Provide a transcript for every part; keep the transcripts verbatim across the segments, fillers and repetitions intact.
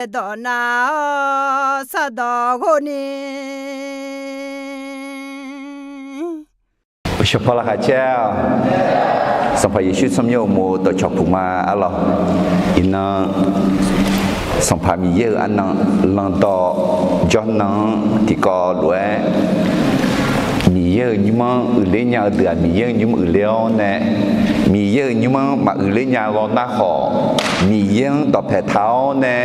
dawq nav-awr sardawq ghov ni. Shawqpaq laqkhaq caer-awq. Sanqpaq Yeqsur tsawrmyanr uqmov dawqcawq puq ma arlawq. Iqnan Sanqpaq Miqyaer-euq arnan landawv jawrnan-anr tiqkawv lof-aer, Miqyaer-euq nymr-anr uiqler nya-eu deuq-aq, Miqyaer-euq nymr uiqler-awr nae, Miqyaer-euq nymr-anr maquiqler nya law nar khawf, Miqyaer-anr dawqpae taq-awr nae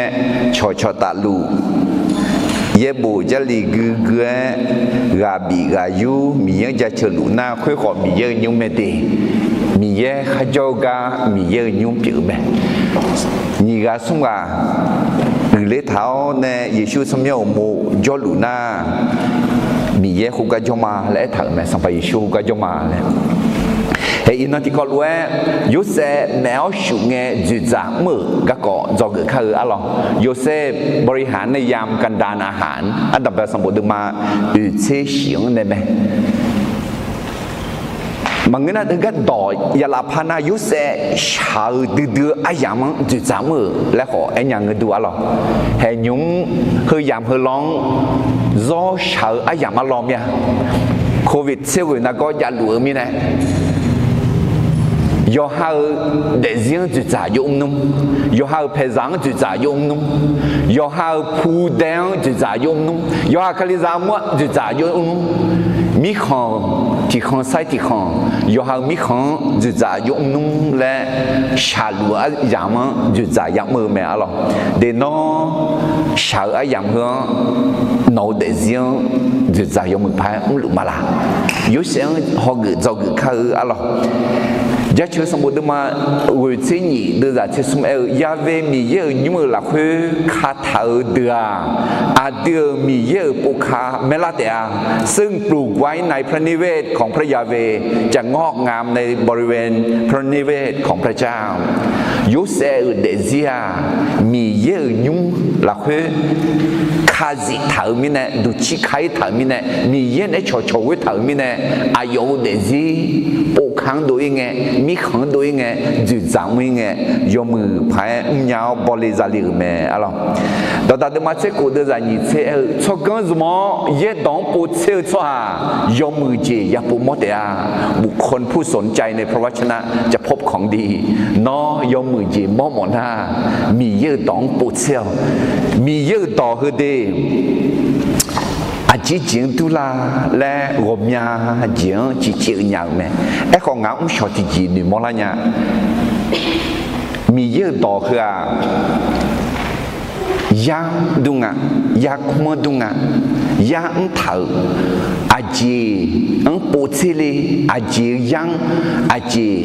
cawqcawq tafluf, yaerbof Jarlif guigui-aer ghaq bif ghaq yur Miqyaer-anr jaceuq luf nar, khoerkhawf Miqyaer-euq nymr mae de. Miqyaer kharjawr-eu gar Miqyaer-euq nymr pyeuf-eu mae. Nyiq ghaq smr ghaq uiqler taq-awr nae Yeqsur tsawrmyanr uqmov jawrluf nar, Miqyaer khoergar jawr ma laer aertaq-euq mae. Sanqpaq Yeqsur khoergar jawr ma laer. Hae, iqnan tiqkawv lof-aer Yorsaev maef-awr shuf ngae dzoeqdzaq mr-euq garkawv dzawgeuf kar-eu arlawq. Yorsaev บริหารในยามกันดารอาหาร Ardanqbae sanqbof deuvma oeq tser shif-anr nae mae. Maqngeur nar, heugar dawq yalaf par nar, Yorsaev shaq-eu duidui-eu aryamq-anr dzoeqdzaq mr-euq laer khawf aernya ngeur dur arlawq. Hae, nymq-mr heu yamq heu law-anr zawr shaq-eu aryamq arlawr mir-a. Covid tser ghoeq nargawr javluf-eu mirnae, yawqha-euq daefzir-anr dzoeqdzaq yawmr nmr, yawqha-euq paeqzaq-anr dzoeqdzaq yawmr nmr, yawqha-euq pudae-anr dzoeqdzaq yawmr nmr, yawqha-euq kalizaq armur-anr dzoeqdzaq yawmr nmr, mirkhanq tiqkhanq sair tiqkhanq, yawqha-euq mirkhanq-anr dzoeqdzaq yawmr nmr laer shaqluf-eu aryamq-anr dzoeqdzaq yamr-eu mae arlawq. De nawr shaq-eu aryamq heu-anr nawq-eu daefzir-anr dzoeqdzaq yawmuiq paq-aer mrluf ma laq? Yorsaev-anr hawgeuf dzawgeuf kar-eu arlawq. Jaceuq sanqbof deuvma ghoeq tser nyiq deuvzaq tser smr aer-eu, Ya've Miqyaer-euq nymr-euq lafkhoer kataq-euq deuq-aq, aqdui-euq Miqyaer-euq povka maerlar taef-a. ซึ่งปลูกไว้ในพระนิเวศของพระยาเวห์ จะงอกงามในบริเวณพระนิเวศของพระเจ้า Yorsaev-euq daefzir-aq, Miqyaer-euq nymr lafkhoer kazif taq-euq mirnae, duqcir ka-ir taq-euq mirnae, Miqyaer naeq-aer cawqcawq ghoer taq-euq mirnae, aqyawf-euq daefzir povka-anr dov-ir ngae, mirkhanq-anr dov-ir ngae, dzoeqdzaq mr-ir ngae, yawmuiq paq-aer mrnya-awr bawle zale-euq mae arlawq. Dawqdaq deuvma tser khof deuvzaq nyiq tser aer-eu, tsawrganr zmq-awr yaerdawq-anr povtser-eu tsawrhaq yawmuiq jeq yapov mawr taef-a. บุคคลผู้สนใจในพระวจนะ จะพบของดี Nawr yawmuiq jeq mawr mawf nar, Miqyaer-euq dawq-anr povtser-awq. Miqyaer-euq dawq heu de aqjeq jeq-anr durla laer ghawqmya jeq-anr ciqcaev-eu nya-euq mae. Aerkhawf ngaq-anr mrshawq tiqjeq noeqmawr lar nya. Miqyaer-euq dawq heu-aq, yar-anr dur nga, yarkmr-anr dur nga, yar mrtaq-euq, aqjeq-anr povtser le, aqjeq-eu yar-anr, aqjeq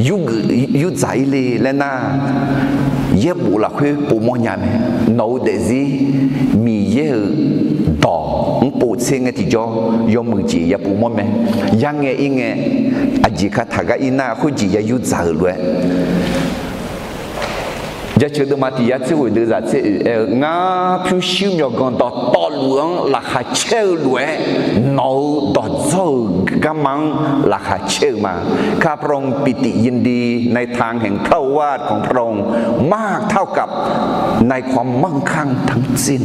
yurgeuf yurdzaq-ir le laer nar, yaerbof lafkhoer povmawr nya mae. Nawq-eu daefzir Miqyaer-euq dawq-anr povtser ngae tiqjawr yawmuiq jeq yapov mawr mae. Yarngae ir ngae, aqjeq kataq gar ir nar khoerjeq ya yurdzaq-euq lof-aer Jaceuq deuvma tiq yar tser ghoeq deuvzaq tser oeq aer-eu, Ngar pyurshuir myawqganq dawqtawvluf-anr laqkhaq caer-eu lof-aer, nawq-euq dawqdzawr-euq garma-anr laqkhaq caer-eu ma. ข้าพระองค์ปิติยินดีในทางแห่งพระโอวาทของพระองค์มากเท่ากับในความมั่งคั่งทั้งสิ้น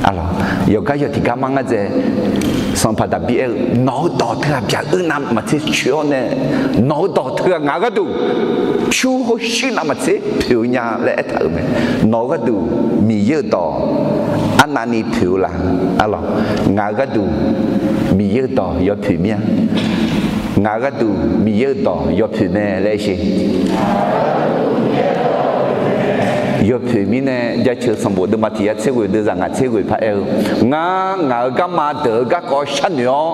Arlawq, yawqgar yawq tiqgar mar ngar dzae, Sanqpaq Daqbir aer-eu, Nawq-eu dawq teughaq byaq-eu navmaqtser coeq-awr nae, nawq-eu dawq teughaq ngaq-euq gharduq pyur hawshuir navmaqtser poeq-eu nya laer aertaq-euq mae. Nawq-eu gharduq Miqyaer-euq dawq arnavni poeq-eu la? Arlawq, ngaq-euq gharduq Miqyaer-euq dawq yawpoeq mir-a. Ngaq-euq gharduq Miqyaer-euq dawq yawpoeq mae laer aer sher. Yawpoeq mirnae Jaceuq sanqbof deuvma tiq yar tser ghoeq deuvzaq ngaq tser ghoeq paq aer-eu, Ngar ngaq-euq garma deuq-eu garkawv sharnoeq-awr,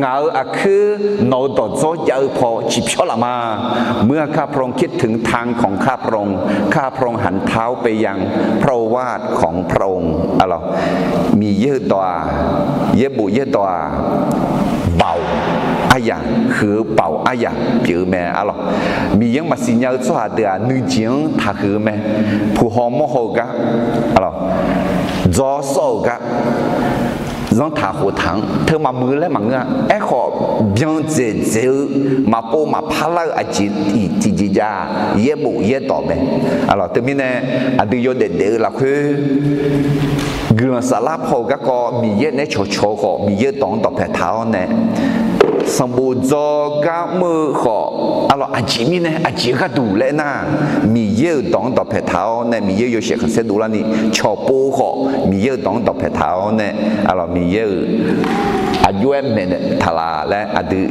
ngaq-euq aqkuir nawq-euq dawqdzawr jav-eu paw ciqpyawr laf ma. เมื่อข้าพระองค์คิดถึงทางของข้าพระองค์ ข้าพระองค์หันเท้าไปยังพระโอวาทของพระองค์ Arlawq, Miqyaer-euq dawq-aq, yaerbof yaerdawq-aq, baoq aryaq, huiq-eu baoq aryaq pyeuf-eu mae. Arlawq, Miqyaer-anr maqsiq nya-eu tsawrhaq deuq-aq, nuijeq-anr taqhuiq-eu mae. Puq haw mawr haw-euq gar, arlawq, dzaw sawr-euq gar, zanrtaq khoftaq-anr teu maqmuiq laer maqngeur-a. Aerkhawf, byandzaeq dzaeq-eu, maqpov maqpar lar-eu aqjeq tiqjeq jav-aq, yaerbof yaerdawq mae. Arlawq, teumirnae aqdui yawdaef daef-eu lafkhoer guiqlanq saflar paw-euq garkawv Miqyaer naeq-aer cawqcawq-eu khawf, Miqyaer-euq dawq-anr dawqpae taq-awr nae, sanqbof dzawgar mr-eu khawf, arlawq, aqjeq mirnae aqjeq-eu gharduq laer aernar, Miqyaer-euq dawq-anr dawqpae taq-awr nae, Miqyaer-euq yawshaef khanqsaer dovlarni cawqpov-eu khawf, Miqyaer-euq dawq-anr dawqpae taq-awr nae, arlawq, Miqyaer-euq aqjox-aer maeqnaeq taq laf laer aqdui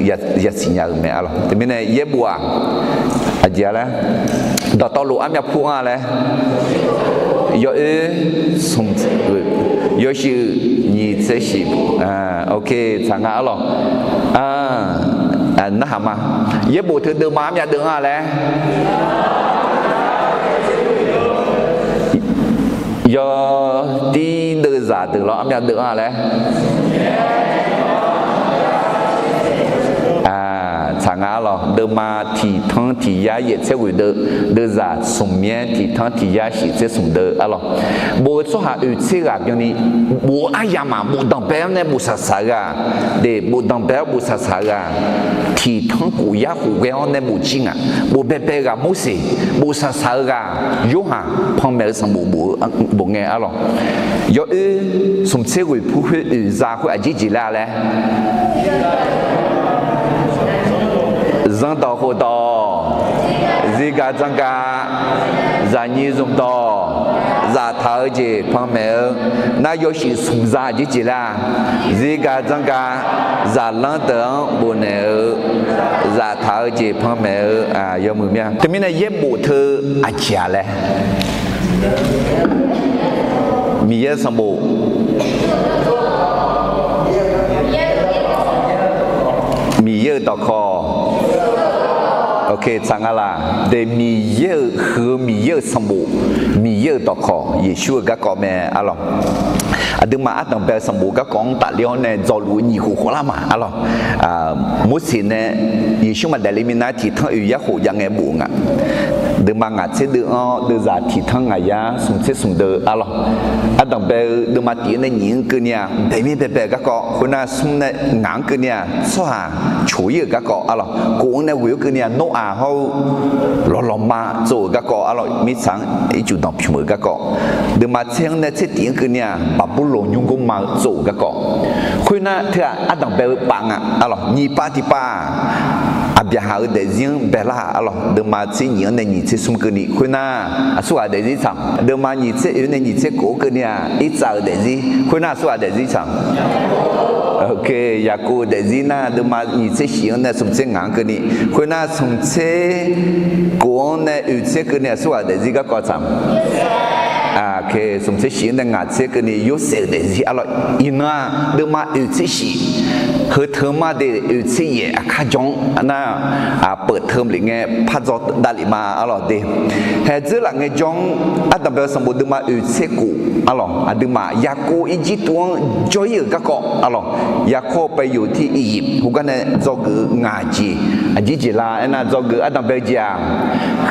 yasiq nya-euq mae. Arlawq, teumirnae yaerbof-aq, aqjeq-a laer, dawqtawvluf armyav pur-anr-a laer, yawoer smq, yawshuif nyiq tser shif, tsaq nga. Arlawq, narhaq ma. Yaerbof teu deuvma armyav deuv-anr-a laer, yawdir deuvzaq deuq lawr armyav deuv-anr-a laer, tsaq nga. Arlawq, deuvma tiq tanr tiq yar yaef tser ghoeq deuv, deuvzaq smq myaer tiq tanr tiq yar shif tser smq deuv. Arlawq, bof-eu tsawrhaq oeq tser ghaq byanni, bof-eu aryamq-aq, bof danqbae-awr nae bof saqsaq-eu ghaq, de, bof danqbae-awr bof saqsaq-eu ghaq, tiq tanr khof yar khof ghae-awr nae bof jir nga. Bof baebae-eu ghaq Morseq, bof saqsaq-eu ghaq Yorhaq, panmaeq-eu sanqbof bof-eu bof ngae. Arlawq, yawoer smq tser ghoeq pur khoer oeq za khoer aqjeq jeq lar laer, zanrdawq khofdawq, zirgaq dzanrgaq, zaqnyiq zmqdawq, zaftaq-eu jeq panmaeq-eu, nar yawshuif smq za aqjeq jeq lar, zirgaq dzanrgaq, zaqlanr deuq-anr bofnaeq-eu, zaftaq-eu jeq panmaeq-eu, yawmuiq mir-a. Teumirnae yaerbof teu aqjeq-a laer, Miqyaer-euq sanqbof, Miqyaer-euq dawqkawq, tsaq nga laq? De, Miqyaer-euq huiq-eu Miqyaer-euq sanqbof, Miqyaer-euq dawqkawq Yeqsur-euq garkawv mae. Arlawq, aqduimaf ardanqbae-eu sanqbof garkawv-anr tafler-awr nae dzawluf-eu nyiq khof khawvlar ma. Arlawq, Morseq nae Yeqsur maqdaef le minav tiq tanr oeq yar khof jav ngae bof-eu nga. Deuvma ngaq tser deuv-anr deuvzaq tiq tanr ngaq yar smq tser smq deuv. Arlawq, ardanqbae-eu deuvma tif-anr nae nyiq-anr keuvni-aq, bae mir baebae-euq garkawv, khoernar smr nae ngaq-anr keuvni-aq, tsawrhaq coq-ir-euq garkawv. Arlawq, kof-anr nae ghoeq-awr keuvni-aq, Noraq hawr-eu lawqlawqma tsov-euq garkawv. Arlawq, mirtsaq-anr ircuf danqpymq-euq garkawv, deuvma tser-anr nae tser tif-anr keuvni-aq, Baqburloq nymrgmr ma-eu tsov-euq garkawv. Khoernar teu-aq ardanqbae-eu pav nga. Arlawq, nyiq pav tiq pav-aq, Aqbyaqhaq-euq daefzir-anr baelar-aq. Arlawq, deuvma tser nyiq-anr nae nyiq tser smr keuvni khoernar, aqsurghaq daefzir tsaq. Deuvma nyiq tser oeq-anr nae nyiq tser kof-anr keuvni-aq, Irtsav-euq daefzir, khoernar aqsurghaq daefzir tsaq. Yaqkov-euq daefzir nar, deuvma nyiq tser shif-anr nae smq tser ngaq-anr keuvni, khoernar smq tser kof-anr nae oeq tser keuvni aqsurghaq daefzir garkawv tsaq. Smq tser shif-anr nae ngaq tser keuvni Yorsaev-euq daefzir. Arlawq, iqnan-aq deuvma oeq tser shif, heu teu mar de oeq tser yaef aqkar jawr-anr nar, peuq teu lef ngae par dzaw davlef ma. Arlawq de, haeq dzeur laf ngae jawr-anr ardanqbae-eu sanqbof deuvma oeq tser kof. Arlawq, aqduimaf Yaqkov Irjirtuv-anr jawr-ir-euq garkawv. Arlawq, Yaqkov paev yoq tir Iqyif heugar nae dzawgeuf-eu ngaq jeq, aqjeq jeq la aernar, dzawgeuf ardanqbae-eu jeq-aq,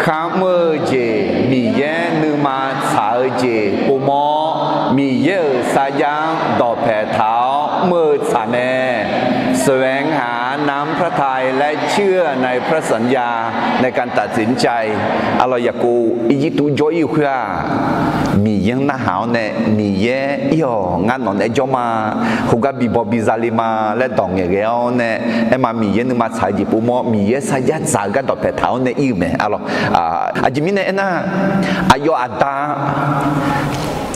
kharmr-eu jeq, Miqyaer nuima tsaq-eu jeq povmawr, Miqyaer-euq sarjax-anr dawqpae taq-awr mr-eu tsaq mae. แสวงหานำพระทัยและเชื่อในพระสัญญาในการตัดสินใจ Arlawq, Yaqkov Irjirtuv jawr-ir-eu khoer-aq, Miqyaer-anr narhaq-awr nae, Miqyaer ir-awq, ngar nawq naeq-aer jawr ma, khoergar bibaw biza le ma laer dawq ngaeqghae-awr nae, aerma Miqyaer nuima tsaq-eu jeq povmawr, Miqyaer sarjax dzaq-eu gar dawqpae taq-awr nae ir-eu mae. Arlawq, aqjeq mirnae aernar, aqyawf aqda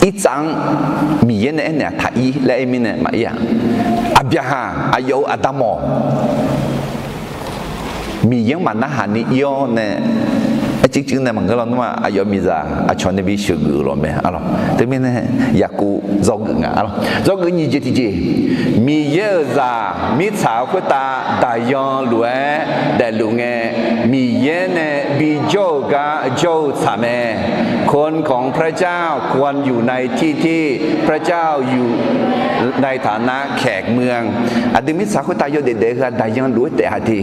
Irtsav-anr Miqyaer nae aernaeq-aq taq ir laer aer mirnae maqir-aq, Aqbyaqhaq aqyawf-euq aqda mawf Miqyaer-anr maqnarhaq ni ir-awr nae, aercuiv cuiv nae maqngeur lawnmr-aq, aqyawf miqzaq aqcawq nae bi sheuqgeuf-euq lawq mae. Arlawq, teumirnae Yaqkov dzawgeuf nga. Arlawq, dzawgeuf nyiq jeq tiqjeq, Miqyaer-euq zaq mirtsaq-eu khoertav daqyan lof-aer daefluf ngae, Miqyaer nae bijawr-eu gar jawr-eu tsaq mae. คนของพระเจ้าควรอยู่ในที่ที่พระเจ้าอยู่ในฐานะแขกเมือง Aqdui mirtsaq khoertav yawdaef daef-eu heu-aq daqyan lof-aer taef-a de.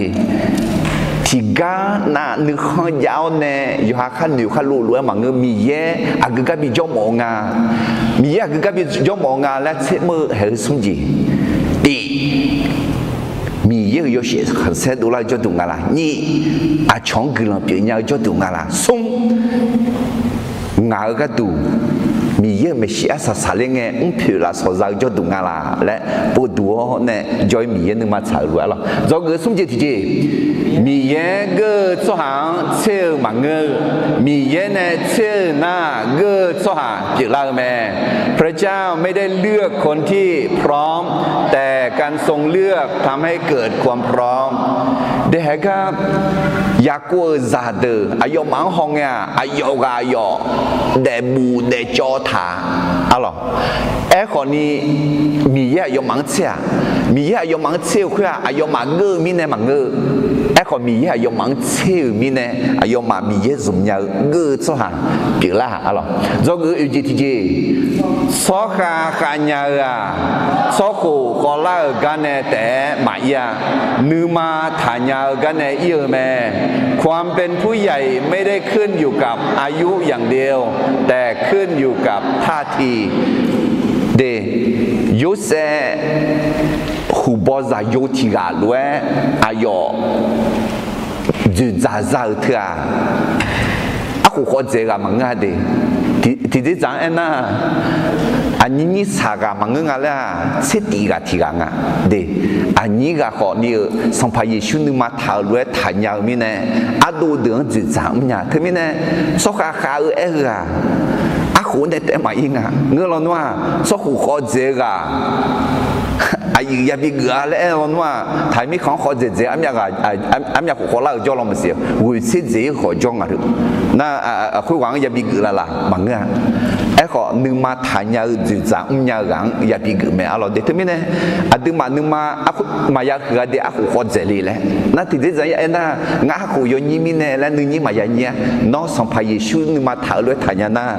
Tiqgar nav nuikhanr jav-awr nae yawqha khar noeq khar lov lof-aer maqngeur, Miqyaer aqgeu gar bijawr mawf-eu nga. Miqyaer aqgeu gar bijawr mawf-eu nga laer tser mr-eu haeq-eu smr jeq. Tiq, Miqyaer-euq yawshaef khanqsaer dovlar-eu jawrduq nga laq. Nyiq, aqcawq-anr guiqlanq pyeufnya-eu jawrduq nga laq. Smr, ngaq-euq gharduq Miqyaer-euq maeqshi arsaq saqler ngae mrpoeq lafsawq za-eu jawrduq nga laq laer povduq-awr nae jawr-ir Miqyaer nuima tsaq-euq lof-aer lawr. Dzawgeuf-eu smr jeq tiqjeq, Miqyaer geur-eu tsawrhaq-anr tser-eu maqngeur. Miqyaer nae tser-eu nar geur-eu tsawrhaq pyeuflar-eu mae. พระเจ้าไม่ได้เลือกคนที่พร้อม แต่การทรงเลือกทำให้เกิดความพร้อม Daehae gar Yaqkov-euq zaqdeuq aqyawfmaf-anr hawngae-aq, aqyawf ghaq aqyawf daefbuf daefcawv taq-a lawq. Aerkhawfni, Miqyaer aqyawfmaf-anr tser-aq, Miqyaer aqyawfmaf-anr tser-eu khoer-aq, aqyawfmaf geur-eu mirnae maqngeur-eu. Aerkhawf, Miqyaer aqyawfmaf-anr tser-euq mirnae, aqyawfmaf Miqyaer zmqnya-eu geur-eu tsawrhaq pyeuflar-a lawq. Dzawgeuf-eu oeq jeq tiqjeq, tsawrkhav khavnya-eu-aq, tsawrkhof khawvlar-euq gar nae taef-aer maqir-a. Nuima taqnya-eu gar nae ir-eu mae. ความเป็นผู้ใหญ่ไม่ได้ขึ้นอยู่กับอายุอย่างเดียว แต่ขึ้นอยู่กับท่าที De, Yorsaev huqbaw zaqyo tiq ghaq lof-aer aqyawf dzoeqdzaq za-euq teu-aq, arkhof khawv dzaeq-eu ghaq maqngeur-a de. Tiqdzer dzaq-anr aernar, aqnyir nyir saq ghaq maqngeur nga laer-aq, tser tif ghaq tiq ghaq nga. De, aqnyir ghaq khawfni-euq Sanqpaq Yeqsur nuima taq-euq lof-aer taqnya-eu mirnae, ardov deuq-anr dzoeqdzaq mrnya. Teumirnae, tsawrkhav khav-eu aer-eu-aq, arkhof nae taef maqir nga. Ngeur lawnmr-aq, tsawrkhof khawv dzaeq-eu ghaq aqyuif yabi geuf-a laer aer lawnmr-aq, taqi mirkhanq-anr khawv dzaeq dzaeq armyav khof khawvlar-eu jawr law maqsiq-a. Ghoeqtser dzaeq-ir khawf jawr ngaq-eu nar, khoerghaq-anr yabi geuf laf laf maqngeur-a. Aerkhawf, nuima taqnya-eu dzoeqdzaq mrnya-eu ghaq-anr yabi geuf mae-a lawq. De teumirnae, aqduimaf nuima maqya huiq-a de, arkhof khawv dzaeq le laer. Nar tiqdzer dzaq-anr aernar, ngar arkhof yawnyir mirnae laer nuinyir maqya nyir-a. Nawr Sanqpaq Yeqsur nuima taq-eu lof-aer taqnya nar,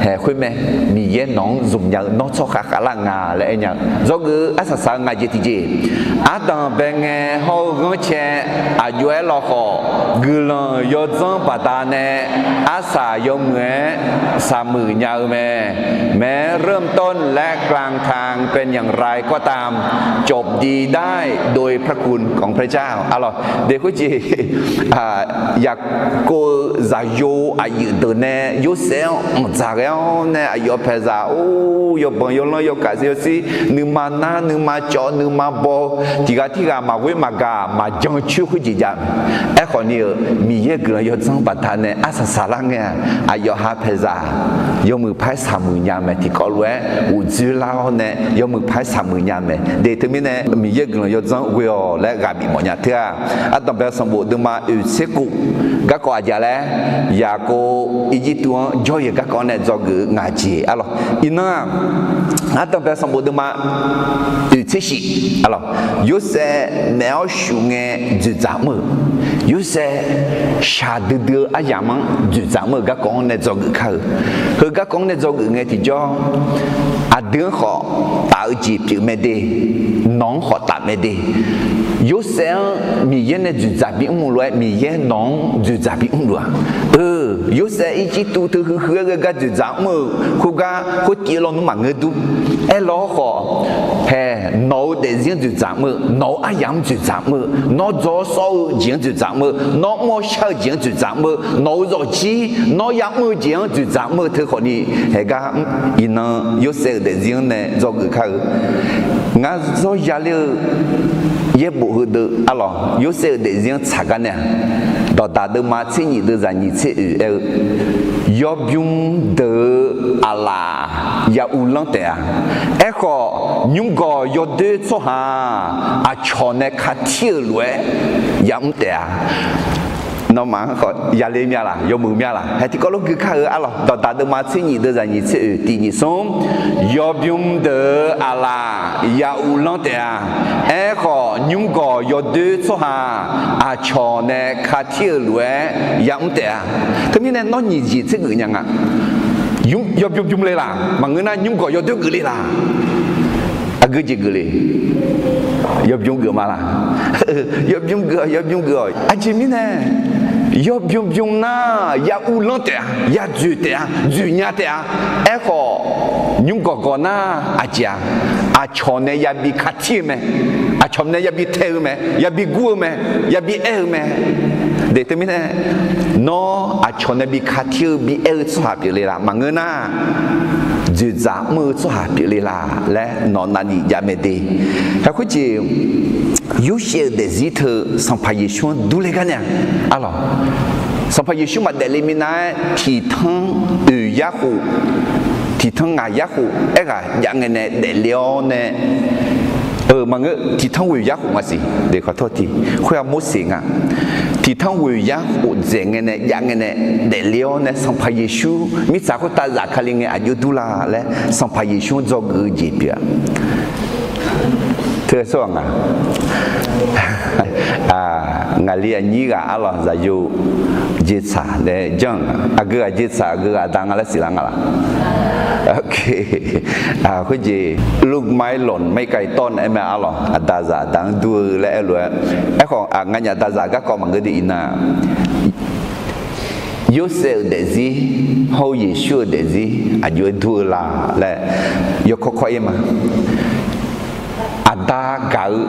haeq khoer mae. Miqyaer nawq-anr zmqnya-eu nawr tsawrkhav khavlar nga laer aernya-eu. Dzawgeuf-eu arsaq saq-eu ngaq jeq tiqjeq, ardanq bae ngae hawr-eu ghanrcae aqjox-aer lawkhawf, guiqlanq yawdzanr baqdanae arsaq yawmuiq-aer saqmuiq nya-eu mae. แม้เริ่มต้นและกลางทางเป็นอย่างไรก็ตาม จบดีได้โดยพระคุณของพระเจ้า Arlawq, de khoerjeq, Yaqkov-eu zaqyo aqyuif deuq nae Yorsaev-anr anqdzaq ghae-awr nae aqyawf paeqzaq or yawbanq yawlanr yawkaq yawshir nuima nar nuima cawv nuima baw tiq ghaq tirghaq maqghoer maqgaq maqjan coer khoerjeq jav mae. Aerkhawfni-euq Miqyaer guiqlanq yawdzanr baqdanae arsaq saqlar ngae-aq, aqyawf ha paeqzaq yawmuiq paer saqmuiq nya mae. Tiqkawv lof-aer uqdzoer lar-awr nae yawmuiq paer saqmuiq nya mae. De teumirnae Miqyaer guiqlanq yawdzanr ghoe-awq laer ghaq bif mawfnya teu-aq, ardanq bae sanqbof deuvma oeq tser kof garkawv aqjeq laer, Yaqkov Irjirtuv-anr jawr-eu garkawv nae dzawgeuf-eu ngaq jeq arlawq. Iqnan-aq, ardanq bae sanqbof deuvma oeq tser shif arlawq, Yorsaev naeq-awr shuf ngae dzoeqdzaq mr-euq, Yorsaev shaqdui dui-eu aryamq-anr dzoeqdzaq mr-euq garkawv-anr nae dzawgeuf kar-eu. Heu garkawv-anr nae dzawgeuf ngae tiqjawr, aqdui-anr khawf taf-eu jeq pyeuf mae de, nawq-anr khawf taf mae de. Yorsaev-anr Miqyaer nae dzoeqdzaq bimr-eu lof-aer Miqyaer nawq-anr dzoeqdzaq bimr luf-aq. Eu, Yorsaev Irjirtuv teu huiq huiq-aer ghae gar dzoeqdzaq mr-euq khoergar khoertiv-eu lawnmr maqngeur dur. Aerlawr khawf, haeq nawq-eu daefzir-anr dzoeqdzaq mr-eu, nawq-eu aryamq-anr dzoeqdzaq mr-eu, nawr dzaw-awr sawr-eu jeq-anr dzoeqdzaq mr-eu, nawr mr-awr shar-eu jeq-anr dzoeqdzaq mr-eu, nawq-eu zawqjir nawr yamr-eu jeq-anr dzoeqdzaq mr-eu teu khawfni, haeq gar iqnan Yorsaev-euq daefzir-anr nae dzawgeuf kar-eu. Ngar zawr yaler-eu yaerbof heudeuv arlawq, Yorsaev-euq daefzir-anr tsaq gar nae-aq, dawqdaq deuvma tser nyiq deuvzaq nyiq tser oeq aer-eu, yawbymr deuq-euq aqlaf ya uvlanr taef-a. Aerkhawf, nymrgawq yawdoer tsawrhaq-aq, aqcawq nae katir-euq lof-aer yamr taef-a. Nawmaf-anr khawf yaler mya laq, yawmuiq mya laq, haeq tiqkawv lof gui kar-eu arlawq, dawqdaq deuvma tser nyiq deuvzaq nyiq tser oeq tiq nyiq smr, yawbymr deuq-euq aqlaf ya uvlanr taef-a. Aerkhawf, nymrgawq yawdoer tsawrhaq-aq, aqcawq nae katir-euq lof-aer yamr taef-a. Teumirnae nawr nyiq jeq tser geuf nya nga. Yawbymr bymr le laq, maqngeur nar nymrgawq yawdoer geuf le laq. Aqgeu jeq geuf le. Yawbymr geuf ma laq. Yawbymr geuf-awq, yawbymr geuf-awq. Aqjeq mirnae, yawbymr bymr nar ya uvlanr taef-a, ya dzoeq taef-a, dzoeq nya taef-a. Aerkhawf, Nymr gawqgawq nar aqjeq-aq, aqcawq nae yabi katir-eu mae, aqcawq nae yabi tae-eu mae, yabi gur-eu mae, yabi aer-eu mae. Deuq teumirnae, nawr aqcawq nae bi katir-eu bi aer-eu tsawrhaq pyeufle laf? Maqngeur nar, dzoeqdzaq mr-eu tsawrhaq pyeufle laf laer nawq navni jav mae de. Haeq khoerjeq, Yorsaev-euq daefzir teu Sanqpaq Yeqsur-anr durler gar nae-aq, arlawq, Sanqpaq Yeqsur maqdaef le minav-aer tiqtanr oeq yar khof, tiqtanr ngaq yar khof aerghaq jav ngae nae daefle-awr nae, maqngeur, tiqtanr ghoeq yar khof nga siq, khoer-aq Morseq nga. Tiqtanr ghoeq yar khof dzaeq ngae nae jav ngae nae daefle-awr nae Sanqpaq Yeqsur mirtsaq khoertav zafkale ngae aqjox dur la laer Sanqpaq Yeqsur-anr dzawgeuf-eu jeq pyeuf-a. Teu-aer sawr-aq nga, ngaqli aqnyir ghaq arlawq zaqyo jeqtsaq nae janr-eu nga. Aqgeu ghaq jeqtsaq, aqgeu ghaq aqda nga laer siqlar nga laf? Khoerjeq, Luke Mailon Maikaitorn aer mae arlawq, aqda zaq aqda-anr dur-eu laer aer lof-aer, aerkhawf nganyaf aqda zaq garkawv maqngeur de iqnan, Yorsaev-euq daefzir hawr-eu Yeqsur-euq daefzir aqjox-aer dur-eu la laer yawkawr kawr-ir ma. Aqda gaq-eu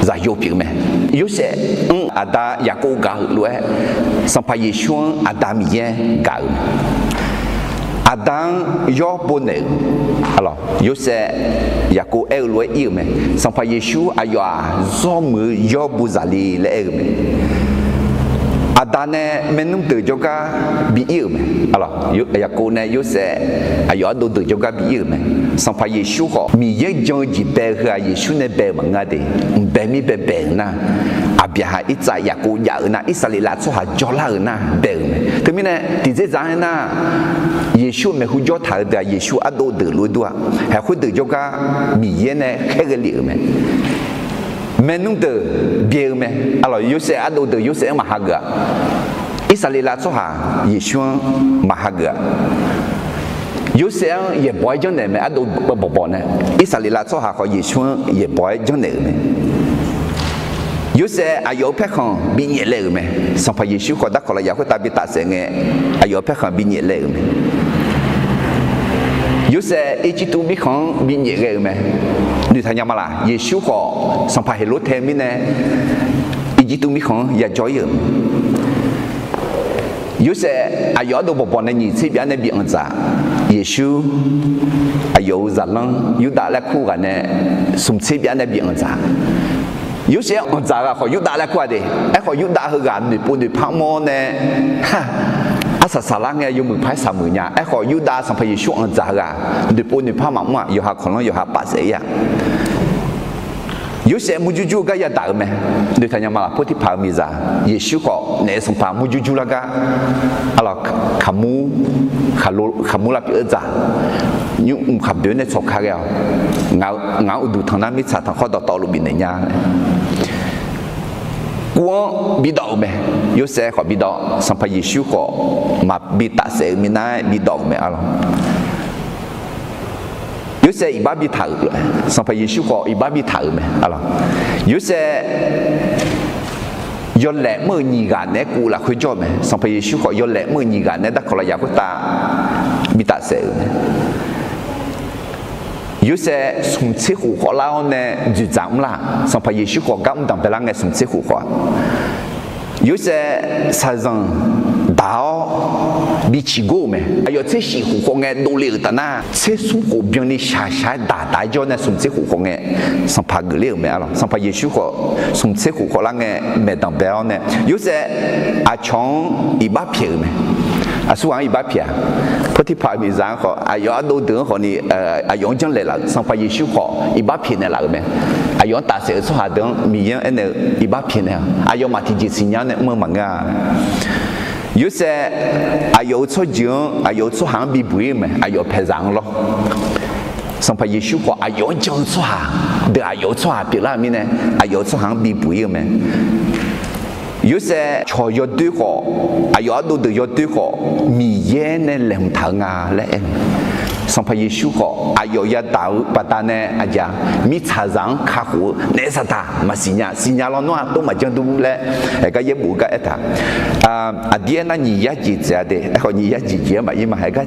zaqyo pyeuf mae. Yorsaev-anr aqda Yaqkov gaq-eu lof-aer, Sanqpaq Yeqsur-anr aqda Miqyaer gaq-euq mae. Aqda-anr yawr bonaeq-euq, Yorsaev Yaqkov aer-eu lof-aer ir-euq mae. Sanqpaq Yeqsur aqyawf-aq zawr muiq-eu yawr buzaq le laer aer-eu mae. Aqda nae maernmr deuq jawrgar bi ir-euq mae. Yaqkov nae Yorsaev aqyawf ardov deuq jawrgar bi ir-euq mae. Sanqpaq Yeqsur khawf Miqyaer jan-eu jeq bae-eu heu-aq Yeqsur nae bae-euq maqngeur de. Mqbae mir bae bae-euq nar, Aqbyaqhaq, Irtsav, Yaqkov jav-euq nar, Irsaqleqlav tsawrhaq jawrlar-euq nar bae-euq mae. Teumirnae tiqdzerdzaq-aer nar, Yeqsur-euq maeqhu jawr taq-eu deuq-aq Yeqsur ardov deuq lof-aer dur-a. Haeq khoerdeuq jawrgar Miqyaer nae khaerghae lef-euq mae. Maernmr deuq byae-eu mae. Arlawq, Yorsaev ardov deuq Yorsaev-anr maqhageuf-a. Irsaqleqlav tsawrhaq Yeqsur-anr maqhageuf-a. Yorsaev-anr yaeqbawq-aer janrnaeq mae, ardov bawqbawq nae. Irsaqleqlav tsawrhaq khawf Yeqsur-anr yaeqbawq-aer janrnaeq-euq mae. Yorsaev aqyawf-euq paerkhanq bi nyaeflaeq-euq mae. Sanqpaq Yeqsur khawf darkawq lafyaq khoertav bi tafsaef ngae, aqyawf-euq paerkhanq bi nyaeflaeq-euq mae. Yorsaev Irjirtuv mirkhanq-anr bi nyaef ghae-euq mae. Noeqtaq nya ma laf? Yeqsur khawf sanqpaq Heqlortaev mirnae Irjirtuv mirkhanq-anr yajawr ir-euq mae. Yorsaev aqyawf ardov bawqbawq nae nyiq tser byav nae bi anqdzaq. Yeqsur aqyawf-euq zaqlanr Yurdav laer kur ghaq nae smq tser byav nae bi anqdzaq. Yorsaev-anr anqdzaq-eu ghaq khawf Yurdav laer kur-a de. Aerkhawf Yurdav heughaq noeqpov noeqpar mr-awr nae arsaq saqlar ngae yawmuiq paq-aer saqmuiq nya. Aerkhawf Yurdav Sanqpaq Yeqsur anqdzaq-eu ghaq noeqpov noeqpar maqmr-aq yawqha kawqlanr yawqha paf saef ir-a. Yorsaev murjur jur-eu gar yadaq-euq mae. Noeqtaq nya ma laf? Potiphaq-euq miqzaq Yeqsur khawf naef sanqpaq murjur jur lar gar, arlawq, kaqmur, kaqmur lavpyeuf-eu dzaq nymr mq khaqboeq nae tsawq ka ghae-awq. Ngaq-anr uqduq tanq nar mirtsaq tanqkhawr dawqtawvluf bifnaeq nya laer, kuv-anr bidawv-euq mae. Yorsaev khawf bidawv, Sanqpaq Yeqsur khawf maqbi tafsaef-euq minav-aer bidawv-euq mae, arlawq. Yorsaev iqbax bitaq-euq, Sanqpaq Yeqsur khawf iqbax bitaq-euq mae, arlawq. Yorsaev yawlaeq mr-euq nyiq ghaq naeq-aer kuv lafkhoer jawr-eu mae. Sanqpaq Yeqsur khawf yawlaeq mr-euq nyiq ghaq naeq-aer darkawq lafyaq khoertav bi tafsaef-euq mae. Yorsaev smq tser khof khawf lar-awr nae dzoeqdzaq mrlar. Sanqpaq Yeqsur khawf gar mr danqbae lar ngae smq tser khof khawf-a. Yorsaev shaqzanq daq-awr bi ciqgor-euq mae. Aqyawf tser shif khof khawf ngae dovle-euq taf nar, tser smr khof byanni shaqshaq-aer daq daq-aer jawr nae smq tser khof khawf ngae, sanqpaq geufler-euq mae, arlawq. Sanqpaq Yeqsur khawf smq tser khof khawf lar ngae maeq danqbae-awr nae, Yorsaev aqcawq-anr iqbax pyaeq-euq mae. Aqsurghaq-anr iqbax pyaeq-a? Potiphaq miqzaq-anr khawf, aqyawf ardov deuq-anr khawfni, aqyawf-anr janrlaeq laf-euq, Sanqpaq Yeqsur khawf iqbax pyaeqnaeq laf-euq mae. Aqyawf-anr tafsaef-euq tsawrhaq deuq-anr Miqyaer-anr aernaeq-eu iqbax pyaeqnaeq-a? Aqyawfmaf tiqjeq siqnya-awr nae mr-eu maqngeur-a. Yorsaev aqyawf-euq tsawrjeuq-anr, aqyawf-euq tsawrhaq-anr bibuq ir-eu mae. Aqyawf paeqzaq-anr lawr. Sanqpaq Yeqsur khawf aqyawf-anr jan-eu tsawrhaq deuq aqyawf-euq tsawrhaq pyeuflar-euq mirnae, aqyawf-euq tsawrhaq-anr bibuq ir-eu mae. Yorsaev cawq yawdoer khawf, aqyawf ardov deuq yawdoer khawf, Miqyaer nae laeqhmq taq-eu nga laer aer-eu mae. Sanqpaq Yeqsur khawf aqyawf yadaq-eu baqdanae aqjeq-a, mirtsaqzaq-anr kakhof-eu naef saqtaq maqsiqnya, siqnya lawnmr-aq tov maqjan dur laer, gar yaerbof-eu gar aertaq. Aqdir aernar nyiq yar jeq tsaev-a de, aerkhawf nyiq yar jeq jeq-anr maqir ma, haeq gar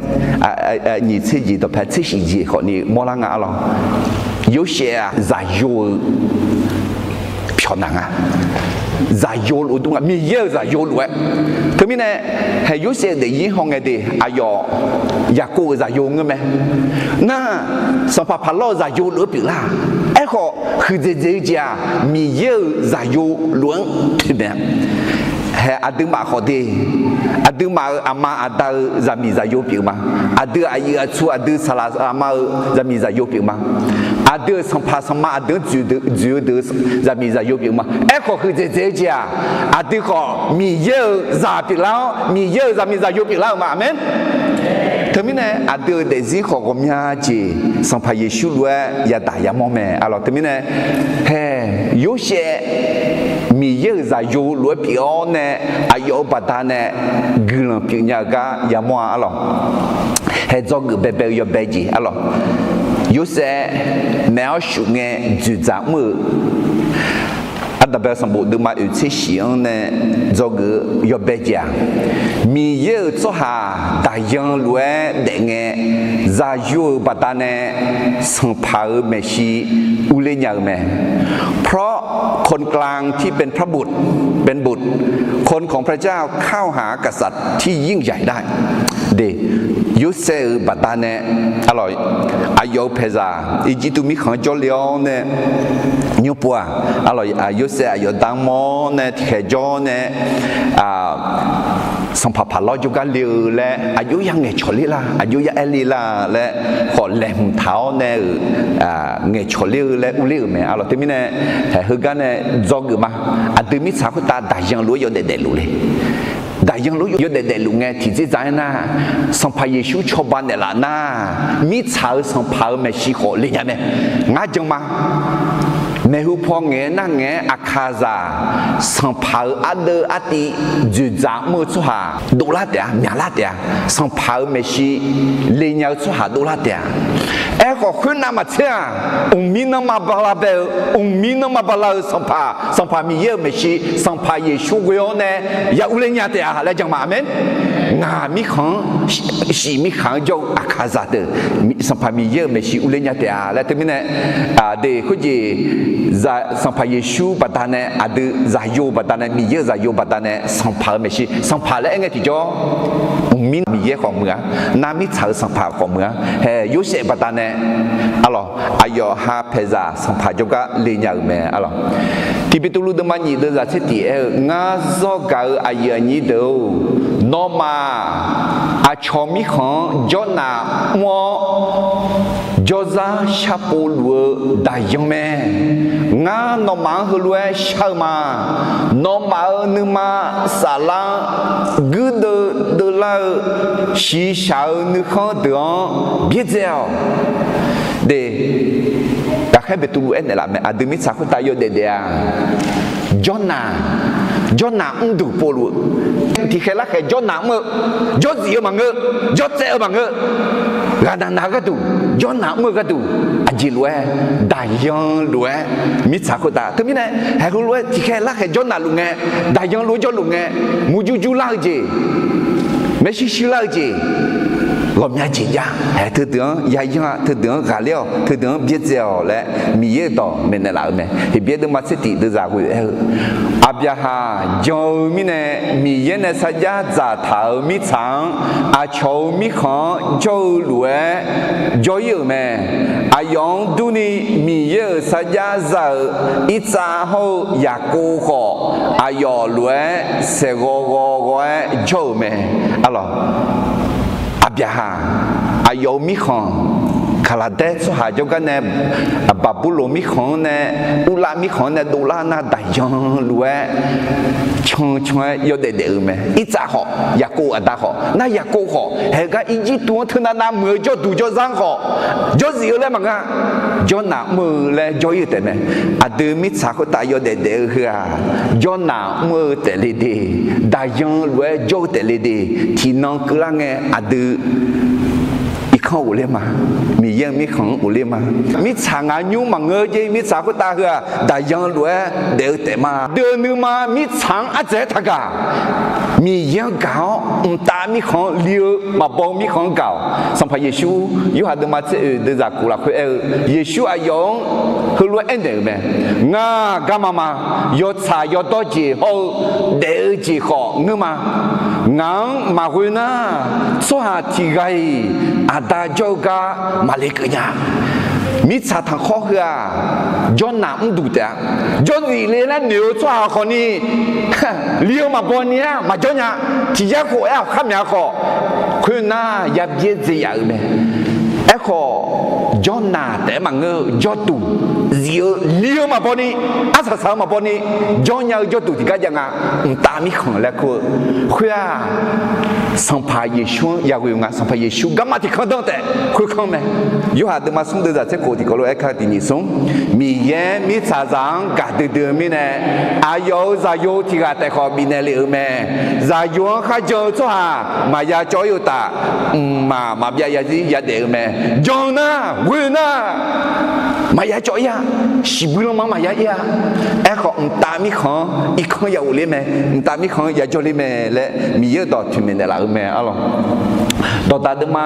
nyiq tser jeq dawqpae tser shif jeq khawfni mawrlar nga arlawr. Yorsaev-aq zaqyo-eu pyawq naq nga. Zaqyo lof-eu dur nga, Miqyaer-euq zaqyo lof-aer. Teumirnae, haeq Yorsaev-eu daefzir hawngae de, aqyawf Yaqkov-euq zaqyo ngeur mae. Nar, sanqpaq Paqlawr-euq zaqyo lof-aer pyeuflar. Aerkhawf huiqdzaeq dzaeq-eu jeq-aq, Miqyaer-euq zaqyo lof-anr pyeufmae. Haeq aqduimaf khawf de, aqduimaf-euq aqma aqda-euq zaqmiq zaqyo pyeuf ma. Aqdui aqyuif aqtsu aqdui saqlaq saqma-euq zaqmiq zaqyo pyeuf ma. Aqdui-euq sanqpaq sanqma aqdui-anr dzoeq-eu dzoeq-eu zaqmiq zaqyo pyeuf ma. Aerkhawf huiqdzaeq dzaeq-eu jeq-aq, aqdui khawf Miqyaer-euq zaq pyeuflar-awr, Miqyaer-euq zaqmiq zaqyo pyeuflar-euq ma. Aqmeq. Teumirnae aqdui-euq daefzir khawf ghawqmya jeq Sanqpaq Yeqsur lof-aer yadaq yamawr mae arlawr. Teumirnae, haeq Yorsaev Miqyaer-euq zaqyo lof-aer pyeuf-awr nae, aqyawf-euq baqdanae guiqlanq pyeufnya-eu gar yamawr-a arlawr. Haeq dzawgeuf baebae-eu yawbae jeq arlawr. Yorsaev naeq-awr shuf ngae dzoeqdzaq mr-eu Ardanqbae sanqbof deuvma oeq tser shif-anr nae dzawgeuf-eu yawbae jeq-aq, Miqyaer-euq tsawrhaq daqyan lof-aer daef ngae, zaqyo-euq baqdanae sanqpaq-euq maeqshi urler nya-eu mae. เพราะคนกลางที่เป็นพระบุตร เป็นบุตร คนของพระเจ้าเข้าหากษัตริย์ที่ยิ่งใหญ่ได้ De, Yorsaev-euq baqdanae, aqlawq, aqyawf-euq paeqzaq Irjirtuv mirkhanq-anr jawrle-awr nae, nymrpov-aq, aqlawq, Yorsaev aqyawf da-anr mawr nae tiqkhaeq jawr nae, sanqpaq Paqlawr jawrgar le-eu laer aqjox ya ngaeqcawq ler la, aqjox ya aer le la laer khawf laeqhmq taq-awr nae-euq ngaeqcawq ler-eu laer urler-euq mae. Aqlawq, teumirnae, heugar nae dzawgeuf ma. Aqdui mirtsaq khoertav daqyan lof-aer yawdaef daefluf le. Daqyan lof-aer yawdaef daefluf ngae tiqdzerdzaq-aer nar, Sanqpaq Yeqsur cawba naeqlaf nar, mirtsaq-euq sanqpaq-euq maeqshi khawf le nya mae. Ngar jan ma. Maeqhu paw ngaeq-aer nar ngaeq-aer aqkaqzaq, sanqpaq-euq ardeuv artiv dzoeqdzaq mr-eu tsawrhaq dovlar taef-a, myaqlar taef-a. Sanqpaq-euq maeqshi le nya-eu tsawrhaq dovlar taef-a. Aerkhawf khoernav maqtser-aq, mqmir nanrma bala bae-eu, mqmir nanrma bala-eu sanqpaq, Sanqpaq Miqyaer-euq maeqshi, Sanqpaq Yeqsur ghoe-awr nae ya urler nya taef-a laer jan ma. Aqmeq. Ngaq mirkhanq-anr, shif mirkhanq-anr jawr-eu aqkaqzaq deuq, Sanqpaq Miqyaer-euq maeqshi urler nya taef-a laer teumirnae, de khoerjeq, Sanqpaq Yeqsur baqdanae aqdui zaqyo baqdanae, Miqyaer-euq zaqyo baqdanae sanqpaq-euq maeqshi, sanqpaq laer aer ngae tiqjawr, mqmir Miqyaer khawf muiq-a, nar mirtsaq-euq sanqpaq khawf muiq-a. Haeq Yorsaev baqdanae, aqlawq, aqyawf ha paeqzaq sanqpaq jawrgar le nya-euq mae, aqlawq. Tiq Beqtuvluv deuvma nyiq deuvzaq tser tiq aer-eu, Ngar zawr gaq-eu aqyuif aqnyir deuq-or, nawmaf-aq, aqcawq mirkhanq-anr jawrnaq mr-awr, jawrzar sharpov luf-eu daqyan mae. Ngar nawmaf-anr heulof-aer shar-eu ma. Nawmaf-euq nuima saflar-anr guirdeuv deuvlar-eu shiqshaq-eu nuikhanr deuq-anr byaerdzae-awq. De, Ghaqkhaer Beqtuvluv aernaeq laf mae, aqdui mirtsaq khoertav yawdaef daef-a. Jawrnaq, jawrnaq mrduq povluf-eu, tiqkhaeq larkhaeq jawrnaq mr-eu, jawrzif-eu maqngeur, jawrtsaev-eu maqngeur, ghaqnaq naq-eu gharduq, jawrnaq mr-eu gharduq, aqjeq lof-aer, daqyan lof-aer, mirtsaq khoertav teumirnae, haeq heulof-aer tiqkhaeq larkhaeq jawrnaq luf ngae, daqyan lof-aer jawrluf ngae, murjur jur lar-eu jeq, maershuir shuir lar-eu jeq, ghawqmya jeq jav, haeq teudeuq-anr yayanr-a, teudeuq-anr ghaqler-awq, teudeuq-anr byaerdzae-awq laer Miqyaer-euq dawq maeqnaeq laf-eu mae. Heqbyaer deuvma tser tiq deuvzaq ghoe aer-eu, Aqbyaqhaq jan-eu mirnae Miqyaer nae sarjax dzaqtaq-euq mirtsaq-anr aqcawq-euq mirkhanq-anr jawr-eu lof-aer jawr ir-euq mae. Aqyawf-anr durni Miqyaer-euq sarjax za-euq Irtsav hawr-eu Yaqkov khawf, aqyawf lof-aer saeqghaw ghaw ghaw-aer jawr-euq mae. Aqlawq, Aqbyaqhaq, aqyawf-euq mirkhanq, Kaqlaqdaer tsawrhaq jawrgar nae, Baqburloq mirkhanq-anr nae, Urlav mirkhanq-anr nae dovlar nar daqyan lof-aer can can-aer yawdaef daef-eu mae. Irtsav khawf, Yaqkov aqda khawf, nar Yaqkov khawf, haeq gar Irjirtuv-anr teunav nav muiq-eu jawrduq jawrzar-anr khawf, jawrzif-eu laer maqngeur-a. Jawrnaq mr-eu laer jawr ir-eu taef mae. Aqdui mirtsaq khoertav yawdaef daef-eu heu-aq, jawrnaq mr-eu taef le de, daqyan lof-aer jawr-eu taef le de, tiqnan keuvlar ngae aqdui Kanr ghofler ma. Miqyaer-euq mirkhanq-anr ghofler ma. Mirtsaq ngaq nymr maqngeur jeq, mirtsaq khoertav heu-aq daqyan lof-aer daef-eu taef ma. Deuv-eu nuima mirtsaq-anr ardzaeq-aer taqgaq. Miqyaer-anr gaq-awr mqtav mirkhanq-anr li-eu maqbaw mirkhanq-anr gaq-awq. Sanqpaq Yeqsur Yorhaq deuvma tser oeq deuvzaq kof lafkhoer aer-eu, Yeqsur aqyawf-anr heulof-aer aernaeq-euq mae. Ngar garma ma. Yawtsaq yawdawr jeq hawr-eu daef-eu jeq khawf ngeur ma. Ngaq-anr maqghoe nar, tsawrhaq tiq ghaq-iq Aqda jawr-eu gar maqle keuv nya. Mirtsaq tanqkhawr heu-aq, jawrnaq mrduq taef-a. Jawrzif le laer noeq-eu tsawrhaq khawfni, li-eu maqbaw ni-aer maqjawr nya. Tiq yar khof aer-awq khar myaq khawf, khoernar yabyaer dzae yaf-euq mae. Aerkhawf, jawrnaq taef-aer maqngeur-eu jawrduq zif-eu li-eu maqbaw ni, arsaq saq-eu maqbaw ni, jawr nya-eu jawrduq tiqgar jav nga. Mqtav mirkhanq laer kur-eu khoer-aq, Sanqpaq Yeqsur-anr yaghoe-eu nga. Sanqpaq Yeqsur garma tiq kanr danr taef khoerkanr mae. Yorhaq deuvma smr deuvzaq tser khof tiqkawv lof-aer kar tiq nyiq smr, Miqyaer mirtsaqzaq-anr gaqdui dui-eu mirnae, aqyawf-euq Zaqyo tiq ghaq taef khawf bifnaeq lef-euq mae. Zaqyo-anr kharjan-eu tsawrhaq maqya cawv-ir-eu uqtaf, mqmaq maqbyav yazir yadaef-eu mae. Jan-eu nar, ghoe-eu nar, maqya cawv-ir-a. Siqbuir lanma maqya ir-a. Aerkhawf, mqtav mirkhanq-anr irkanr ya ghofler mae. Mqtav mirkhanq-anr ya jawrler mae laer Miqyaer-euq dawq toeqmaeq naeqlaf-eu mae arlawq. Dawqdaq deuvma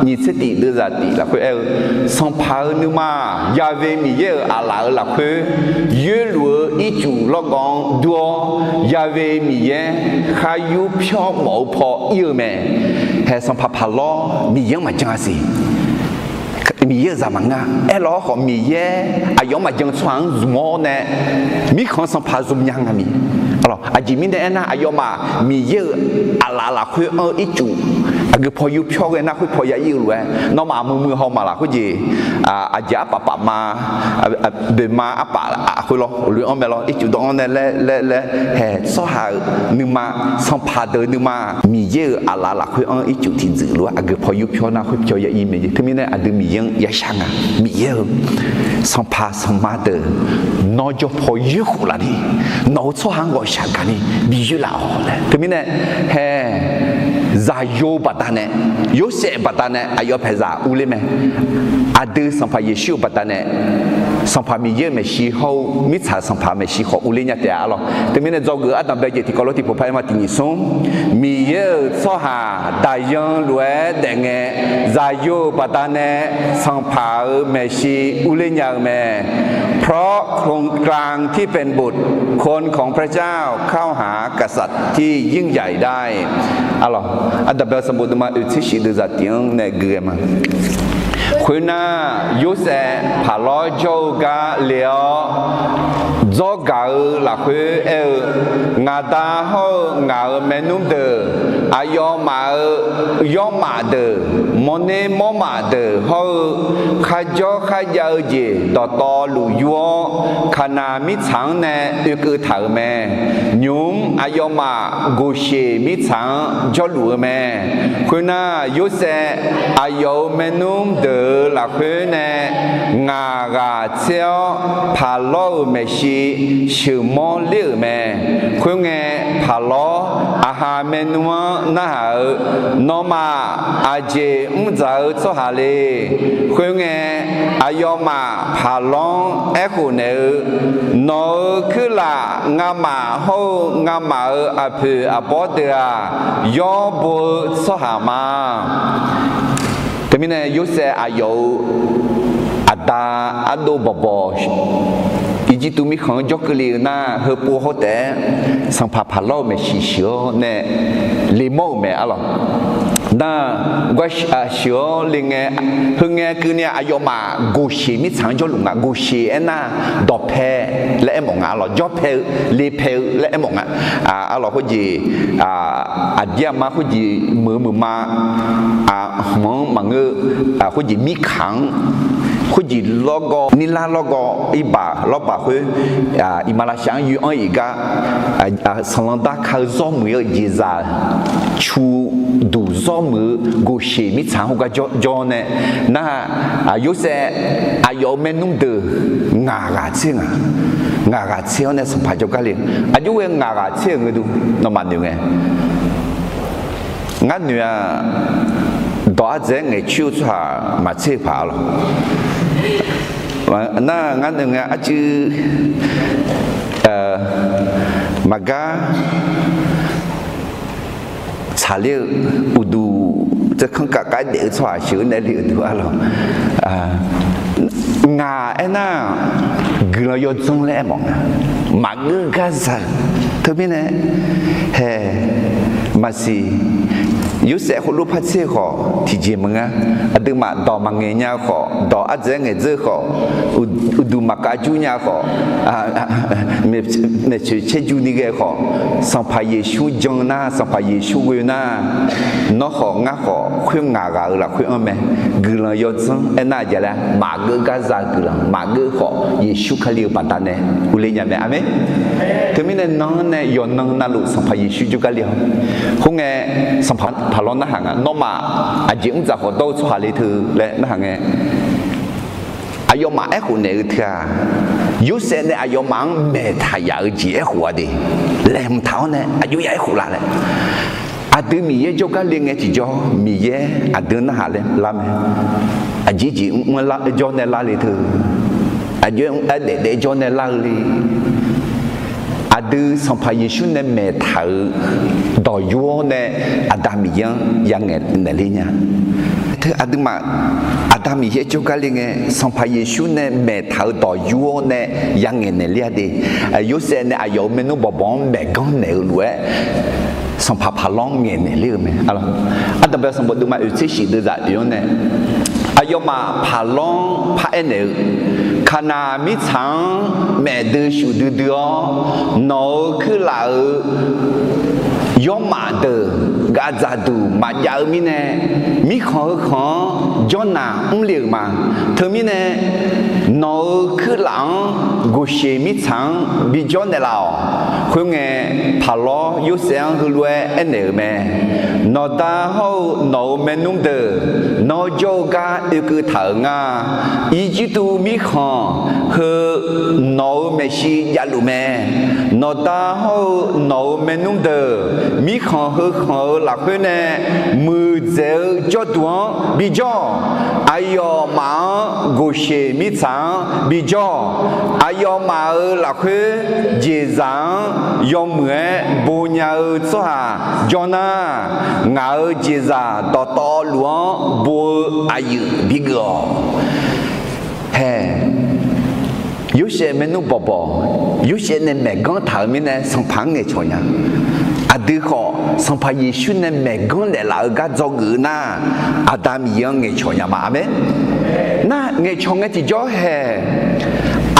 nyiq tser tif deuvzaq tif lafkhoer aer-eu, Sanqpaq-euq nuima-aq, Ya've Miqyaer-euq aqlaf-euq lafkhoer yoerluf-eu ircuf lawrgawv-anr dur-awr, Ya've Miqyaer khar yur pyawr mawf-eu paw ir-eu mae. Haeq Sanqpaq Paqlawr Miqyaer-anr maqjan-a siq. Miqyaer-euq zaq maqngeur-a. Aerlawr khawf Miqyaer aqyawf-anr maqjan-eu tsawrhaq-anr zmq-awr nae, mirkhanq sanqpaq zmq nya nga mi. Aqjeq mirnae aernar, aqyawfmaf Miqyaer-euq aqlaf lafkhoer anr-eu ircuf aqgeu paw yur pyawr ghae nar khoer paw ya ir-eu lof-aer, nawmaf muiqmuiq haw maqlaq khoerjeq, aqjeq arpaf paf ma, boeqma arpaf khoer lawr, loe-anr mae lawr, ircuf dawv-anr nae laer laer laer, haeq tsawrhaq-euq nuima, sanqpaq deuq-eu nuima, Miqyaer-euq aqlaf lafkhoer anr-eu ircuf tiqdzuif lof-aer aqgeu paw yur pyawr nar khoer pyawr ya ir mae jeq. Teumirnae aqdui Miqyaer-anr ya shar nga. Miqyaer-eu, sanqpaq sanqma deuq nawr jawr paw yoerkhof laf ni, nawq-euq tsawrhaq-anr ghawqshaq gaq ni bi yoer laf-awq laer. Teumirnae haeq Zaqyo baqdanae, Yorsaev baqdanae aqyawf paeqzaq urler mae. Aqdui Sanqpaq Yeqsur-euq baqdanae Sanqpaq Miqyaer-euq maeqshi hawr-eu mirtsaq-euq sanqpaq maeqshi khawf urler nya taef-a arlawq. Teumirnae dzawgeuf ardanqbae jeq tiqkawv lof tiqpov par aer ma tiq nyiq smr, Miqyaer-euq tsawrhaq daqyan lof-aer daef ngae, Zaqyo-euq baqdanae sanqpaq-euq maeqshi urler nya-eu mae. เพราะโครงการที่เป็นบุตรคนของพระเจ้าเข้าหากษัตริย์ที่ยิ่งใหญ่ได้ Arlawq, ardanqbae sanqbof deuvma oeq tser shif deuvzaq tiq-anr nae gui ghae ma. Khoernar, Yorsaev paqlawr jawr-eu gar le-awr, dzawrgaq-eu lafkhoer aer-eu, Ngaq da hawr-eu ngaq-euq maernmr deuq, aqyawfmaf-euq yawrmaf deuq, mawrner mawrmaf deuq hawr-eu kharjawr kharjav-eu jeq dawqtawvluf yur-awr, Kaqnaq mirtsaq-anr nae oekeuv taq-euq mae. Nymq-mr aqyawfmaf Goqsheq mirtsaq-anr jawrluf-eu mae. Khoernar, Yorsaev aqyawf-euq maernmr deuq-euq lafkhoer nae ngaq ghaq tser-awr, paqlawr-euq maeqshi sheuqmawr ler-euq mae. Khoerngae, paqlawr aqha maernmr-anr narhaq-eu, Nawmaf aqjeq mrdzaq-eu tsawrhaq le. Khoerngae, aqyawfmaf paqlawr-anr aerkhof naeq-eu, Nawq-euq kuirlaf ngamaf hawr-eu ngamaf-euq aqpoeq aqbawr deuq-aq, yawr bo-eu tsawrhaq ma. Teumirnae Yorsaev aqyawf-euq aqda ardov bawqbawq Irjirtuv mirkhanq-anr jawr keuvle-eu nar, heupov hawr taef-aer sanqpaq paqlawr-euq maeqshi sheuq-awr nae lemawr-euq mae arlawq. Nar, gar sheuq-awr le ngae, heungae keuvni aqyawfmaf Goqsheq mirtsaq-anr jawrluf nga. Goqsheq aernar, dawqpae laer aermawf nga arlawq. Jawrpae-eu, lepae-eu laer aermawf nga. Arlawq khoerjeq, aqdir aqma khoerjeq meuq-eu meuq ma, hmq-anr maqngeur, khoerjeq mirkaq-anr, khoerjeq lawrgawv, nirlar lawrgawv, irbaq lawrbaq khoer, iqmalavshav-anr yoe-anr iq gar, sanqlanq darka-eu zawr muiq-eu jeqzaq cu duq zawr muiq-eu Goqsheq mirtsaq-anr heugar jawr nae, nar, Yorsaev aqyawf-euq maernmr deuq ngaq ghaq tser nga. Ngaq ghaq tser-awr nae sanqpaq jawrgar le. Aqjox ghae ngaq ghaq tser-euq ngeur du, nawmaf noeq ngae. Ngar noeq-aq, dawq ardzaeq-aer ngaeqcoer-eu tsawrhaq maqtser paq-a lawq. Nar ngar noeq ngae arcuiv maqgar tsaqler-eu uqduq, tsaerkanr kavkhav daef-eu tsawrhaq sheuq-eu nae le-euq duq-a lawq. Ngaq aernar, guiqlanq yawdzanr laer aermawf nga, maqgeur gar za-eu. Teumirnae, hae, maqsiq, Yorsaev heulof par tser khawf tiqjeq maqnga. Aqduimaf dawq maqngaeq nya khawf, dawq ardzaeq-aer ngaeqdzeur khawf, uqduq maqkav jur nya khawf, maeqtsoeq caerju ni ghae khawf, Sanqpaq Yeqsur jan nar, Sanqpaq Yeqsur ghoe nar, nawr khawf ngar khawf khoer ngaq ghaq-euq lafkhoer anr mae. Guiqlanq yawdzanr aernar aqjeq laer, maqgeur gar za-eu guiqlanq, maqgeur khawf Yeqsur Kali-euq baqdanae urler nya mae. Aqmeq. Teumirnae nan-anr nae yawqnan navluf Sanqpaq Yeqsur jawrgar le-awr, khoerngae Sanqpaq Paqlawr narhaq nga, nawmaf aqjeq mr dzaq khawf dawr-eu tsawrhaq le teu laer narhaq ngae, aqyawfmaf aerkhof naeq-eu teu-aq, Yorsaev nae aqyawfmaf-anr maeqtaq yaf-eu jeq aerkhof-a de, laeqhmq taq-awr nae aqjox ya aerkhof la laer. Aqdui Miqyaer jawrgar le ngae tiqjawr, Miqyaer aqdui narhaq lar mae. Aqjeq jeq mr-anr jawr nae lar le teu, aqjox-aer daef daef jawr nae lar-eu le. Aqdui Sanqpaq Yeqsur nae maeqtaq-euq dawq yur-awr nae Aqda Miqyaer-anr ya ngaeqnaeq ler nya. Teu aqduimaf Aqda Miqyaer jawrgar le ngae, Sanqpaq Yeqsur nae maeqtaq-euq dawq yur-awr nae ya ngaeqnaeq ler-a de. Yorsaev nae aqyawf-euq maernmr bawqbawq-anr maeqganr naeq-eu lof-aer, Sanqpaq Paqlawr-anr ngaeqnaeq ler-eu mae. Ardanqbae sanqbof deuvma oeq tser shif deuvzaq oeq-anr nae, aqyawfmaf Paqlawr-anr paraer naeq-eu, Kaqnaq mirtsaq-anr maef dui shuf duidui-awr, nawq-euq kuirlaf-euq yawrmaf deuq gavdzaq duq maqjav-eu mirnae, mirkhanq heukhanq-anr jawrnaq mr le-euq ma. Teumirnae, nawq-euq kuirlaf-anr Goqseq mirtsaq-anr bijawr naeqlaf-awq. Khoerngae, Paqlawr Yorsaev-anr heulof-aer aernaeq-euq mae. Nawqda hawr-eu nawq-euq maernmr deuq nawr jawr-eu gar oekeuv taq-euq nga. Irjirtuv mirkhanq heu nawq-euq maeqshi javluf mae. Nawqda hawr-eu nawq-euq maernmr deuq mirkhanq heukhanq-euq lafkhoer nae muiqdzaeq-eu jawrduq-anr bijawr-awq. Aqyawfmaf-anr Goqseq mirtsaq-anr bijawr-awq. Aqyawfmaf-euq lafkhoer jeqzaq-anr yawmuiq-aer bonya-eu tsawrhaq jawr nar, ngaq-euq jeqzaq dawqtawvluf-anr bo-eu aqyuif bigeuf-awq. Hae, Yorsaev maernmr bawqbawq, Yorsaev nae maeqganr taq-euq mirnae Sanqpaq-anr ngaeqcawq nya. Aqdui khawf Sanqpaq Yeqsur nae maeqganr naeqlaf-eu gar dzawgeuf-eu nar, Aqda Miqyaer-anr ngaeqcawq nya ma. Aqmeq. Nar ngaeqcawq ngae tiqjawr hae,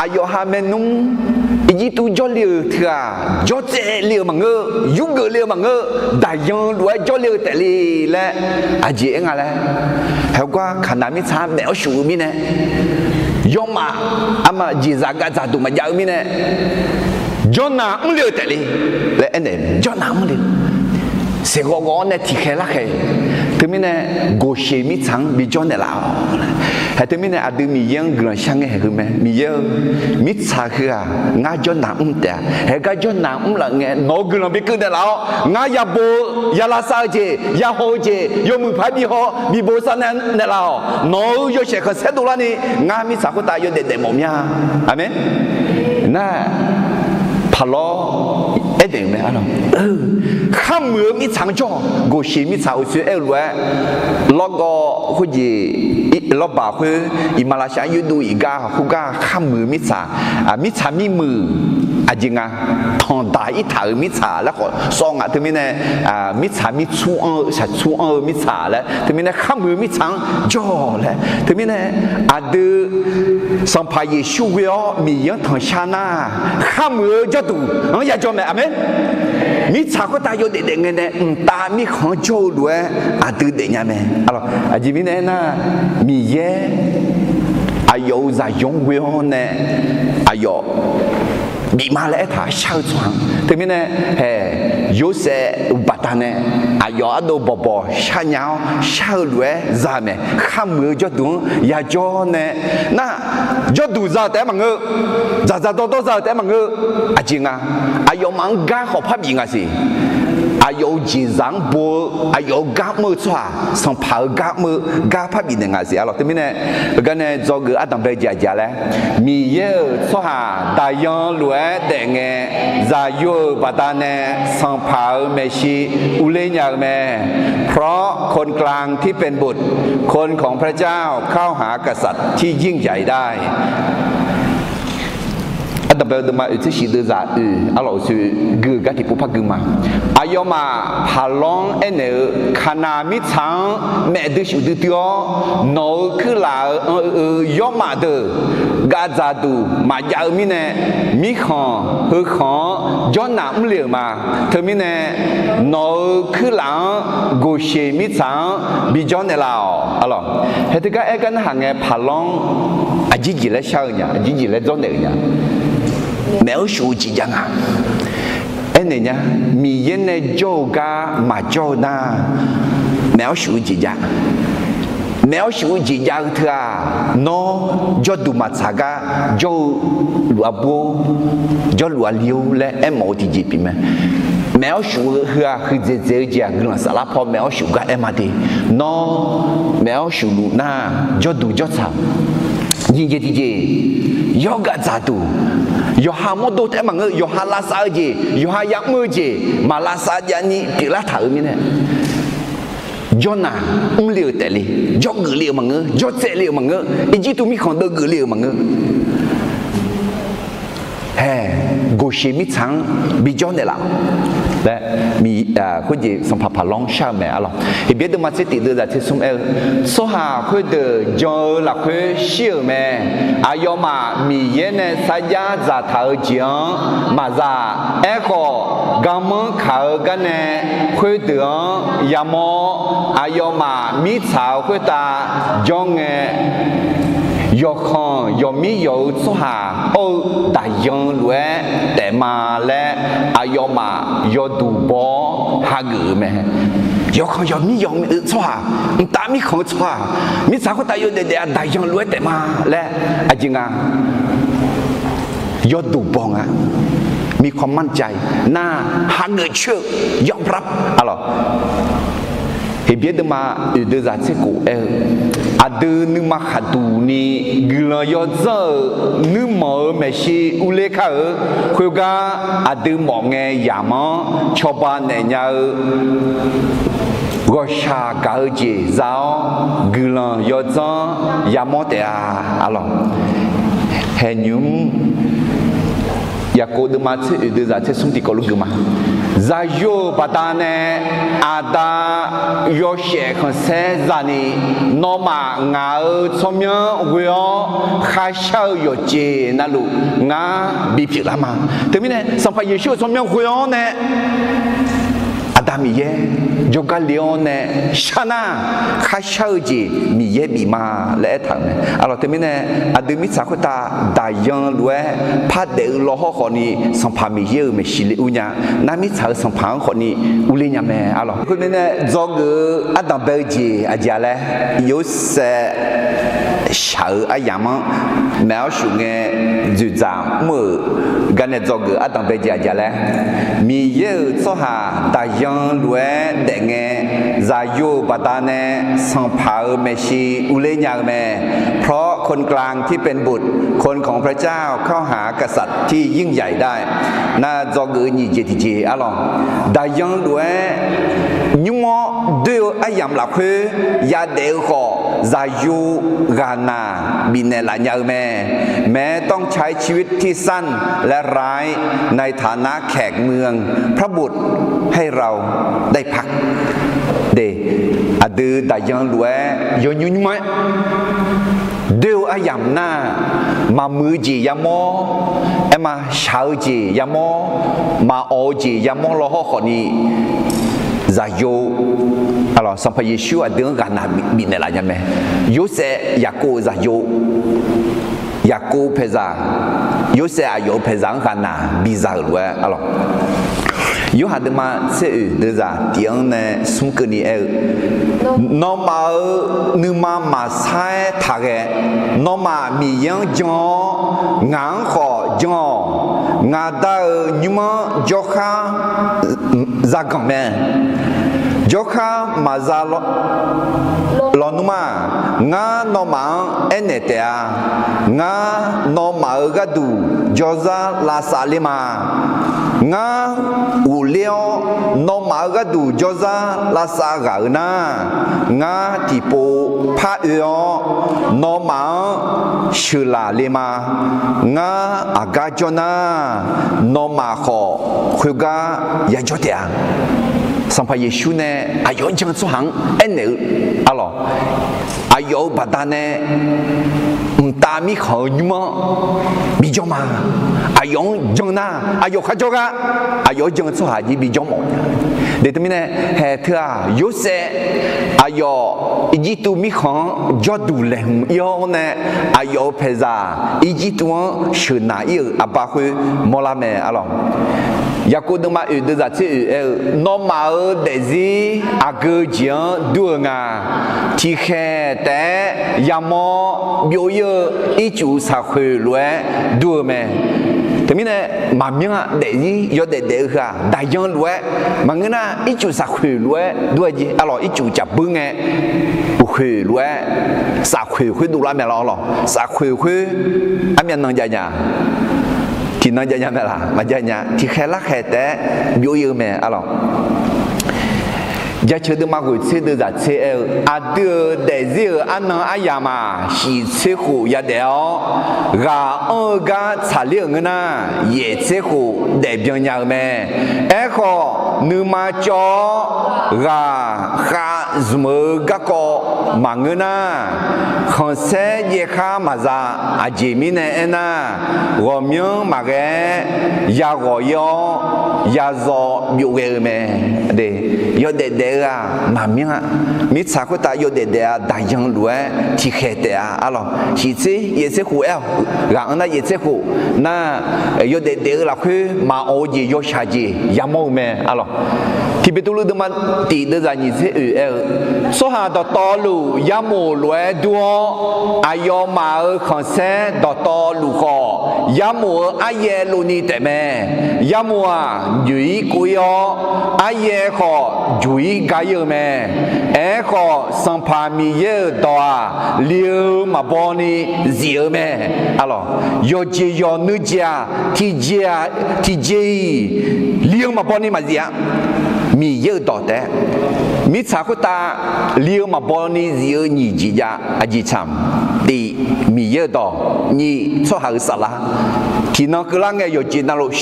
aqyawf ha maernmr Irjirtuv jawrle-euq teu-aq, jawrtsaev le-euq maqngeur, yurgeuf le-eu maqngeur, daqyan lof-aer jawrle-eu taefle laer aqjeq aer nga laer. Haegar Kaqnaq mirtsaq-anr maef-awr shuf-eu mirnae, yawrmaf armaf jeqzaq gavdzaq duq maqjav-eu mirnae, jawrnaq mrle-eu taefle laer aernaeq, jawrnaq mrle-eu saeqghawv ghawv-awr nae tiqkhaeq larkhaeq. Teumirnae, Goqseq mirtsaq-anr bijawr naeqlaf-awq. Hae teumirnae aqdui Miqyaer-anr guiqlanq shar ngae haeq heu mae. Miqyaer-eu, mirtsaq heu-aq ngar jawrnaq mr taef-a. Haegar jawrnaq mrlaf ngae nawq-eu guiqlanq bikeuv naeqlaf-awr, ngar yabo-eu, ya lavsav-eu jeq, ya haw-eu jeq, yawmuiq paq-aer bihaw bibo sar nae naeqlaf-awq. Nawq-euq yawshaef khanqsaer dovlarni ngar mirtsaq khoertav yawdaef daefmawf mya. Aqmeq. Nar, Paqlawr aerdaeq-euq mae. Kharmuiq-eu mirtsaq-anr jawr-awq. Goqseq mirtsaq uqsoer aer-eu lof-aer, lawrgawv khoerjeq, lawrbaq khoer, iqmalavshav-anr yoerduv iq gar khoergar kharmuiq-eu mirtsaq, mirtsaq mirmuiq, aqjeq nga, tanqdaq irtaq-euq mirtsaq laer khawf sawr nga. Teumirnae, mirtsaq mirtsur anr-eu, shaqtsur anr-eu mirtsaq laer, teumirnae kharmuiq-eu mirtsaq-anr jawr-awq laer. Teumirnae, aqdui Sanqpaq Yeqsur ghoe-awr Miqyaer-anr tanqshar nar, kharmuiq-eu jawrduq-anr yajawr mae. Aqmeq. Mirtsaq khoertav yawdaef daef ngae nae mqtav mirkhanq-anr jawr-eu lof-aer aqdui daefnya mae. Aqjeq mirnae aernar, Miqyaer aqyawf-euq zaqyo-anr ghoe-awr nae aqyawf bif ma laer aertaq shar-eu tsawrhaq. Teumirnae, hae, Yorsaev-euq baqdanae aqyawf ardov bawqbawq sharnya-awr shar-eu lof-aer za mae. Kharmuiq-eu jawrduq-anr yajawr nae, nar, jawrduq za-eu taef-aer maqngeur, dzaqdzaq dawrdawr za-eu taef-aer maqngeur. Aqjeq nga, aqyawfmaf-anr gar khawf parbif nga siq. aqyawf-euq jeqzaq-anr bo-eu, aqyawf-euq gar mr-eu tsawrhaq, sanqpaq-euq gar mr-eu gar parbif naeq ngaq siq arlawq. Teumirnae, heugar nae dzawgeuf ardanqbae jeq aqjeq-a laer, Miqyaer-euq tsawrhaq daqyan lof-aer daef ngae, zaqyo-euq baqdanae sanqpaq-euq maeqshi urler nya-eu mae. เพราะคนกลางที่เป็นบุตร คนของพระเจ้าเข้าหากษัตริย์ที่ยิ่งใหญ่ได้ Ardanqbae-eu deuvma oeq tser shif deuvzaq oeq arlawq oeq soe gui-euq gar tiqpov par gui ma. Aqyawfmaf paqlanr-anr aernaeq-eu, Kaqnaq mirtsaq-anr maef duishuf duidui-awr, nawq-euq kuirlaf-euq anr-eu yawrmaf deuq gavdzaq duq maqjav-eu mirnae, mirkhanq heukhanq-anr jawrnaq mrle-euq ma. Teumirnae, nawq-euq kuirlaf-anr Goqseq mirtsaq-anr bijawr naeqlaf-awq arlawq. Hae teugar aer gar narhaq ngae, paqlanr aqjir jeq laer shar-eu nya, aqjir jeq laer dzawrnaeq-euq nya. Maef-awr shuf-eu jeq jav nga. Aernaeq nya, Miqyaer nae jawr-eu gar maqjawr-eu nar, maef-awr shuf-eu jeq jav. Maef-awr shuf-eu jeq jav-eu teu-aq, nawr jawrduq maqtsaq gar jawr-eu luf-a bur-or, jawrluf-a li-or laer aermawf-eu tiqjeq pyeuf mae. Maef-awr shuf-eu heu-aq, huiqdzaeq dzaeq-eu jeq-aq, guiqlanq saflar paw maef-awr shuf gar aer ma de. Nawr maef-awr shuf luf nar, jawrduq jawrtsaq nyiq jeq tiqjeq, yawr gavdzaq duq, yawqha mawrdo taef-aer maqngeur, yawqha lavsav-eu jeq, yawqha yamr-eu jeq maq lavsav javni pyeuflar taq-euq mirnae, jawrnaq mrle-euq taefle, jawrgeuf le-euq maqngeur, jawrtsaev le-euq maqngeur, Irjirtuv mirkhanq deuvgeuf le-euq maqngeur. Hae, Goqseq mirtsaq-anr bijawr naeqlaf laer, khoerjeq sanqpaq paqlanr shar-eu mae arlawq. Heqbyaer deuvma tser tif deuvzaq tser smr aer-eu, tsawrhaq khoerdeuq jan-eu lafkhoer shir-euq mae. Aqyawfmaf Miqyaer nae sarjax dzaqtaq-eu jeq-anr maqza. Aerkhawf, garmanr kaq-eu gar nae khoerdeuq-anr yamawr. Aqyawfmaf mirtsaq-eu khoertav janr ngae, yawqkhanq yawqmir yawq-eu tsawrhaq hawr-eu daqyan lof-aer taef ma laer, aqyawfmaf yawduq baw-awr hageuf-eu mae. Yawqkhanq yawqmir yawq-eu tsawrhaq, mqtav mirkhanq-eu tsawrhaq, mirtsaq khoertav yawdaef daef-a daqyan lof-aer taef ma laer, aqjeq nga yawduq baw nga. มีความมั่นใจ nar, hageuf coer-eu ยอมรับ arlawq. Heqbyaer deuvma oeq deuvzaq tser khof aer-eu, aqdui nuima khaqduq ni guiqlanq yawdzanr-euq nuirmanq-euq maeqshi urler kar-eu khoergar, aqdui mawf ngae yamq-anr cawba naeq nya-eu ghawqshaq gaq-eu jeq za-awr, guiqlanq yawdzanr yamawr taef-a, arlawq. Haeqnymr Yaqkov deuvma tser oeq deuvzaq tser smr tiqkawv luf gui ma. Zaqyo-euq baqdanae aqda yawshaef khanqsaer zani, nawmaf ngaq-euq tsawrmyanr ghoe-awr kharshar-eu yawqjeq navluf ngar bipyeuf lar ma. Teumirnae Sanqpaq Yeqsur-euq tsawrmyanr ghoe-awr nae Aqda Miqyaer jawrgar le-awr nae shar nar, kharshar-eu jeq Miqyaer bif ma laer aertaq-euq mae. Arlawq, teumirnae aqdui mirtsaq khoertav daqyan lof-aer par daef-eu lawhawr khawfni, Sanqpaq Miqyaer-euq maeqshi le ur nya. Nar mirtsaq-euq sanqpaq-anr khawfni urler nya mae, arlawq. Khoermirnae dzawgeuf-eu ardanq bae-eu jeq aqjeq-a laer, Yorsaev shaq-eu aryamq-anr maeq-awr shuf ngae dzoeqdzaq mr-euq garnae dzawgeuf ardanq bae jeq aqjeq-a laer, Miqyaer-euq tsawrhaq daqyan lof-aer daef ngae, zaqyo-euq baqdanae sanqpaq-euq maeqshi urler nya-eu mae. เพราะคนกลางที่เป็นบุตร คนของพระเจ้าเข้าหากษัตริย์ที่ยิ่งใหญ่ได้ Nar dzawgeuf-eu nyiq jeq tiqjeq arlawq. Daqyan lof-aer nymr-awr doer-eu aryamq lafkhoer yadaef-eu khawf, zaqyo ghaqnaq bifnaeq laf nya-eu mae. แม้ต้องใช้ชีวิตที่สั้นและร้ายในฐานะแขกเมือง พระบุตรให้เราได้พัก De, aqdui daqyan lof-aer yawnymr nymr-aer doer-eu aryamq nar, maqmuiq-eu jeq yamawr, aerma shaq-eu jeq yamawr, maqawq-eu jeq yamawr lawhawr khawfni, zaqyo, arlawq, Sanqpaq Yeqsur aqdui-anr ghaqnaq bifnaeq laf nya mae. Yorsaev Yaqkov-euq zaqyo, Yaqkov paeqzaq, Yorsaev aqyawf-euq paeqzaq-anr ghaqnaq biza-euq lof-aer, arlawq, Yorhaq deuvma tser oeq deuvzaq tiq-anr nae smr keuvni aer-eu, Nawmaf-euq nuima maqsar-aer taqghae. Nawmaf Miqyaer-anr jan-awr, ngaq-anr khawf jan-awq. Ngaq Da-euq nymr-anr jawrkhar zaganq mae. Jawrkhar maqza lawnmr-aq, ngar nawmaf-anr aernaeq taef-a. Ngar nawmaf-euq gharduq jawrzar lavsav ler ma. Ngar ghofler-awr, nawmaf-euq gharduq jawrzar lavsav ghaq-euq nar, ngar tiqpov par oe-awr, nawmaf-anr sheuqlaf le ma. Ngar aqgar jawr nar, nawmaf khawf khoergar yajawr taef-a. Sanqpaq Yeqsur nae aqyawf-anr jan-eu tsawrhaq-anr aernaeq-eu, arlawq, aqyawf-euq baqdanae mqtav mirkhanq-eu nymr-anr bijawr ma. Aqyawf-anr jan nar, aqyawf kharjawr gar, aqyawf-anr jan-eu tsawrhaq jir bijawr mawf. Deuq teumirnae, haeq teu-aq, Yorsaev aqyawf Irjirtuv mirkhanq-anr jawrduq laeqhmq ir-awr nae, aqyawf-euq paeqzaq Irjirtuv-anr sheuqnaq ir-euq aqba khoer mawrlar mae, arlawq. Yaqkov deuvma oeq deuvzaq tser oeq aer-eu, nawmaf-euq daefzir aqgeu jeq-anr dur-eu nga. Tiqkhaeq taef-aer yamawr byov ir-eu ircuf saqkhoeq lof-aer dur-eu mae. Teumirnae, maqmyanr-aq, daefzir yawdaef daef-eu heu-aq, daqyan lof-aer maqngeur nar, ircuf saqkhoeq lof-aer dur-eu jeq, arlawq, ircuf caf beur ngae, uqkhoeq lof-aer, safkhoeq khoer dovlar mae lawq, arlawq. Safkhoeq khoer armyav nan jav nya? Tiqnan jav nya mae laq? Maqjav nya. Tiqkhaeq larkhaeq taef-aer byov ir-eu mae, arlawq. Jaceuq deuvma ghoeq tser deuvzaq tser aer-eu, aqdui-euq daefzir-euq arnan aryamq maq shiq tser khof yadaef-awr, ghaq anr-eu gar tsaqler-euq ngeur nar, yaef tser khof daefbyan nya-eu mae. Aerkhawf, nuima cawv-awr ghaq khav zmq-eu garkawv maqngeur nar, khanqsaer jaev khar maqza. Aqjeq mirnae aernar, ghawqmyanr maqghae-aer yaghawq ir-awr, yazawv byov ghae-eu mae. Yawdaef daef-eu-aq maqmyanr-a. Mirtsaq khoertav yawdaef daef-a, daqyan lof-aer tiqkhaeq taef-a, arlawq. Shiq tser yaef tser khof aer-awq. Ghaq anr nar yaef tser khof nar, yawdaef daef-eu lafkhoer maqawq-eu jeq yawshaq jeq yamawr-eu mae, arlawq. Tiqbeqtuvluv deuvma tiq deuvzaq nyiq tser oeq aer-eu, tsawrhaq dawqtawvluf yarmof lof-aer dur-awr, aqyawfmaf-euq khanqsaer dawqtawvluf khawf, yarmof-euq aryaev lovni taefmae. Yarmof-aq, joeq-ir kov-ir-awr, aryaev khawf juq-ir gar-ir-eu mae. Aerkhawf, Sanqpaq Miqyaer-euq dawq-aq, li-eu maqbaw ni zif-eu mae. Arlawq, yawqjeq yawq nuijeq-aq, tiqjeq-aq, tiqjeq-iq li-eu maqbaw ni maqzif-a. Miqyaer-euq dawq taef-aer, mirtsaq khoertav li-eu maqbaw ni zif-eu nyiq jeq jav. Aqjeq tsaq, tiq, Miqyaer-euq dawq, nyiq, tsawrhaq-euq saflar. Tiqnan keuvlar ngae yawqjeq navluf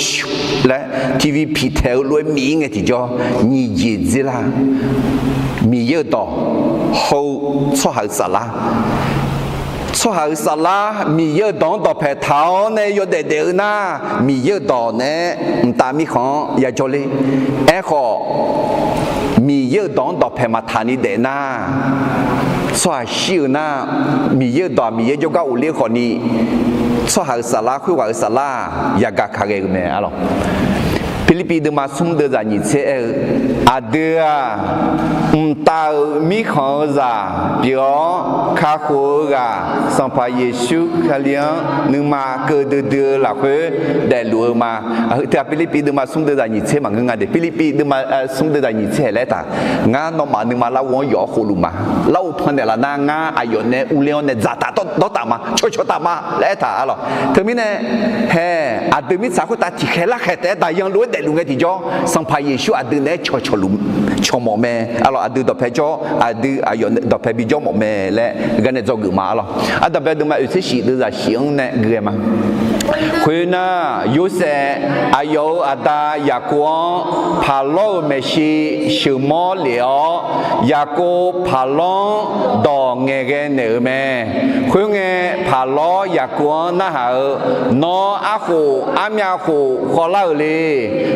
laer TV piqtaeq-eu lof-aer miq-ir ngae tiqjawr nyiq jeq dzer lar. Miqyaer-euq dawq, hawr-eu tsawrhaq-euq saflar. Tsawrhaq-euq saflar Miqyaer-euq dawq-anr dawqpae taq-awr nae yawdaef daef-eu nar, Miqyaer-euq dawq naeq-aer mqtav mirkhanq-anr yajawr ler. Aerkhawf, Miqyaer-euq dawq-anr dawqpae maqtaq ni daef nar, tsawrhaq shir-eu nar, Miqyaer-euq dawq-aq Miqyaer jawrgar ghofler khawf ni, tsawrhaq-euq saflar khoerghaq-euq saflar-aq yagaq ka ghae-eu mae, arlawq. Pirlirpiv deuvma smr deuvzaq nyiq tser aer-eu, aqdui-aq, mqtav-euq mirkhanq-eu zaq pyeuf-awr, kakhof-eu ghaq Sanqpaq Yeqsur Kali-anr nuima keuv duidui-eu lafkhoer daefluf-eu ma. Heu teu-aq Pirlirpiv deuvma smr deuvzaq nyiq tser maqngeur nga de. Pirlirpiv deuvma smr deuvzaq nyiq tser-aer laer taq, ngar nawmaf nuima larghov-anr yawf-awr khovluf ma. Larghov pannaeq laf nar, ngar aqyawf nae urler-awr nae dzaqtaf dawrtaf ma, cawqcawq taf ma laer aertaq, arlawq. Teumirnae, hae, aqdui mirtsaq khoertav tiqkhaeq larkhaeq taef-aer daqyan lof-aer daefluf ngae tiqjawr, Sanqpaq Yeqsur aqdui naeq-aer cawqcawq luf, cawq mawf mae, arlawq. Aqdui dawqpae jawr, aqdui aqyawf dawqpae bijawr mawf mae laer gar nae dzawgeuf ma, arlawq. Ardanqbae deuvma oeq tser shif deuvzaq shif-anr nae gui-aer ma. Khoernar, Yorsaev aqyawf-euq aqda Yaqkov-anr paqlawr-euq maeqshi sheuqmawr lef-awr, Yaqkov paqlawr-anr dawq ngaeqghae naeq-euq mae. Khoerngae, paqlawr Yaqkov-anr narhaq-eu, Nawr arkhof armyav khof khawvlar-euq le.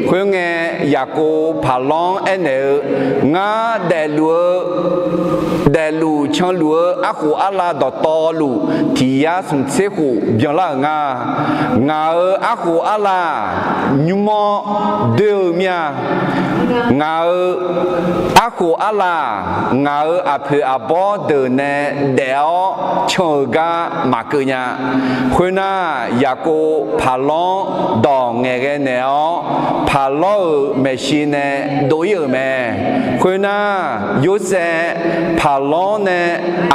Khoerngae, Yaqkov paqlawr-anr aernaeq-eu, Ngar daefluf-eu daefluf canluf-eu arkhof arlav dawqtawvluf tiq yar smq tser khof byanlar-euq nga. Ngaq-euq arkhof arlav nymr-awr doer-eu mir-a. Ngaq-euq arkhof arlav, ngaq-euq aqpoeq aqbawr deuq nae daef-awr can-eu gar maqkeuv nya. Khoernar, Yaqkov paqlanr dawq ngaeqghae naeq-awr, paqlanr-euq maeqshi nae dov-ir-euq mae. Khoernar, Yorsaev paqlanr nae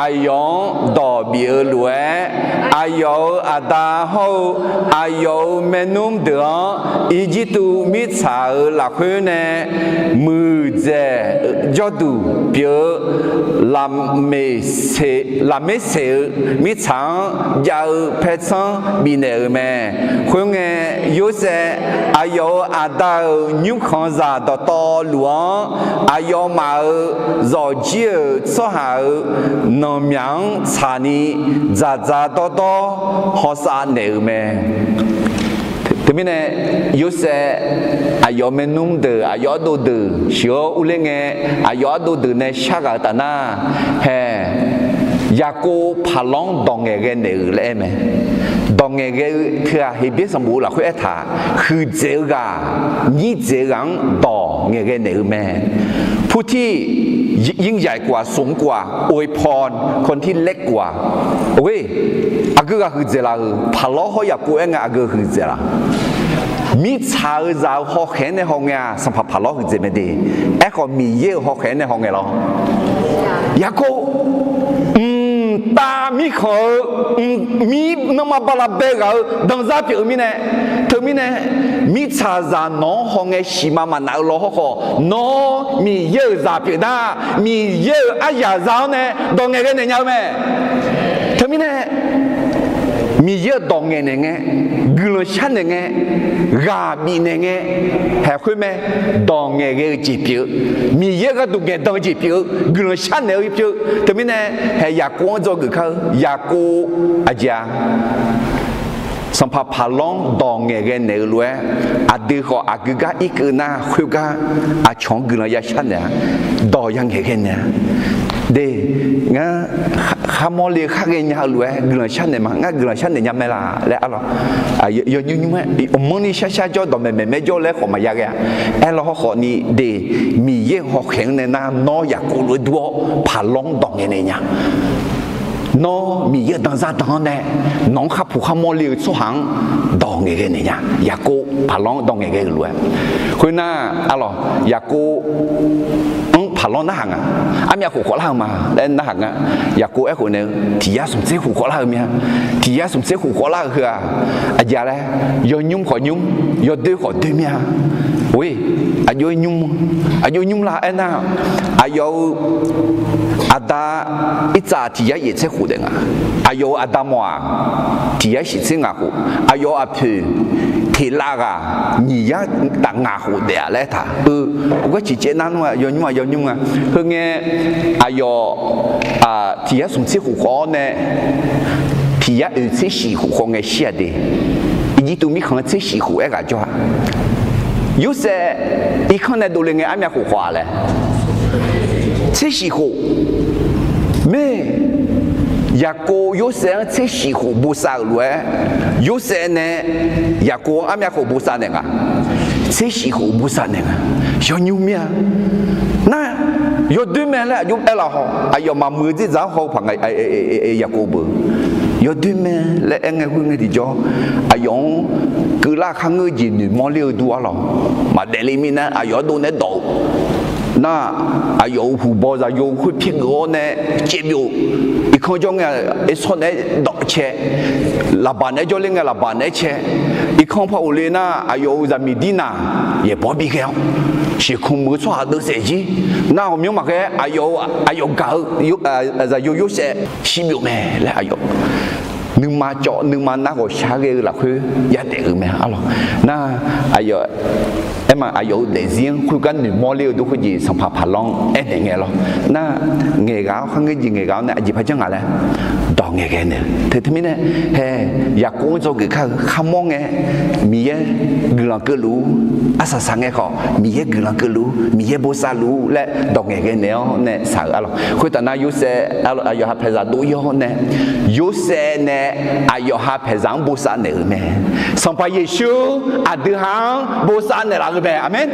aqyawf-anr dawq bif-eu lof-aer, aqyawf-euq aqda hawr-eu aqyawf-euq maernmr deuq-anr Irjirtuv mirtsaq-euq lafkhoer nae muiqdzaeq jawrduq pyeuf-eu Laqmeqseq, Laqmeqseq-euq mirtsaq-anr jav-eu paertsanr bifnaeq-euq mae. Khoerngae, Yorsaev aqyawf-euq aqda-euq nymrkhanqzaq dawqtawvluf-anr, aqyawfmaf-euq zawqjir-euq tsawrhaq-euq nanqmyaq-anr tsaqni dzaqdzaq dawrdawr hawsav naeq-euq mae. Teumirnae, Yorsaev aqyawf maernmr deuq, aqyawf ardov deuq sheuq-awr urler ngae, aqyawf ardov deuq nae sharghaq-eu taf nar, hae, Yaqkov paqlanr dawq ngaeqghae naeq-euq laer aer mae. Dawq ngaeqghae-eu teughaq Heqbyaer sanqbof-eu lafkhoer aertaq, huiqdzaeq-eu ghaq, nyirdzaeq-eu ghaq-anr dawq ngaeqghae naeq-euq mae. ผู้ที่ยิ่งใหญ่กว่า สูงกว่า อวยพรคนที่เล็กกว่า Aqgeu ghaq huiqdzaeq laf-euq, paqlanr hawr Yaqkov aer ngae aqgeu huiqdzaeq laf. Mirtsaq-euq zaq-euq hawkhaeq-anr nae hawngae-aq, sanqpaq paqlanr huiqdzaeq mae de. Aerkhawf, Miqyaer-euq hawkhaeq-anr nae hawngae lawr. Yaqkov, mqtav mirkhanq-eu, mir nanrma bala bae ghaq-eu danzar pyeuf-eu mirnae, teumirnae, mirtsaqzaq nawq-anr hawngae siqma maqnaf-eu law hawrkhawf, nawr Miqyaer-euq zaq pyeuf nar, Miqyaer-euq aryaq za-awr nae dawq ngaeqghae naeq nya-eu mae. Teumirnae, Miqyaer-euq dawq ngaeqnaeq ngae, guiqlanq sharnaeq ngae, ghaq bifnaeq ngae, haeq khoer mae. Dawq ngaeqghae-eu jeq pyeuf-eu, Miqyaer gharduq ngaeqdan-eu jeq pyeuf-eu, guiqlanq sharnaeq-eu pyeuf-eu. Teumirnae, haeq Yaqkov-anr dzawgeuf kar-eu, Yaqkov aqjeq-a, sanqpaq paqlanr dawq ngaeqghae naeq-eu lof-aer, aqdui khawf aqgeu gar irkeuv nar, khoergar aqcawq-anr guiqlanq ya sharnaeq-a, dawq ya ngaeqghae naeq-a. De, ngar kharmawr le-eu khar ghaenya-eu lof-aer guiqlanq sharnaeq ma, ngar guiqlanq sharnaeq nya mae laf laer arlawq. Yawnymr nymr-aer, awqmanrni sharshar jawr, dawqmaeq maeq maer jawr laer khawf maqya ghae-a. Aerlaw hawrkhawf ni de, Miqyaer-euq hawkhaeq-anr nae nar, nawr Yaqkov lof-aer dur-awr paqlanr-anr dawq ngaeqnaeq nya. Nawr Miqyaer-euq danzar dan-anr nae, nawq-anr kharpuq kharmawr le-eu tsawrhaq-anr dawq ngaeqghae naeq nya. Yaqkov paqlanr-anr dawq ngaeqghae-euq lof-aer, khoernar, arlawq, Yaqkov-anr paqlanr narhaq nga. Armyav khof khawflar-eu ma laer narhaq nga. Yaqkov aerkhof naeq-eu tiq yar smq tser khof khawflar-eu mir-a. Tiq yar smq tser khof khawflar-eu heu-aq, aqjeq laer, yawnymr khawf nymr, yawdoer khawf doer mir-a. Oe, aqjox nymr, aqjox nymr la aernar, aqyawf-euq aqda Irtsav tiq yar yaef tser khof daef nga. Aqyawf-euq aqda mawf-aq, tiq yar shif tser ngaq khof. Aqyawf-euq aqpoeq Teqlav ghaq nyiq yar taf ngaq khof daef-a laer aertaq-eu. Gar ciqcaev nar nmr-aq yawnymr-aq yawnymr nga. Heu ngae, aqyawf tiq yar smq tser khof khawf-awr nae, tiq yar oeq tser shif khof khawf ngae shir-aq de. Irjirtuv mirkhanq-anr tser shif khof aer ghaq jawr-a. Yorsaev irkanr nae dovle ngae armyav khof khawf-a laer, tser shif khof. Mae, Yaqkov Yorsaev-anr tser shif khof bosav-euq lof-aer, Yorsaev nae Yaqkov-anr armyav khof bosav naeq nga. Tser shif khof bosav naeq nga. Yawnymr mir-a. Nar, yawdoer mae laer aqjox aerlaf haw, aqyawf maqmuiq-eu dzerdzaq-anr haw-eu paq nga, Yaqkov beu. Yawdoer mae laer aer ngae khoer ngae tiqjawr, aqyawf-anr keuvlar kharngeur jeq noeqmawr ler-eu dur arlawq. Maqdaef le mirnae aqyawf ardov nae dawq-eu nar, aqyawf-euq huqbaw zaqyo khoer pyaergeuf-awr nae caevbyov. Irkanr jawr ngae, Ersawr naeq-aer dawq cae, Laqbaq naeq-aer jawrler ngae Laqbaq naeq-aer cae. Irkanr par ghofle nar, aqyawf-euq zaqmiq Dirnaq yaeqbawq bighae-awr, sheuqkmq muiq-eu tsawrhaq deuvsaef jir. Nar ghawqmyanr maqghae, aqyawf, aqyawf gaq-eu zaqyo Yorsaev shirbyov mae laer aqyawf nuima cawv nuima nar ghawqshaq ghae-eu lafkhoer yadaef-euq mae arlawq. Nar, aqyawf, aerma aqyawf-euq daefzir-anr khoergar noeqmawr ler-eu dur khoerjeq Sanqpaq Paqlanr-anr aernaeq ngae lawr. Nar, ngaeqghaq-awr kharngeur jeq ngaeqghaq-awr nae aqjeq par janr nga laer dawq ngaeqghae naeq-eu te. Teumirnae, hae, Yaqkov-anr dzawgeuf kar-eu kharmawr ngae, Miqyaer guiqlanq keuvluf-ur, arsaq saq ngae khawf Miqyaer guiqlanq keuvluf-ur, Miqyaer bosav luf-ur laer dawq ngaeqghae naeq-awr nae shaq-euq arlawq. Khoertav nar Yorsaev, yawqha paeqzaq dov yawr nae, Yorsaev nae aqyawf ha paeqzaq-anr bosav naeq-euq mae. Sanqpaq Yeqsur aqdui ha-anr bosav naeqlaf-eu mae. Aqmeq.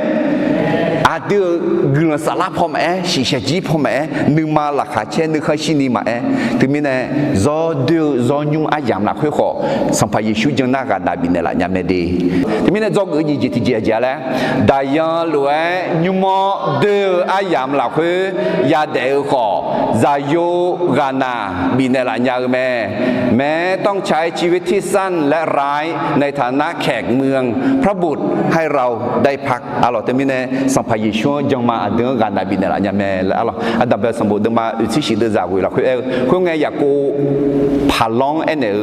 Aqdui-euq guiqlanq saflar paw maqaer, shiqshaq jir paw maqaer, nuima laqkhaq caer nuikhanr shirni maqaer, teumirnae zawr doer-eu zawr nymr aryamq lafkhoer khawf, Sanqpaq Yeqsur janr nar ghaqnav bifnaeq laf nya mae de. Teumirnae dzawgeuf-eu nyiq jeq tiqjeq-aq jeq-a laer, daqyan lof-aer nymr-awr doer-eu aryamq lafkhoer yadaef-eu khawf, zaqyo ghaqnav bifnaeq laf nya-eu mae. แม้ต้องใช้ชีวิตที่สั้นและร้าย ในฐานะแขกเมือง พระบุตรให้เราได้พัก arlawq. Teumirnae Sanqpaq Yeqsur-anr janma aqdui-anr ghaqnav bifnaeq laf nya mae laer arlawq. Aqdaq bae sanqbof deuvma oeqtser shif deuvzaq ghoeq lafkhoer aer-eu khoerngae Yaqkov Paqlanr-anr aernaeq-eu,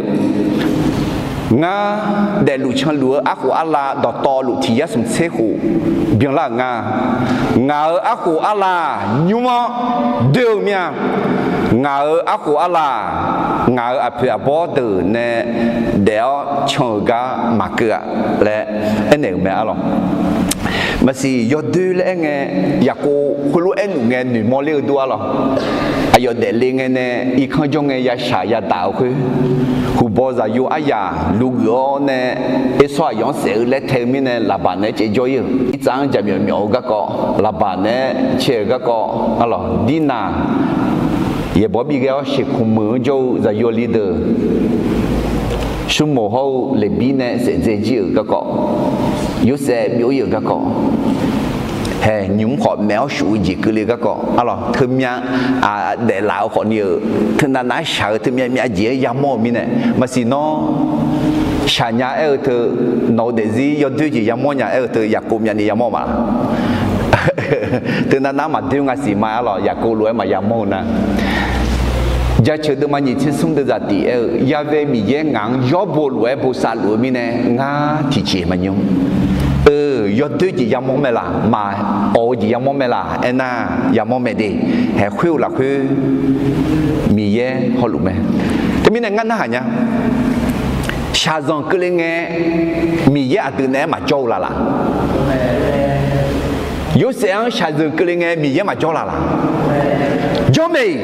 Ngar daefluf canluf-eu arkhof arlav dawqtawvluf tiq yar smq tser khof byanlar-euq nga. Ngaq-euq arkhof arlav nymr-awr doer-eu mir-a. Ngaq-euq arkhof arlav, ngaq-euq aqpoeq aqbawr deuq nae daef-awr can-euq gar maqkeuv-a laer aernaeq-euq mae arlawq. Maqsiq yawdoer laer aerngae, Yaqkov khoerlof aerluf ngae noeqmawr ler-eu dur arlawq. Aqyawf daefle ngae nae irkanr jawr ngae yashaq yadaq-eu khoer, huqbaw zaqyo aryaq luv geuf-awr nae, Ersawr aqyawf-anr saef-eu laer tae-eu mirnae Laqbaq naeq-aer caevjawr ir-euq. Irtsav-anr jaqmyawf myawf-eu garkawv, Laqbaq naeq-aer cae-euq garkawv arlawq. Dirnav yaeqbawq bighae-awr sheuqkmq meuq-anr jawr-eu zaqyo li deuq, smrmoq hawr-eu Leqbir nae saef dzae jir-euq garkawv, Yorsaev byov ir-euq garkawv, hae nymq-mr khawf maef-awr shuf-eu jeq keuvle garkawv arlawq. Teumyav daeflaf-eu khawfni-euq teunav nav-aer shaq-eu teumyav myav jeq-aer yamawr-euq mirnae, maqsiq nawr shaqnya aer-eu teu, nawq-eu daefzir yawdoer jeq yamawr nya aer-eu teu Yaqkov myavni yamawr ma. Teunav nav maqdoer nga siq ma arlawq, Yaqkov lof-aer maqya mawr-eu nar. Jaceuq deuvma nyiq tser smr deuvzaq tiq aer-eu, Ya've Miqyaer ngaq-anr yawrbo lof-aer bosav luf-eu mirnae ngar tiqjeq maqnymr. Eu, yawdoer jeq yamawr mae laq, maqawq-eu jeq yamawr mae laq aernar, yamawr mae de. Haeq khoer-eu lafkhoer Miqyaer hawluf mae. Teumirnae ngar narhaq nya. Shaqzanq keuvle ngae, Miqyaer aqdui naeq-aer maqjawr-eu laqlaq? Yorsaev-anr shaqzanq keuvle ngae Miqyaer maqjawr laqlaq? Jawr mae-iq.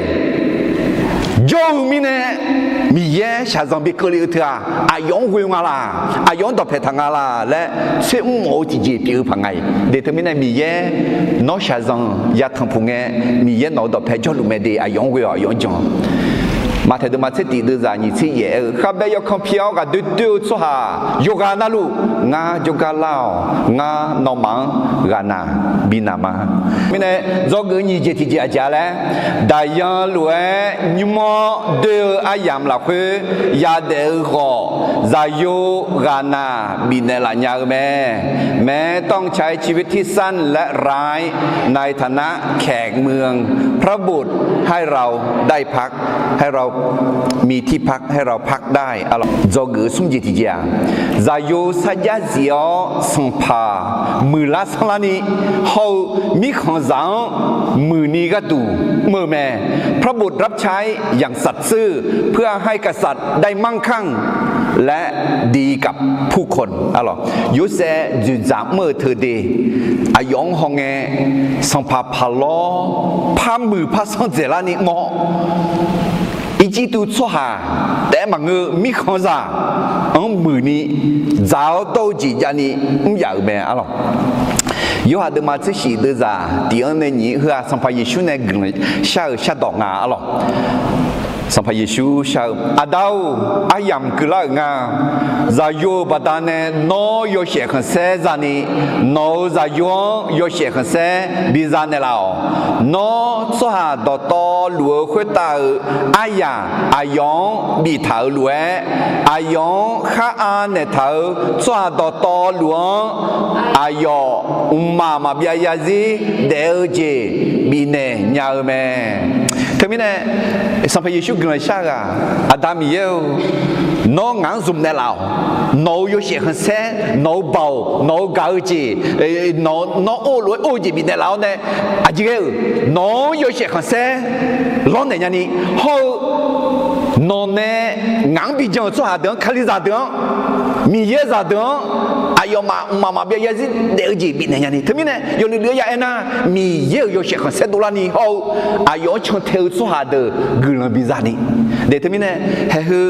Jawr-eu mirnae, Miqyaer shaqzanq bi keuvle-eu teu-aq, aqyawf-anr ghoe nga laq, aqyawf-anr dawqpae taq nga laq laer tser mr mawf-eu tiqjeq pyeuf-eu paq nga-iq de. Teumirnae Miqyaer nawr shaqzanq yatanq puq ngae, Miqyaer nawq-eu dawqpae jawrluf mae de, aqyawf-anr ghoe-awq, aqyawf-anr jan. Maqtaeq deuvma tser tiq deuvzaq nyiq tser yaef aer-eu, Khavbae yawkanr pi-awr ghaqdoer doer-eu tsawrhaq yawqghaq navluf ngar jawrgar lar-awq. Ngar nawmaf-anr ghaqnaq bi naq ma. Mirnae dzawgeuf nyiq jeq tiqjeq aqjeq-a laer, daqyan lof-aer nymr-awr doer-eu aryamq lafkhoer yadaef-eu khawf, zaqyo ghaqnaq bifnaeq laf nya-eu mae. แม้ต้องใช้ชีวิตที่สั้นและร้ายในฐานะแขกเมือง พระบุตรให้เราได้พัก ให้เรามีที่พัก ให้เราพักได้ arlawq. Dzawgeuf-eu smr jeq tiqjeq-aq, zaqyo sarjax zif-awr sanqpaq muiqlar sanrlarni hawr-eu mirkhanqzaq-anr muiqni gharduq mr-eu mae. พระบุตรรับใช้อย่างสัตย์ซื่อ เพื่อให้กษัตริย์ได้มั่งคั่ง และดีกับผู้คน arlawq. Yorsaev dzoeqdzaq mr-eu teu de, aqyawf-anr hawngae, sanqpaq paqlawr par muiq par sanr dzaeqlarni mr-awr, Irjirtuv tsawrhaq taef-aer maqngeur-eu mirkhanqzaq-anr muiqni dzaq-awr dawr-eu jeq javni mr yaf-euq mae arlawq. Yorhaq deuvma tser shif deuvzaq tiq-anr nae nyiq heu-aq, Sanqpaq Yeqsur nae guiqlanq shar-eu shardawq nga arlawq. Sanqpaq Yeqsur shar-eu, Aqda-or, aryamq keuvlar-euq nga. Zaqyo-euq baqdanae nawr yawshaef khanqsaer zani, nawq-euq zaqyo-anr yawshaef khanqsaer biza naeqlaf-awq. Nawr tsawrhaq dawqtawvluf-eu khoertav-euq aryaq aqyawf-anr biftaq-euq lof-aer, aqyawf-anr khar anaeq taq-eu tsawrhaq dawqtawvluf-anr aqyawf mqmaq maqbyav zarzir daef-eu jeq bifnaeq nya-eu mae. Teumirnae, Sanqpaq Yeqsur guiqlanq shar-eu-aq, Aqda Miqyaer-or, Nawr ngaq-anr zmq naeqlaf-awq. Nawq-euq yawshaef khanqsaer, nawq-euq baoq, nawq-euq gaq-eu jeq, nawq, nawr or-eu lof-aer or-eu jeq bifnaeq laf-awr nae, aqjeq ghae-euq nawq-anr yawshaef khanqsaer lawrnaeq nyani hawr-eu, nawqnae ngaq-anr bijan-euq tsawrhaq deuq-anr, Kalizaq deuq-anr, Miqyaer zaqdeuq-anr aqyawfmaf mqmaq maqbyav yarzir daef-eu jeq bifnaeq nyani. Teumirnae yawluiv luiv-aer ya aernar, Miqyaer-euq yawshaef khanqsaer dovlarni hawr-eu, aqyawf-anr cantae-eu tsawrhaq deuq guiqlanq biza ni. Daef teumirnae, haeqheu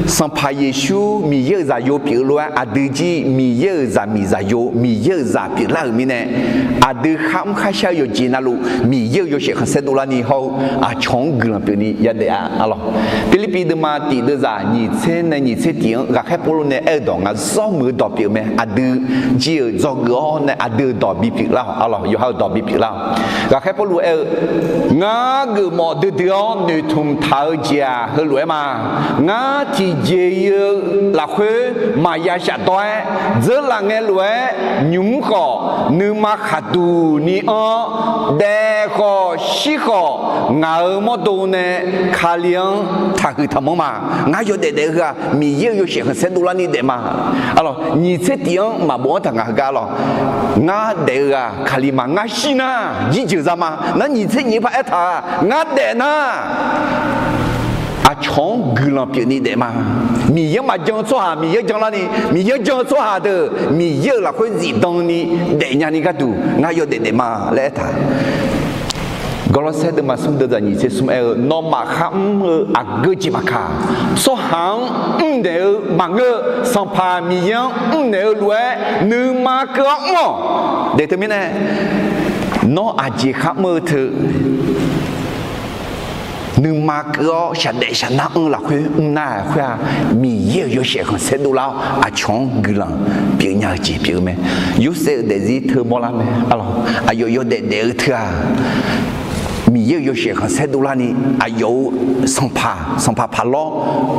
Sanqpaq Yeqsur Miqyaer-euq zaqyo pyeuf-eu lof-aer, aqdui jir Miqyaer-euq zaqmiq zaqyo, Miqyaer-euq zaq pyeuflar-euq mirnae, aqdui kharmr kharshar-eu yawqjeq navluf Miqyaer-euq yawshaef khanqsaer dovlarni hawr-eu, aqcawq-anr guiqlanq pyeufni yadaef-a, arlawq. Pirlirpiv deuvma tiq deuvzaq nyiq tser nae nyiq tser tiq-anr ghaqkhaer Pawrluv nae aer-eu dawq ngaq zawr muiq-eu dawq pyeuf mae. Aqdui jir-euq dzawgeuf-awr nae aqdui-euq dawq bipyeuf lar-awq, arlawq, yawqha-euq dawq bipyeuf lar-awq. Ghaqkhaer Pawrluv aer-eu, Ngar geufmawf duidui-awr noeqtmq taq-eu jeq-aq heulof-aer ma. Ngar tiqjeq-iq-eu lafkhoer maqya shafdawr-aer, dzeurlaf ngae lof-aer nymq-mr khawf, nuima khaqduq ni anr-awr, daef khawf shir khawf, ngaq-euq mawrdo nae Kali-anr taqhuiq taqmanr ma. Ngar yawdaef daef-eu heu-aq, Miqyaer-euq yawshaef khanqsaer dovlarni daef ma. Arlawq, nyiq tser tiq-anr maqbof-anr taq ngaq heugar lawq. Ngar daef-eu ghaq Kali ma. Ngar shir nar, jirjeuq za ma. Nar nyiq tser nyiq-eu par aertaq-a, ngar daef nar, aqcawq-anr guiqlanq pyeufni daef ma. Miqyaer-anr maqjan-eu tsawrhaq Miqyaer-anr janlarni, Miqyaer-anr jan-eu tsawrhaq deuq Miqyaer-euq lafkhoer zifdan ni daefnya ni gharduq ngar yawdaef daef ma laer aertaq. Gawrlawrsaer deuvma smr deuvzaq nyiq tser smr aer-eu, Nawmaf kharmr-eu aqgeu jeq maqkaq, tsawrhaq-anr mrnaeq-eu maqngeur-eu, Sanqpaq Miqyaer-anr mrnaeq-eu lof-aer nuima keuv-awr mr-awq. Daef teumirnae, nawr aqjeq kharmr-eu teu nuima keuv-awr shaqdaef shaqnar anr-eu lafkhoer mrnar-aq khoer-aq, Miqyaer-euq yawshaef khanqsaer dovlar-awr aqcawq-anr guiqlanq pyeufnya-eu jeq pyeuf-eu mae. Yorsaev-euq daefzir teu mawrlar mae, arlawq. Aqyawf yawdaef daef-eu teu-aq, Miqyaer-euq yawshaef khanqsaer dovlarni, aqyawf-euq sanqpaq, sanqpaq paqlawr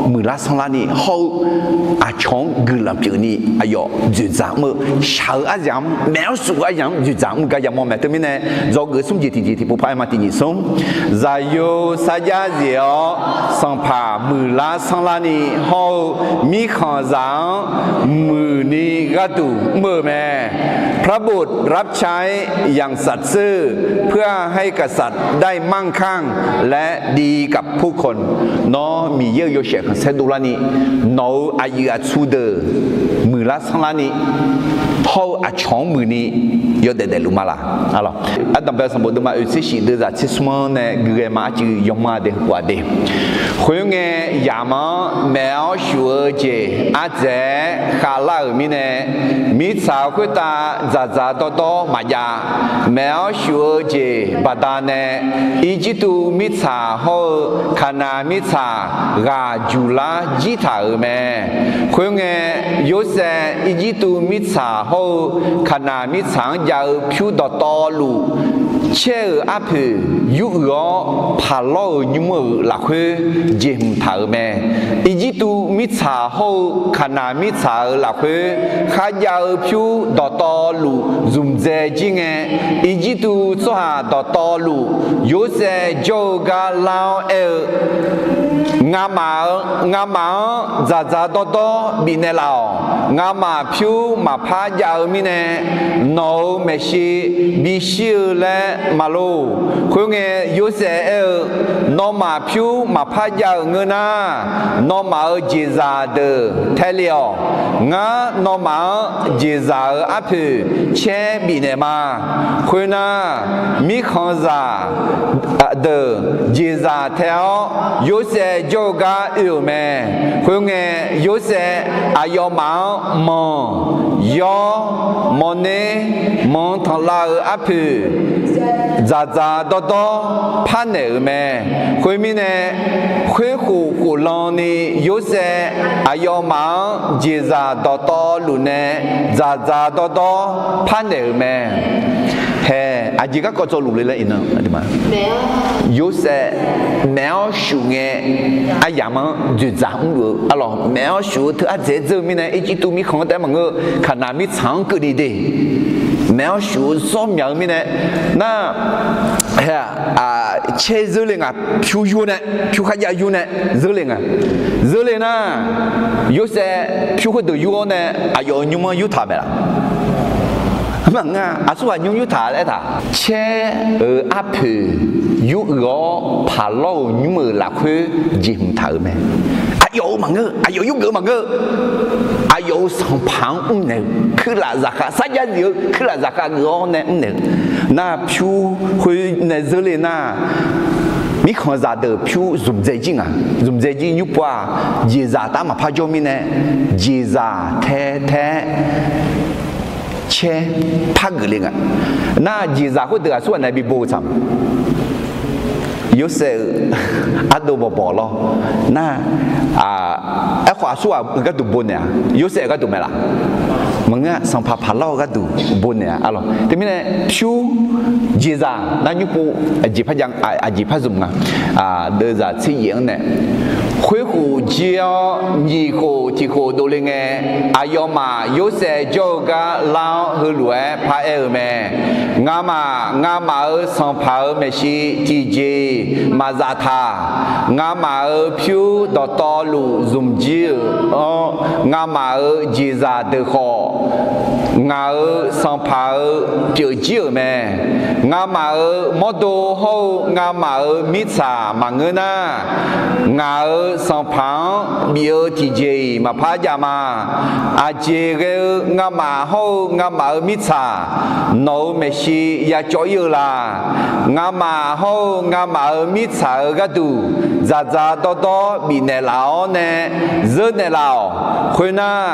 muiqlar sanrlarni hawr-eu, aqcawq-anr guiqlanq pyeufni aqyawf dzoeqdzaq mr-eu shaq-eu aryamq-anr, maeq-awr shuf-eu aryamq-anr dzoeqdzaq mr gar yamawr mae. Teumirnae, dzawgeuf smr jeq tiqjeq tiqpov par aer ma tiq nyiq smr. Zaqyo sarjax zef-awr sanqpaq muiqlar sanrlarni hawr-eu mirkhanqzaq-anr muiqni gharduq mr-eu mae. พระบุตรรับใช้อย่างสัตย์ซื่อ เพื่อให้กษัตริย์ได้มั่งคั่งและดีกับผู้คน Nawr Miqyaer-euq yawshaef khanqsaer dovlarni, nawq-euq aqyuif aqtsu deuq muiqlar sanrlarni hawr-eu aqcawq-anr muiqni yawdaef daefluf ma laq? Ardanqbae sanqbof deuvma oeq tser shif deuvzaq tser smr-anr nae guighae ma arcuiv yawma dae heupof-aq de. Khoerngae, yamq-anr maeq-awr shuf-eu jeq ardzaeq-aer khavlar-euq mirnae, mirtsaq khoertav dzaqdzaq dawrdawr maqjav. Maeq-awr shuf-eu jeq baqdanae, Irjirtuv mirtsaq hawr-eu Kaqnaq mirtsaq ghaq juqlar jir taq-euq mae. Khoerngae, Yorsaev Irjirtuv mirtsaq hawr-eu Kaqnaq mirtsaq-anr jav-eu pyur dawqtawvluf caer-euq arpoeq yuruiq-awr, paqlawr-euq nymr-euq lafkhoer jeqhmq taq-euq mae. Irjirtuv mirtsaq hawr-eu Kaqnaq mirtsaq-euq lafkhoer kharjav-eu pyur dawqtawvluf zmqdzae jir ngae, Irjirtuv tsawrhaq dawqtawvluf Yorsaev jawr-eu gar lar-awr aer-eu, Ngamaf-eu, ngamaf-anr dzaqdzaq dawrdawr bifnaeq laf-awq. Ngamaf pyur maqpar jav-eu mirnae, nawq-euq maeqshi bishir-eu laer maqlor. Khoerngae, Yorsaev aer-eu, Nawmaf pyur maqpar jav-euq ngeur nar, nawmaf-euq jeqzaq deuq taele-awq. Ngar nawmaf-anr jeqzaq-euq arpoeq caer bifnaeq ma. Khoernar, mirkhanqzaq deuq jeqzaq tae-awr, Yorsaev jawr-eu gar oe-euq mae. Khoerngae, Yorsaev aqyawfmaf-anr manq, yawr, mawrner, manq tanqlav-euq arpoeq dzaqdzaq dawrdawr parnaeq-euq mae. Khoermirnae, khoerkhof khoflan ni Yorsaev aqyawfmaf-anr jeqzaq dawqtawvluf nae dzaqdzaq dawrdawr parnaeq-euq mae. Hae, aqjeq garkawv tsawvluf le laer iqnan, Yorsaev maeq-awr shuf ngae, aryamq-anr dzoeqdzaq mrluf-eu arlawq, maeq-awr shuf-eu teu ardzaeq-aer dzeur-eu mirnae, Irjirtuv mirkhanq-anr taef-aer maqngeur, Kaqnaq mirtsaq-anr keuvni de. Maeq-awr shuf-eu zawr myaq-eu mirnae, nar Caer zeur le nga, pyur yur nae, pyur kharjav yur nae zeur le nga. Zeur le nar, Yorsaev pyur khoerdeuq yur-awr nae aqyawf-euq nymr-anr yurtaq mae laf? Maqngeur-a. Aqsurghaq nymr yurtaq laer taq? Caer-euq arpoeq yur uiq-awr, paqlawr-euq nymr-euq lafkhoer jeqhmq taq-euq mae. Aqyawf-euq maqngeur, aqyawf yurgeuf-eu maqngeur. Aqyawf-euq sanqpaq-anr mrnaeq-eu, kuirlaf zaqkhav, sarjax zif-eu kuirlaf zaqkhav geuf-awr nae mrnaeq-eu. Nar pyur khoer nae zeur le nar, mirkhanqzaq deuq pyur zmqdzae jir nga. Zmqdzae jir nymr pov-aq, jeqzaq tav maqpar jawr mirnae, jeqzaq tae tae caer par geuf le nga. Nar jeqzaq khoerdeuq aqsurghaq nae bi bo-eu tsaq ma. Yorsaev-euq ardov bawqbawq lawr. Nar, aerkhawf aqsurghaq-euq gharduq bonaeq-a, Yorsaev-euq gharduq mae laf? Maqngeur-a. Sanqpaq paqlawr-eu gharduq bonaeq-a. Arlawq, teumirnae pyur jeqzaq nar nymr pov aqjeq par zmq nga. Deuvzaq tser yaef-anr nae, khoerkhof jir-awr nyiq khof tiq khof dovle ngae, aqyawfmaf Yorsaev jawr-eu gar lar-awr heulof-aer paraer-euq mae. Ngamaf, ngamaf-euq sanqpaq-euq maeqshi tiqjeq-iq maqzaf taq. Ngamaf-euq pyur dawqtawvluf zmq jir-euq-anr, ngamaf-euq jeqzaq deuq khawf, ngaq-euq sanqpaq-euq pyeuf jir-euq mae. Ngamaf-euq mawrdo hawr-eu ngamaf-euq mirtsaq maqngeur nar, ngaq-euq sanqpaq-anr bif-eu tiqjeq-iq maqpar jav ma. Aqjeq ghae-eu ngamaf hawr-eu ngamaf-euq mirtsaq nawq-euq maeqshi ya cawv ir-eu la? Ngamaf hawr-eu ngamaf-euq mirtsaq-euq gharduq dzaqdzaq dawrdawr bifnaeq laf-awr nae zeur naeqlaf-awq. Khoernar,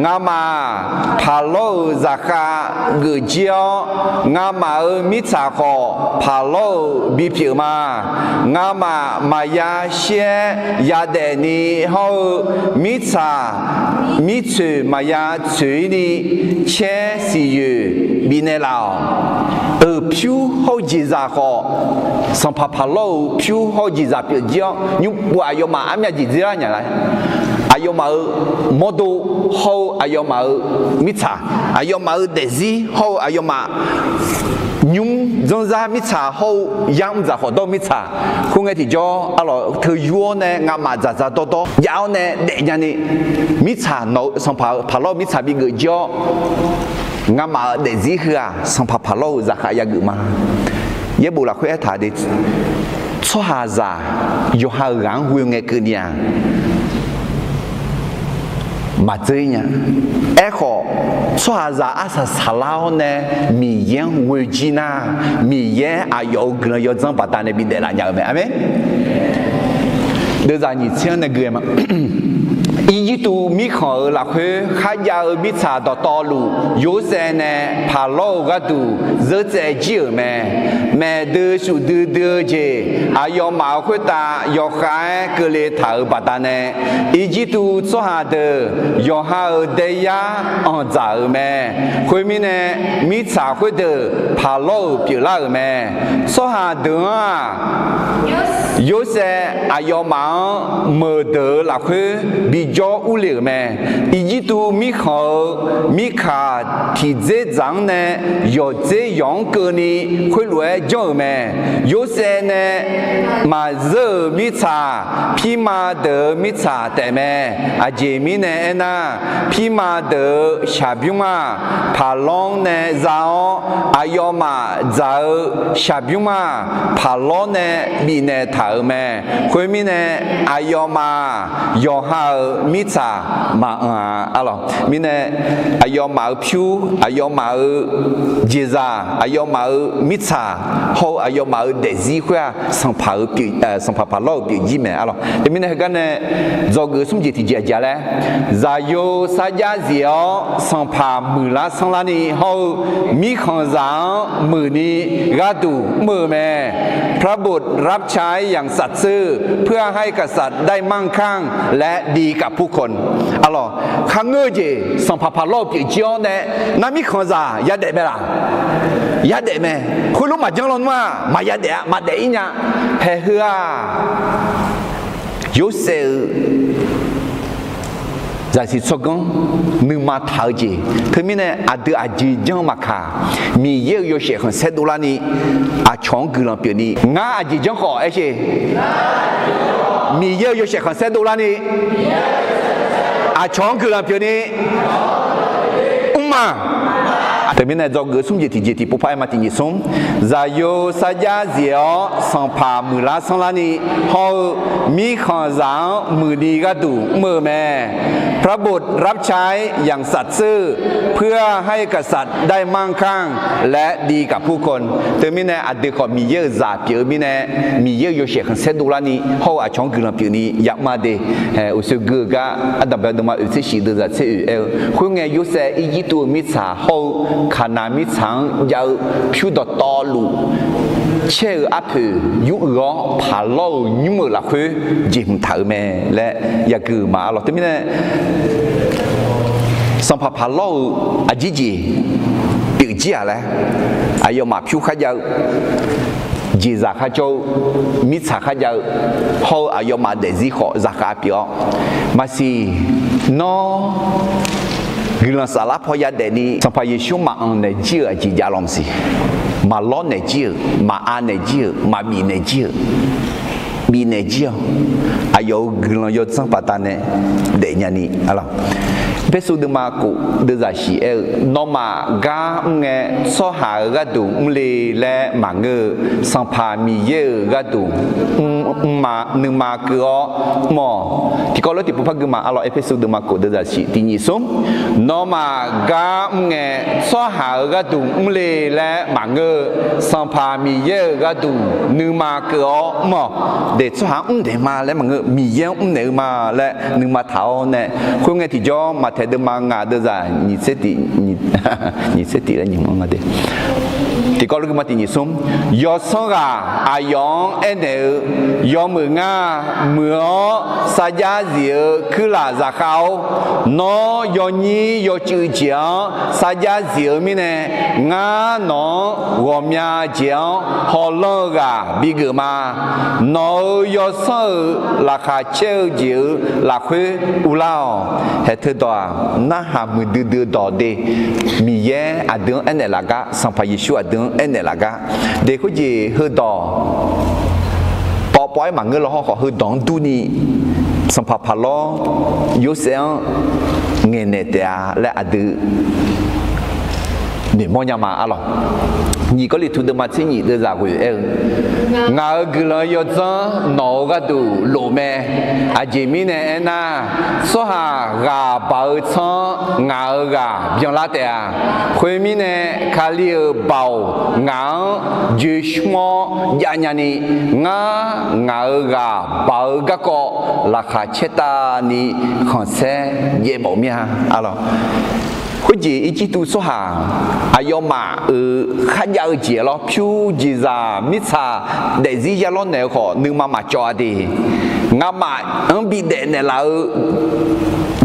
ngamaf paqlawr-euq zaqkhav geuf jir-awr, ngamaf-euq mirtsaq khawf paqlawr-euq bipyeuf ma. Ngamaf maqya shir-aer yadaef ni hawr-eu mirtsaq mirtsoeq maqya tsoeq ir ni caer siqyoeq bifnaeq laf-awq. Euq pyur hawr-eu jeqzaq khawf, sanqpaq paqlawr-euq pyur hawr-eu jeqzaq pyeuf jir-awr, nymr pov aqyawfmaf armyav jeq dzerlar nya laer, aqyawfmaf-euq mawrdo hawr-eu aqyawfmaf-euq mirtsaq, aqyawfmaf-euq daefzir hawr-eu aqyawfmaf nymr dzanrzar mirtsaq hawr-eu yamr dzaq khawf dawr mirtsaq, khoerngae tiqjawr arlawq teu yur-awr nae ngamaf dzaqdzaq dawrdawr jav-awr nae daefnya ni, mirtsaq nawq-eu sanqpaq-eu paqlawr-eu mirtsaq bigeuf jir-awr, ngamaf-euq daefzir heu-aq sanqpaq paqlawr-euq zaqkhav yageuf ma. Yaerbof lafkhoer aertaq de, tsawrhaqzaq yawqha-euq ghaq-anr ghoe ngae keuvni-aq, maqdzeur ir nya. Aerkhawf, tsawrhaqzaq arsaq saqlar-awr nae Miqyaer-anr ghoe jir nar, Miqyaer aqyawf-euq guiqlanq yawdzanr baqdanae bidaef laf nya-eu mae. Aqmeq. Deuvzaq nyiq tser-anr nae gui-eu ma. Irjirtuv mirkhanq-euq lafkhoer kharjav-eu mirtsaq dawqtawvluf, Yorsaev nae paqlawr-eu gharduq zeur tsaev jir-euq mae. Maeqdui shuf duidui-eu jeq aqyawfmaf-euq khoertav yawkhav-aer keuvle taq-euq baqdanae, Irjirtuv tsawrhaq deuq yawqha-euq daeyar anqdzaq-euq mae. Khoermirnae, mirtsaq khoerdeuq paqlawr-euq pyeuflar-euq mae. Tsawrhaq deuq-anr-aq, Yorsaev aqyawfmaf-anr meuqdeuq-euq lafkhoer bijawr urle-euq mae. Irjirtuv mirkhanq-euq mirkaq tiqdzerdzaq-anr nae yawqdzer yawq-anr keuvni khoerlof-aer janr-euq mae. Yorsaev nae maqzeur-euq mirtsaq, pirma deuq-euq mirtsaq taefmae. Aqjeq mirnae aernar, pirma deuq-euq shaqbymr-aq, paqlawr-anr nae za-awr, aqyawfmaf dzaq-eu shaqbymr-aq, paqlawr nae bifnaeq taq-euq mae. Khoermirnae, aqyawfmaf yawqha-euq mirtsaq maqanq-a. Arlawq mirnae, aqyawfmaf-euq pyur, aqyawfmaf-euq jeqzaq, aqyawfmaf-euq mirtsaq hawr-eu aqyawfmaf-euq daefzir khoer-aq, sanqpaq-euq pyeuf, sanqpaq paqlawr-euq pyeuf jir mae. Arlawq teumirnae heugar nae dzawgeuf smr jeq tiqjeq aqjeq-a laer, zaqyo sarjax zif-awr sanqpaq muiqlar sanrlarni hawr-eu mirkhanqzaq-anr muiqni gharduq mr-eu mae. พระบุตรรับใช้อย่างสัตย์ซื่อ เพื่อให้กษัตริย์ได้มั่งคั่งและดีกับผู้คน Arlawq, kharngeur-eu jeq sanqpaq paqlawr-eu pyeuf jir-awr nae, nar mirkhanqzaq yadaef mae laf? Yadaef mae. Khoerlof maqjanr lawnmr-aq, maqya daef-a, maqdaef ir nya. Haeq heu-aq, Yorsaev-euq zaqsiq tsawrganr nuima taq-eu jeq. Teumirnae aqdui aqjeq janr maqkaq, Miqyaer-euq yawshaef khanqsaer dovlarni aqcawq-anr guiqlanq pyeufni, ngar aqjeq janr khawf aer sher, Miqyaer-euq yawshaef khanqsaer dovlarni aqcawq-anr guiqlanq pyeufni mr ma. Teumirnae dzawgeuf-eu smr jeq tiqjeq tiqpov par aer ma. Tiqnyif smr, zaqyo sarjax zif-awr sanqpaq muiqlar sanrlarni hawr-eu mirkhanqzaq-anr muiqni gharduq mr-eu mae. พระบุตรรับใช้อย่างสัตย์ซื่อ เพื่อให้กษัตริย์ได้มั่งคั่งและดีกับผู้คน Teumirnae aqdui khawf Miqyaer-euq zaq pyeuf-eu mirnae, Miqyaer-euq yawshaef khanqsaer dovlarni hawr-eu aqcawq-anr guiqlanq pyeufni yamr ma de. Uqshoe gui-eu gar ardanqbae deuvma oeq tser shif deuvzaq tser oeq aer-eu, khoerngae Yorsaev Irjirtuv-eu mirtsaq hawr-eu Kaqnaq mirtsaq-anr jav-eu pyur dawqtawvluf caer-eu arpoeq yur uiq-awr, paqlawr-euq nymr-euq lafkhoer jeqhmq taq-euq mae laer yagui-euq ma. Arlawq teumirnae sanqpaq paqlawr-euq aqjir jeq pyeuf jir-aq laer, aqyawfmaf pyur kharjav-eu, jeqzaq kharjawr-eu, mirtsaq kharjav-eu, hawr-eu aqyawfmaf daefzir khawf zaqkhav pyeuf-awr, maqsiq, nawr guiqlanq saflar paw yadaefni Sanqpaq Yeqsur maqanr naeqjir-euq aqjeq jav law maqsiq. Maqlawr naeqjir-euq, maqav naeqjir-euq, maqbif naeqjir-euq, bifnaeq jir-awq. Aqyawf-euq guiqlanq yawdzanr baqdanae daefnyani. Arlawq, Erpersu deuvma kof deuvzaq shif aer-eu, nawmaf gar mrngae tsawrhaq-euq gharduq mrle laer maqngeur-eu, Sanqpaq Miqyaer-euq gharduq mr, mrma, nuima keuv-awr mr-awq. Tiqkawv lof tiqpov par gui ma. Arlawq, Erpersu deuvma kof deuvzaq shif tiqnyif smr, nawmaf gar mrngae tsawrhaq-euq gharduq mrle laer maqngeur-eu, Sanqpaq Miqyaer-euq gharduq nuima keuv-awr mr-awq. De, tsawrhaq-anr mrnaeq ma laer maqngeur, Miqyaer-anr mrnaeq-eu ma laer nuima taq-awr nae, khoerngae tiqjawr Maqtaeq deuvma ngaq deuvzaq nyiq tser tiq, nyiq tser tiq laer nyiq ma nga de. Tiqkawv lof gui ma tiqnyif smr, yawsanr ghaq aqyawf-anr aernaeq-eu, yawmuiq ngar muiq-awr sarjax zif-eu kuirlaf zaqkhav-or, nawr yawnyir yawcuiv jeq-anr sarjax zif-eu mirnae, ngar nawq-anr ghawqmya jeq-anr hawlanr-eu ghaq bigeuf ma. Nawq-euq yawsanr-euq laqkhaq caer-eu jeq-euq lafkhoer uvlar-awq. Haeq teudawq-aq, narhaq muiqdui dui-eu dawq de. Miqyaer aqdui-anr aernaeq laf gar, Sanqpaq Yeqsur aqdui-anr aernaeq laf gar. De, khoerjeq heudawq pawv pawv-aer maqngeur law hawr khawf, heudawq-anr durni Sanqpaq Paqlawr Yorsaev-anr ngaeqnaeq taef-a laer aqdui noeqmawr nya ma. Arlawq, nyiq Gawrliqtu deuvma tser nyif deuvzaq ghoeq aer-eu, ngaq-euq guiqlanq yawdzanr nawq-euq gharduq lof mae. Aqjeq mirnae aernar, tsawrhaq ghaq baoq-eu tsanr ngaq-euq ghaq byanlar taef-a. Khoermirnae, Kali-euq baoq ngaq-anr joeqshmr-awr javnya ni, ngar ngaq-euq ghaq baoq-eu garkawv laqkhaq caertavni khanqsaer jaev mawf mir-a. Arlawq, khoerjeq Irjirtuv tsawrhaq aqyawfmaf-euq kharjav-eu jeq lawr, pyur jeqzaq mirtsaq daefzir ya lawrnaeq-eu khawf nuima maqcawv-a de. Ngamaf-anr bidaef naeqlaf-eu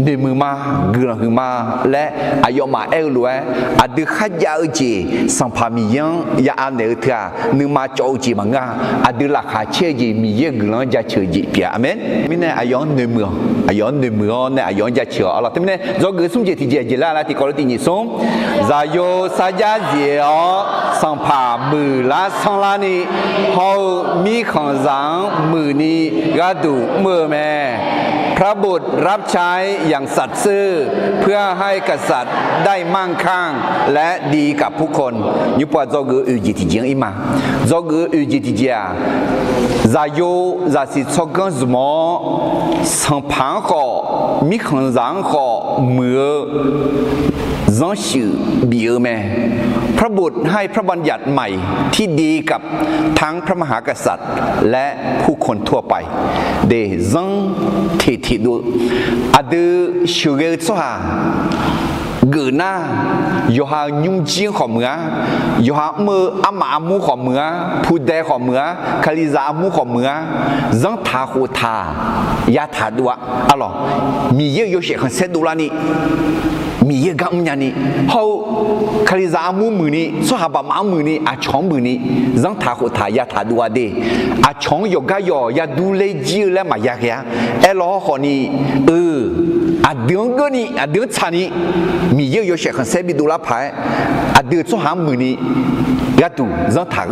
noeqmuiq ma, guiqlanq huiq ma laer aqyawfmaf aer-eu lof-aer, aqdui kharjav-eu jeq Sanqpaq Miqyaer-anr ya anaeq-eu teu-aq, nuima cawv-eu jeq maqngeur-a. Aqdui laqkhaq caer-eu jeq Miqyaer-euq guiqlanq-anr jaceuq-eu jeq pyeuf-a. Aqmeq. Mirnae aqyawf-anr noeqmuiq-awq, aqyawf-anr noeqmuiq-awr nae aqyawf-anr jaceuq-awq. Arlawq, teumirnae dzawgeuf smr jeq tiqjeq aqjeq lar laer tiqkawv lof tiqnyif smr, zaqyo sarjax zif-awr sanqpaq muiqlar sanrlarni hawr-eu mirkhanqzaq-anr muiqni gharduq mr-eu mae. พระบุตรรับใช้อย่างสัตย์ซื่อ เพื่อให้กษัตริย์ได้มั่งคั่งและดีกับผู้คน Nymrpov-aq dzawgeuf-eu oeq jeq tiqjeq-anr ir ma. Dzawgeuf-eu oeq jeq tiqjeq-aq, zaqyo zaqsiq tsawrganr zmq-awr, sanqpaq-anr khawf mirkhanqzaq-anr khawf muiq-eu zanrshuif bif-eu mae. พระบุตรให้พระบัญญัติใหม่ที่ดีกับทั้งพระมหากษัตริย์และผู้คนทั่วไป De, zanr teq teq dov-eu, aqdui sheuqghae-eu tsawrhaq geuf nar, yawqha-euq nymrjir-anr khawf muiq-ar, yawqha mr-eu armaf armur khawf muiq-ar, pudae khawf muiq-ar, Kalizaq armur khawf muiq-ar, zanrtaq khoftaq yataq dov-a. Arlawq, Miqyaer-euq yawshaef khanqsaer dovlarni, Miqyaer-eu gar mrnya ni, hawr-eu Kalizaq armur muiqni, tsawrhaq baqmaf-anr muiqni, aqcawq-anr muiqni, zanrtaq khoftaq yataq dov-a de. Aqcawq-anr yawqgar yawq yadur ler jir-eu laer maqya ghae-ar. Aerlaw hawrkhawf ni, eu, aqdui-anr geurni aqdui-anr tsaqni, Miqyaer-euq yawshaef khanqsaer bidov lar paq-aer, aqdui-euq tsawrhaq-anr muiqni gharduq zanrtaq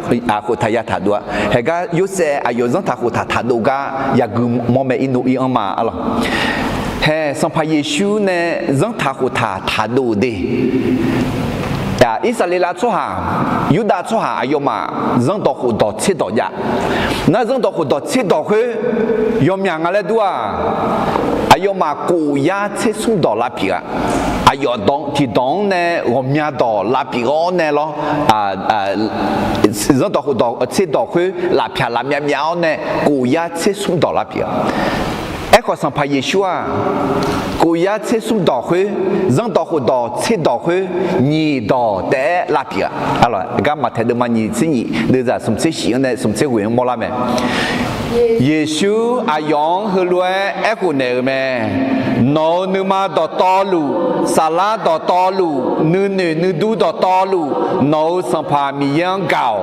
khoftaq yataq dov-a. Haeqgar Yorsaev aqyawf zanrtaq khoftaq taqdov gar yagui mawr mae, irnov ir-anr ma arlawq. Hae, Sanqpaq Yeqsur nae zanrtaq khoftaq taqdov-euq de. Irsaqleqlav tsawrhaq, Yurdav tsawrhaq aqyawfmaf zanrdawq khofdawq tserdawq jav. Nar zanrdawq khofdawq tserdawq khoer yawmyaq nga laer dur-aq, aqyawfmaf khof yar tser smr dawq lavpyeuf-a. Aqyawf dawq tiqdawq-anr nae ghawqmya dawq lavpyeuf-awr nae lawr, zanrdawq khofdawq tserdawq khoer lafpyaq lafmyav myav-awr nae khof yar tser smr dawq lavpyeuf-a. Aerkhawf Sanqpaq Yeqsur-aq, khof yar tser smr dawq khoer, zanrdawq khofdawq tserdawq khoer nyiq dawq taef-aer lavpyeuf-a. Arlawq, gar Maqtaeq deuvma nyiq tser nyiq deuvzaq smq tser shif-anr nae smq tser ghoeq-anr mawrlar mae. Yeqsur aqyawf-anr heulof-aer aerkhof naeq-euq mae. Nawq-euq nuima dawqtawvluf, saflar dawqtawvluf, nuinoeq nuidur dawqtawvluf, nawq-euq Sanqpaq Miqyaer-anr gaq-awq.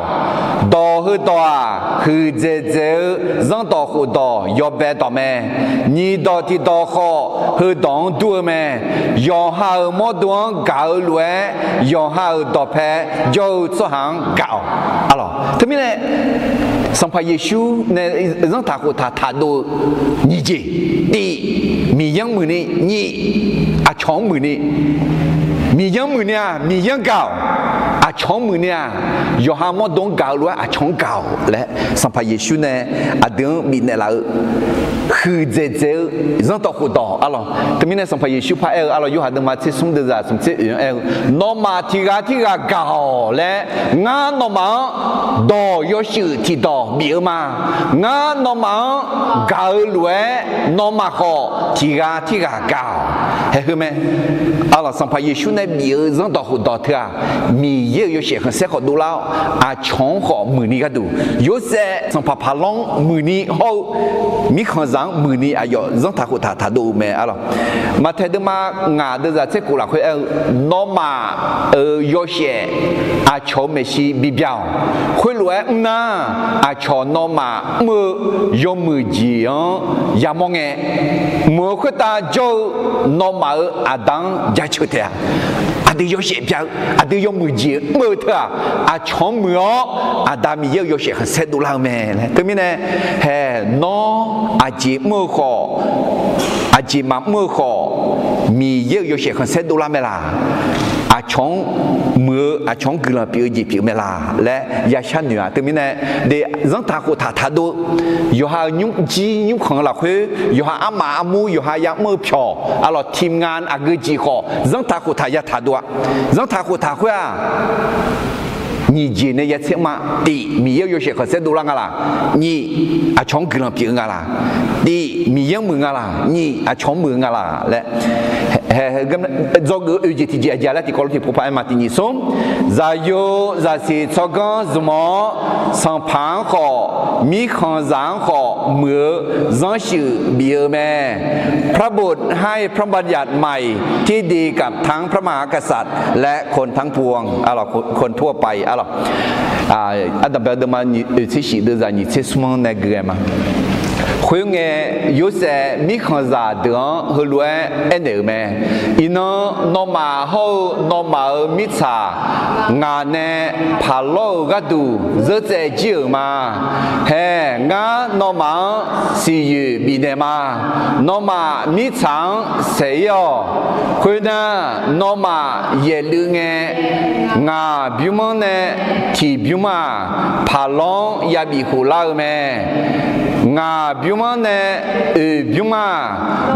Dawq heudawq-aq, huiqdzaeq dzaeq-eu zanrdawq khofdawq yawbae dawq mae. Nyiq dawq tiqdawq khawf, heudawq-anr dur-eu mae. Yawqha-euq mawrdo-anr gaq-eu lof-aer, yawqha-euq dawqpae jawr-eu tsawrhaq-anr gaq-awq. Arlawq, teumirnae Sanqpaq Yeqsur nae zanrtaq khoftaq taqdov-eu nyiq jeq, tiq, Miqyaer-anr muiqni, nyiq, aqcawq-anr muiqni. Miqyaer-anr muiqni-aq Miqyaer-anr gaq-awq. Aqcawq-anr muiqni-aq, yawqha mawrdo-anr gaq-eu lof-aer aqcawq-anr gaq-awq laer Sanqpaq Yeqsur nae aqdui-anr bifnaeq laf-eu huiqdzaeq dzaeq-eu zanrdawq khofdawq arlawq. Teumirnae Sanqpaq Yeqsur par aer-eu arlawq, Yorhaq deuvma tser smr deuvzaq smq tser oeq-anr aer-eu, nawmaf tiq ghaq tirghaq gaq-awq laer ngar nawmaf-anr dawq yawshuif tiqdawq bif-eu ma. Ngar nawmaf-anr gaq-eu lof-aer nawmaf khawf tiq ghaq tirghaq gaq-awq. Haeq heu mae. Arlawq, Sanqpaq Yeqsur nae bif-eu zanrdawq khofdawq teu-aq, Miqyaer-euq yawshaef khanqsaer khawf dovlar-awr, aqcawq-anr khawf muiqni gharduq, Yorsaev sanqpaq Paqlawr-anr muiqni hawr-eu mirkhanqzaq-anr muiqni aqyawf zanrtaq khoftaq taqdov-eu mae arlawq. Maqtaeq deuvma ngaq deuvzaq tser khof lafkhoer aer-eu, nawmaf-euq yawshaef aqcawq-euq maeqshi bibyaq-awq. Khoerlof-aer mr nar, aqcawq nawmaf mr-eu yawmuiq jeq-anr yamawr ngae, muiq-eu khoertav jawr-eu nawmaf-euq Aqda-anr jaceuq taef-a. Aqdui yawshaef bya-eu, aqdui yawmuiq jeq mr-eu teu-aq, aqcawq-anr muiq-awr Aqda Miqyaer-euq yawshaef khanqsaer dovlar-eu mae laer. Teumirnae, haeq, nawr aqjeq mr-eu khawf, aqjeq maqmr-eu khawf, Miqyaer-euq yawshaef khanqsaer dovlar mae laq? Aqcawq-anr muiq-eu, aqcawq-anr guiqlanq pyeuf-eu jeq pyeuf mae laq laer yashar noeq-aq. Teumirnae, de, zanrtaq khoftaq taqdov-eu, yawqha-euq nymrjir nymrkhanq-eu lafkhoer, yawqha armaf armur, yawqha yamr-eu pyawq, arlawq, tiqmqnga aqgeu jeq khawf zanrtaq khoftaq yataq dov-a. Zanrtaq khoftaq khoer-aq, nyiq jeq nae yatser ma. Tiq, Miqyaer-euq yawshaef khanqsaer dovlar nga laq? Nyiq, aqcawq-anr guiqlanq pyeuf-eu nga laq? Tiq, Miqyaer-anr muiq nga laq? Nyiq, aqcawq-anr muiq-eu nga laq laer, dzawgeuf-eu oeq jeq tiqjeq aqjeq laer tiqkawv lof tiqpov paq-aer ma. Tiq nyiq smr, zaqyo zaqsiq tsawrganr zmq-awr, sanqpaq-anr khawf, mirkhanqzaq-anr khawf muiq-eu zanrsuif bif-eu mae. พระบุตรให้พระบัญญัติใหม่ที่ดีกับทั้งพระมหากษัตริย์และคนทั้งปวง คนทั่วไป arlawq. Ardanqbae-eu deuvma oeq tser shif deuvzaq nyiq tser smr-anr nae gui-aer ma. Khoerngae, Yorsaev mirkhanqzaq deuq-anr heulof-aer aernaeq-euq mae. Iqnan nawmaf hawr-eu nawmaf-euq mirtsaq ngaq nae paqlawr-euq gharduq zeurtsaev jir-euq ma. Haeq, ngar nawmaf-anr siqyoeq bifnaeq ma. Nawmaf mirtsaq-anr saeq-ir-awq. Khoernar, nawmaf yaeqluiv ngae, ngaq bymr-anr nae tiq bymr-aq, paqlawr-anr yabif khoflar-eu mae. Ngaq bymr-anr nae oeq bymr-aq,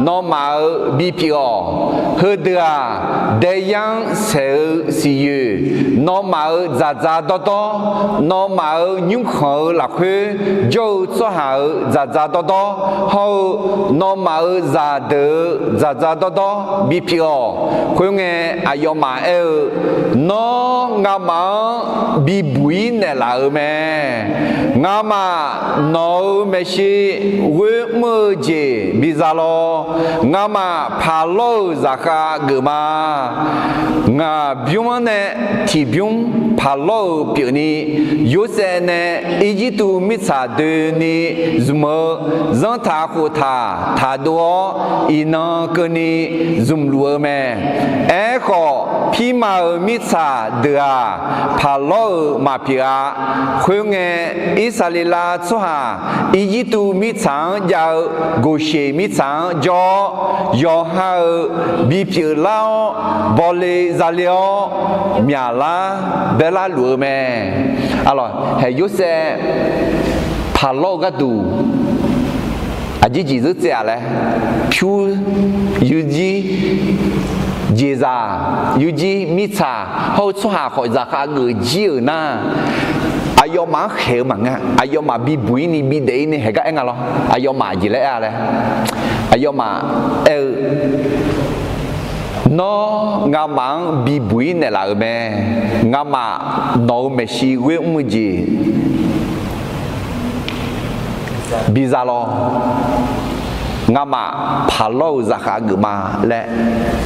nawmaf-euq bipyeuf-awq. Heudeuq-aq, daeyar-anr saeq-eu siqyoeq, nawmaf-euq dzaqdzaq dawrdawr, nawmaf-euq nymrkhanq-eu lafkhoer jawr-eu tsawrhaq-euq dzaqdzaq dawrdawr hawr-eu, nawmaf-euq zaqdeuq-euq dzaqdzaq dawrdawr bipyeuf-awq. Khoerngae, aqyawfmaf aer-eu, Nawr ngamaf-anr bibuq-ir naeqlaf-euq mae. Ngamaf nawq-euq maeqshi ghoer mr-eu jeq biza lawr. Ngamaf paqlawr-euq zaqkhav geufma. Ngaq bymr-anr nae tiq bymr Paqlawr-euq pyeufni, Yorsaev nae Irjirtuv mirtsaq doeni zmq-eu zanrtaq khoftaq taqdov-awr, iqnan keuvni zmqluf-eu mae. Aerkhawf, pirma-euq mirtsaq deuq-aq, Paqlawr-euq maqpyeuf-a. Khoerngae, Irsaqleqlav tsawrhaq Irjirtuv mirtsaq-anr jav-eu Goqsheq mirtsaq-anr jawr-awr, yawqha-euq bipyeuf lar-awr, bawle zale-awr, myaqlar baelar luf-eu mae. Aqlawq, haeq Yorsaev Paqlawr-eu gharduq aqjeq jeq zeur tsaev-a laer, pyur, yurjir, jeqzaq, yurjir, mirtsaq hawr-eu tsawrhaq khawf zaqkhav geuf jir-euq nar, aqyawfmaf-anr khaeq-eu maqngeur-a. Aqyawfmaf bibuq-ir ni bidaef-ir ni haeq gar aer nga lawr. Aqyawfmaf aqjeq laer aer-a laer, aqyawfmaf aer-eu, Nawr ngamaf-anr bibuq-ir naeqlaf-euq mae. Ngamaf nawq-euq maeqshi ghoer mr-eu jeq biza lawr. Ngamaf Paqlawr-euq zaqkhav geuf ma laer,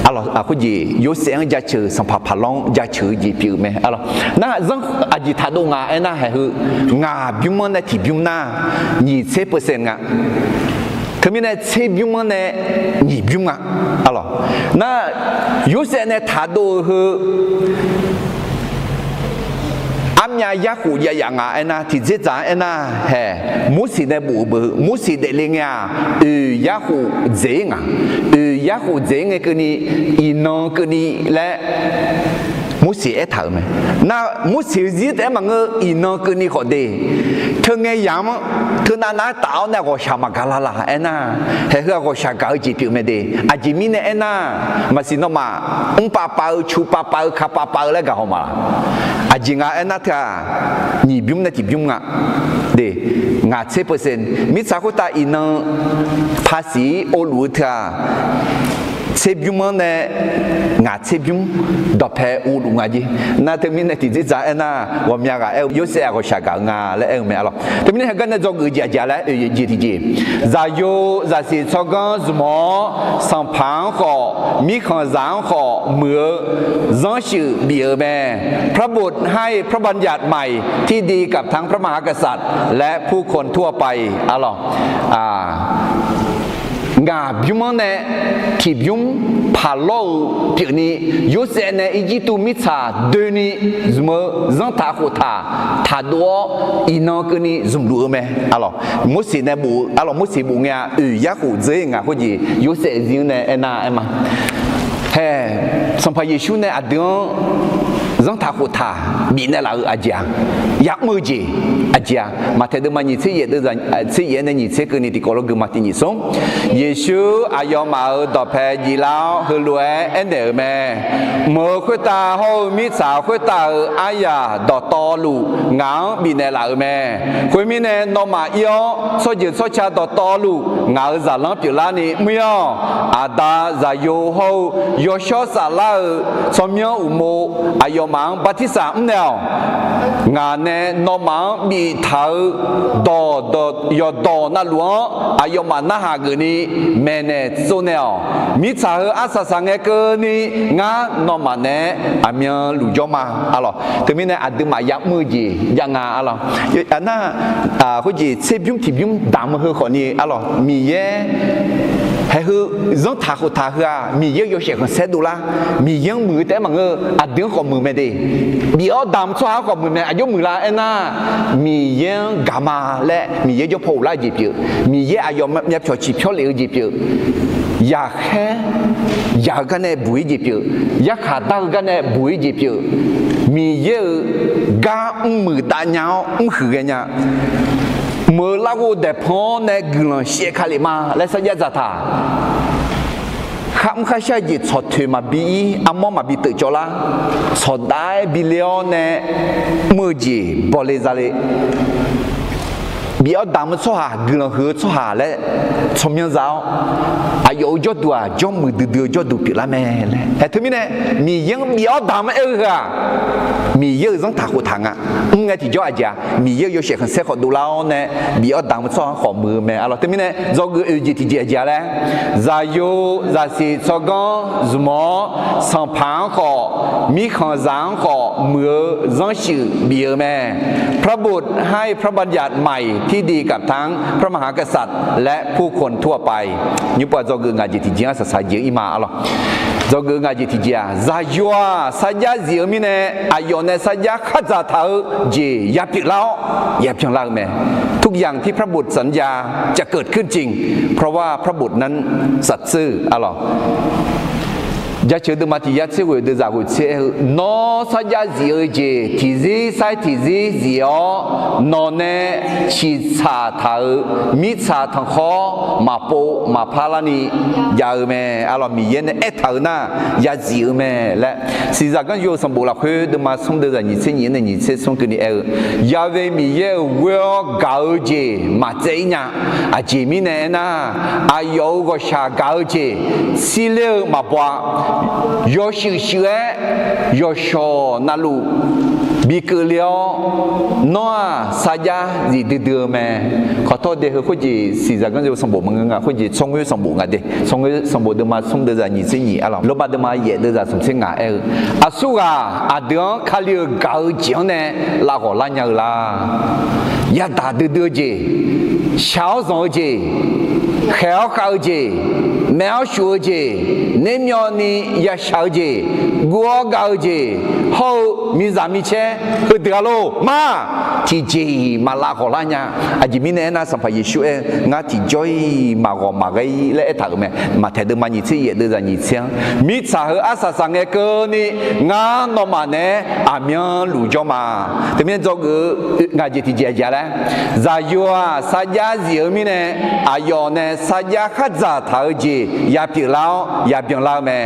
aqlawq, khoerjeq Yorsaev-anr jaceuq, sanqpaq Paqlawr-anr jaceuq-eu jeq pyeuf-eu mae. Aqlawq, nar zanr aqjeq taqdov nga aernar, haeq heu ngaq bymr-anr nae tiqbymr nar, nyiq tser percent nga. Teumirnae tserbymr-anr nae nyiq bymr nga. Aqlawq, nar Yorsaev nae taqdov-eu heu armyav yarkhof jav yaf nga aernar, tiqdzerdzaq-anr aernar, haeq Morseq nae bof-eu beu, Morseq daefle ngae-aq, oeq yarkhof dzaeq-ir nga. Oeq yarkhof dzaeq-ir ngae keuvni, iqnan keuvni laer Morseq aertaq-euq mae. Nar Morseq-eu zir taef-aer maqngeur, iqnan keuvni khawf de. Teungae yamq-anr teunav nav-aer taf-awr nae ghawqshaq maqgaq la laq aernar, haeq heu-aq ghawqshaq gaq-eu jeq pyeuf mae de. Aqjeq mirnae aernar, maqsiq nawmaf mr pav pav-eu, cu pav pav-eu, ka pav pav-eu laer gaq haw ma laq. Aqjeq nga aernar teu-aq, nyiq bymr nae tiqbymr nga. De, ngaq tser percent. Mirtsaq khoertav iqnan paqsiq-ir ovluf-eu teu-aq, tserbymr-anr nae ngaq tserbymr dawqpae ovluf nga jer. Nar teumirnae tiqdzerdzaq aernar, ghawqmya ghaq aer-eu Yorsaev-aq ghawqshaq gaq-eu nga laer aer-eu mae. Aqlawq, teumirnae heugar nae dzawgeuf jeq aqjeq laer oeq jeq tiqjeq, zaqyo zaqsiq tsawrganr zmq-awr, sanqpaq-anr khawf mirkhanqzaq-anr khawf muiq-eu zanrsuif bif-euq mae. พระบุตรให้พระบัญญัติใหม่ที่ดีกับทั้งพระมหากษัตริย์และผู้คนทั่วไป Aqlawq, ngaq bymr-anr nae tiqbymr Paqlawr-euq pyeufni, Yorsaev nae Irjirtuv mirtsaq doeni zmq-eu zanrtaq khoftaq taqdov-awr, iqnan keuvni zmqluf-eu mae. Aqlawq, Morseq nae bof-eu, aqlawq, Morseq bof ngae-a oeq yarkhof dzeur-ir nga khoerjeq Yorsaev zir-anr nae aernar aer ma. Haeq, Sanqpaq Yeqsur nae aqdui-anr zanrtaq khoftaq bifnaeq laf-eu aqjeq-aq, yamr-eu jeq aqjeq-aq, Maqtaeq deuvma nyiq tser yaef, tser yaef-aer nae nyiq tser keuvni tiqkawv lof guima tiq nyiq smr. Yeqsur aqyawfmaf-euq dawqpae jiflar-awr, heulof-aer aernaeq-euq mae. Mq-euq khoertav hawr-eu mirtsaq khoertav-euq aryaq dawqtawvluf ngaq-anr bifnaeq laf-euq mae. Khoermirnae, nawmaf ir-awr, tsawrjeuq tsawrca dawqtawvluf ngaq-euq zaqlanr pyeuflarni mr-ir-awq. Aqda, Zaqyo hawr-eu Yawshawr Saflar-euq tsawrmyanr uqmov aqyawfmaf-anr bartirsaq mrnaeq-awq. Ngaq nae nawmaf-anr biftaq-eu dawq, yawqdawq navluf-anr aqyawfmaf narhaq geufni maeqnaeq tsovnaeq-awq. Mirtsaq heu arsaq saq ngae keuvni, ngar nawmaf naeq-aer aqmyanluf jawr ma. Aqlawq, teumirnae aqduimaf yamr-eu jeq jav nga. Aqlawq, nar khoerjeq tserbymr tiqbymr damq-eu heu khawfni, aqlawq, Miqyaer haeq heu zanrtaq khoftaq heu-aq, Miqyaer-euq yawshaef khanqsaer dovlar. Miqyaer-anr muiq-eu taef-aer maqngeur-eu, aqdui-anr khawf muiq mae de. Bif-awr damq tsawrhaq-anr khawf muiq mae. Aqjox muiqlar aernar, Miqyaer-anr gaqma laer Miqyaer jawr paw ghoflar-eu jeq pyeuf. Miqyaer aqyawf myavpyawq ciqpyawr lef-eu jeq pyeuf. Yaqkhaer yaq-eu gar nae buq-ir jeq pyeuf. Yarkhaq dar-eu gar nae buq-ir jeq pyeuf. Miqyaer-euq gar mrmuiq dav nya-awr mrhuiq ghaenya. Mq-euq larghov daeqpanq-anr nae guiqlanq shaev ka lef ma laer sarjax dzaqtaq. Kharmr kharshar jeq tsawqtoeq maqbi ir, armawr maqbi teuf cawvlar. Tsawqdav-aer bi le-awr nae mr-eu jeq bawle zale. bif-awr damq-eu tsawrhaq, guiqlanq huiq-eu tsawrhaq laer tsawrmyanr za-awr, aqyawf-euq jawrduq-aq, jawrmuiq duidui-eu jawrduq pyeuflar mae laer. Ae, teumirnae Miqyaer-anr bif-awr damq-aer-eu heu-aq, Miqyaer-euq zanrtaq khoftaq nga. Mr ngae tiqjawr aqjeq-aq, Miqyaer-euq yawshaef khanqsaer khawf dovlar-awr nae bif-awr damq-eu tsawrhaq-anr khawf muiq-eu mae. Arlawq, teumirnae dzawgeuf oeq jeq tiqjeq aqjeq-a laer, zaqyo, zaqsiq tsawrganr zmq-awr, sanqpaq-anr khawf, mirkhanqzaq-anr khawf muiq-eu zanrshif bif-eu mae. พระบุตรให้พระบัญญัติใหม่ ที่ดีกับทั้งพระมหากษัตริย์และผู้คนทั่วไป Nymr pav dzawgeuf ngaq jeq tiqjeq-anr saqsaq jeq-eu ir ma. Arlawq, dzawgeuf ngaq jeq tiqjeq-aq, zaqyo-aq sarjax zif-eu mirnae, aqyawf nae sarjax khardzaq taq-eu jeq yapyeuf lar-awr yabyan lar-eu mae. ทุกอย่างที่พระบุตรสัญญาจะเกิดขึ้นจริง เพราะว่าพระบุตรนั้นสัตย์ซื่อ Arlawq, Jaceuq deuvma tiq yar tser ghoeq deuvzaq ghoeq tser aer-eu, Nawr sarjax zif-eu jeq tiqzir sair tiqzir zif-awr, nawqnae ciqtsaq taq-euq mirtsaq tanqkhawr maqpov maqpar larni jav-eu mae. Arlawq, Miqyaer nae aertaq-euq nar yazif-eu mae laer, Siqzaq ganryo-eu sanqbof lafkhoer deuvma smr deuvzaq nyiq tser nyiq-anr nae nyiq tser smr keuvni aer-eu, Ya'we Miqyaer-euq ghoer-awr gaq-eu jeq maqtsaev-ir nya. Aqjeq mirnae aernar, aqyawf-euq ghawqshaq gaq-eu jeq sirler-eu maqbaw-a. Yawshuif shuif-aer yawqshawq navluf bi keuvle-awr, nawr-aq sarjax zif duidui-eu mae. Khawqtawr de heu khoerjeq Siqzaq ganryo sanqbof maqngeur nga, khoerjeq tsawrngoer sanqbof nga de. Tsawrngoer sanqbof deuvma smr deuvzaq nyiq tser nyiq, Arlawq, Lormav deuvma yaef deuvzaq smq tser ngaq aer-eu, Aqsurghaq aqdui-anr Kali-euq gaq-eu jeq-anr nae lavghawq lar nya-eu la? Yadaq duidui-eu jeq, shaq-awr zanq-eu jeq, khaeq-awr khav-eu jeq, maef-awr shuf-eu jeq, nermyawvni yashaq-eu jeq, guv-awr gav-eu jeq, hawr-eu miqzaq micaer heudeuq-a lor ma. Tiqjeq-iq maq lavghawq lar nya. Aqjeq mirnae aernar, Sanqpaq Yeqsur aer-eu, Ngar tiqjawr-iq maqghawq maqghae-ir laer aertaq-euq mae. Maqtaeq deuvma nyiq tser yaef deuvzaq nyiq tser-anr, Mirtsaq heu arsaq saq ngae keuvni, ngar nawmaf naeq-aer aqmyanluf jawr ma. Teumirnae dzawgeuf-eu ngaq jeq tiqjeq aqjeq-a laer, zaqyo-aq sarjax zif-eu mirnae, aqyawf nae sarjax khardzaq taq-eu jeq yapyeuf lar-awr yabyan lar-eu mae.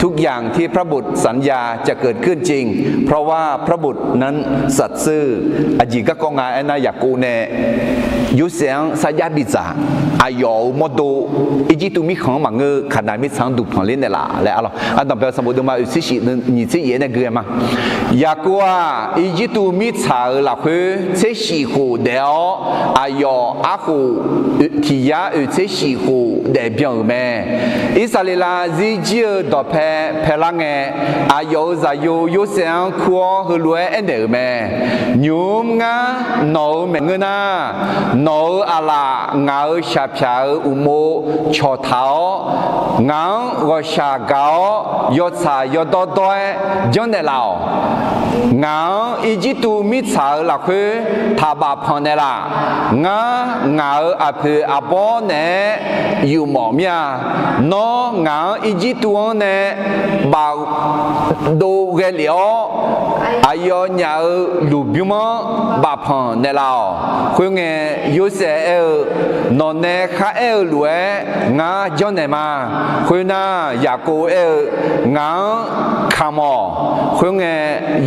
ทุกอย่างที่พระบุตรสัญญาจะเกิดขึ้นจริง เพราะว่าพระบุตรนั้นสัตย์ซื่อ Aqjeq garkawv nga aernar, Yaqkov nae Yorsaev-anr sarjax bidzaq, aqyawf-euq mawrdo Irjirtuv mirkhanq-anr maqngeur, Kaqnaq mirtsaq-anr duqpanq ler naeqlaf laer, Arlawq, Ardanqbae-eu sanqbof deuvma oeq tser shif nyiq tser yaef-aer nae gui-aer ma. Yaqkov-aq, Irjirtuv mirtsaq-euq lafkhoer tser shif khof daef-awr, aqyawf arkhof tiq yar oeq tser shif khof daef byan-euq mae. Irsaqleqlav zirjir-eu dawqpae paelar ngae, aqyawf-euq zaqyo Yorsaev-anr kur-awr heulof-aer aernaeq-euq mae. Nymq-mr ngar nawq-euq maeqngeur nar, nawq-euq aqlaf ngaq-euq shaqpyaq-euq uqmov cawqtaq-awr, ngaq-anr ghawqshaq gaq-awr yawtsaq yawdawr dawr-aer janrnaeq laf-awq. Ngaq-anr Irjirtuv mirtsaq-euq lafkhoer taqbaf panq naeqlaf. Ngar ngaq-euq aqpoeq aqbawr naeq-aer yufmawf mir-a. Nawr ngaq-anr Irjirtuv-anr nae bafdov ghae lef-awr, aqyawfnyaf-euq lmqbymr-anr bafpanq naeqlaf-awq. Khoerngae, Yorsaev aer-eu, Nawq nae kharaer-eu lof-aer ngar janrnaeq ma. Khoernar, Yaqkov aer-eu, Ngaq-anr kamq-awq. Khoerngae,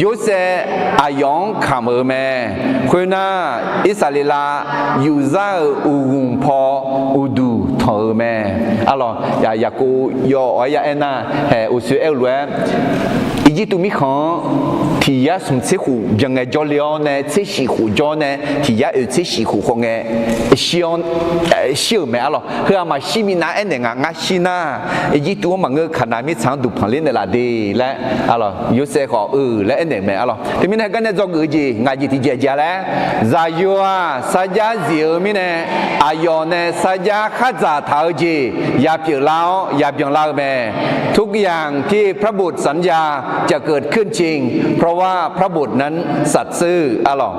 Yorsaev aqyawf-anr kamq-euq mae. Khoernar, Irsaqleqlav yufzar-euq uqghmq paw uqduq tanq-euq mae. Arlawq, Yaqkov yaw awq-aer ya aernar, haeq uqsoeq aer-eu lof-aer, Irjirtuv mirkhanq-anr tiq yar smq tser khof byan ngae jawrle-awr nae, tser shif khof jawr nae tiq yar oeq tser shif khof khawf ngae shir-euq mae. Arlawq, heu-aq maqshir minav aernaeq nga. Ngar shir nar, Irjirtuv-anr maqngeur, Kaqnaq mirtsaq-anr duqpanq ler naeqlaf de laer, Yorsaev khawf-eu laer aernaeq-eu mae. Arlawq, teumirnae heugar nae dzawgeuf-eu jeq ngaq jeq tiqjeq aqjeq-a laer, zaqyo-aq sarjax zif-eu mirnae, aqyawf nae sarjax khardzaq taq-eu jeq yapyeuf lar-awr yabyan lar-eu mae. ทุกอย่างที่พระบุตรสัญญาจะเกิดขึ้นจริง เพราะว่าพระบุตรนั้นสัตย์ซื่อ Arlawq,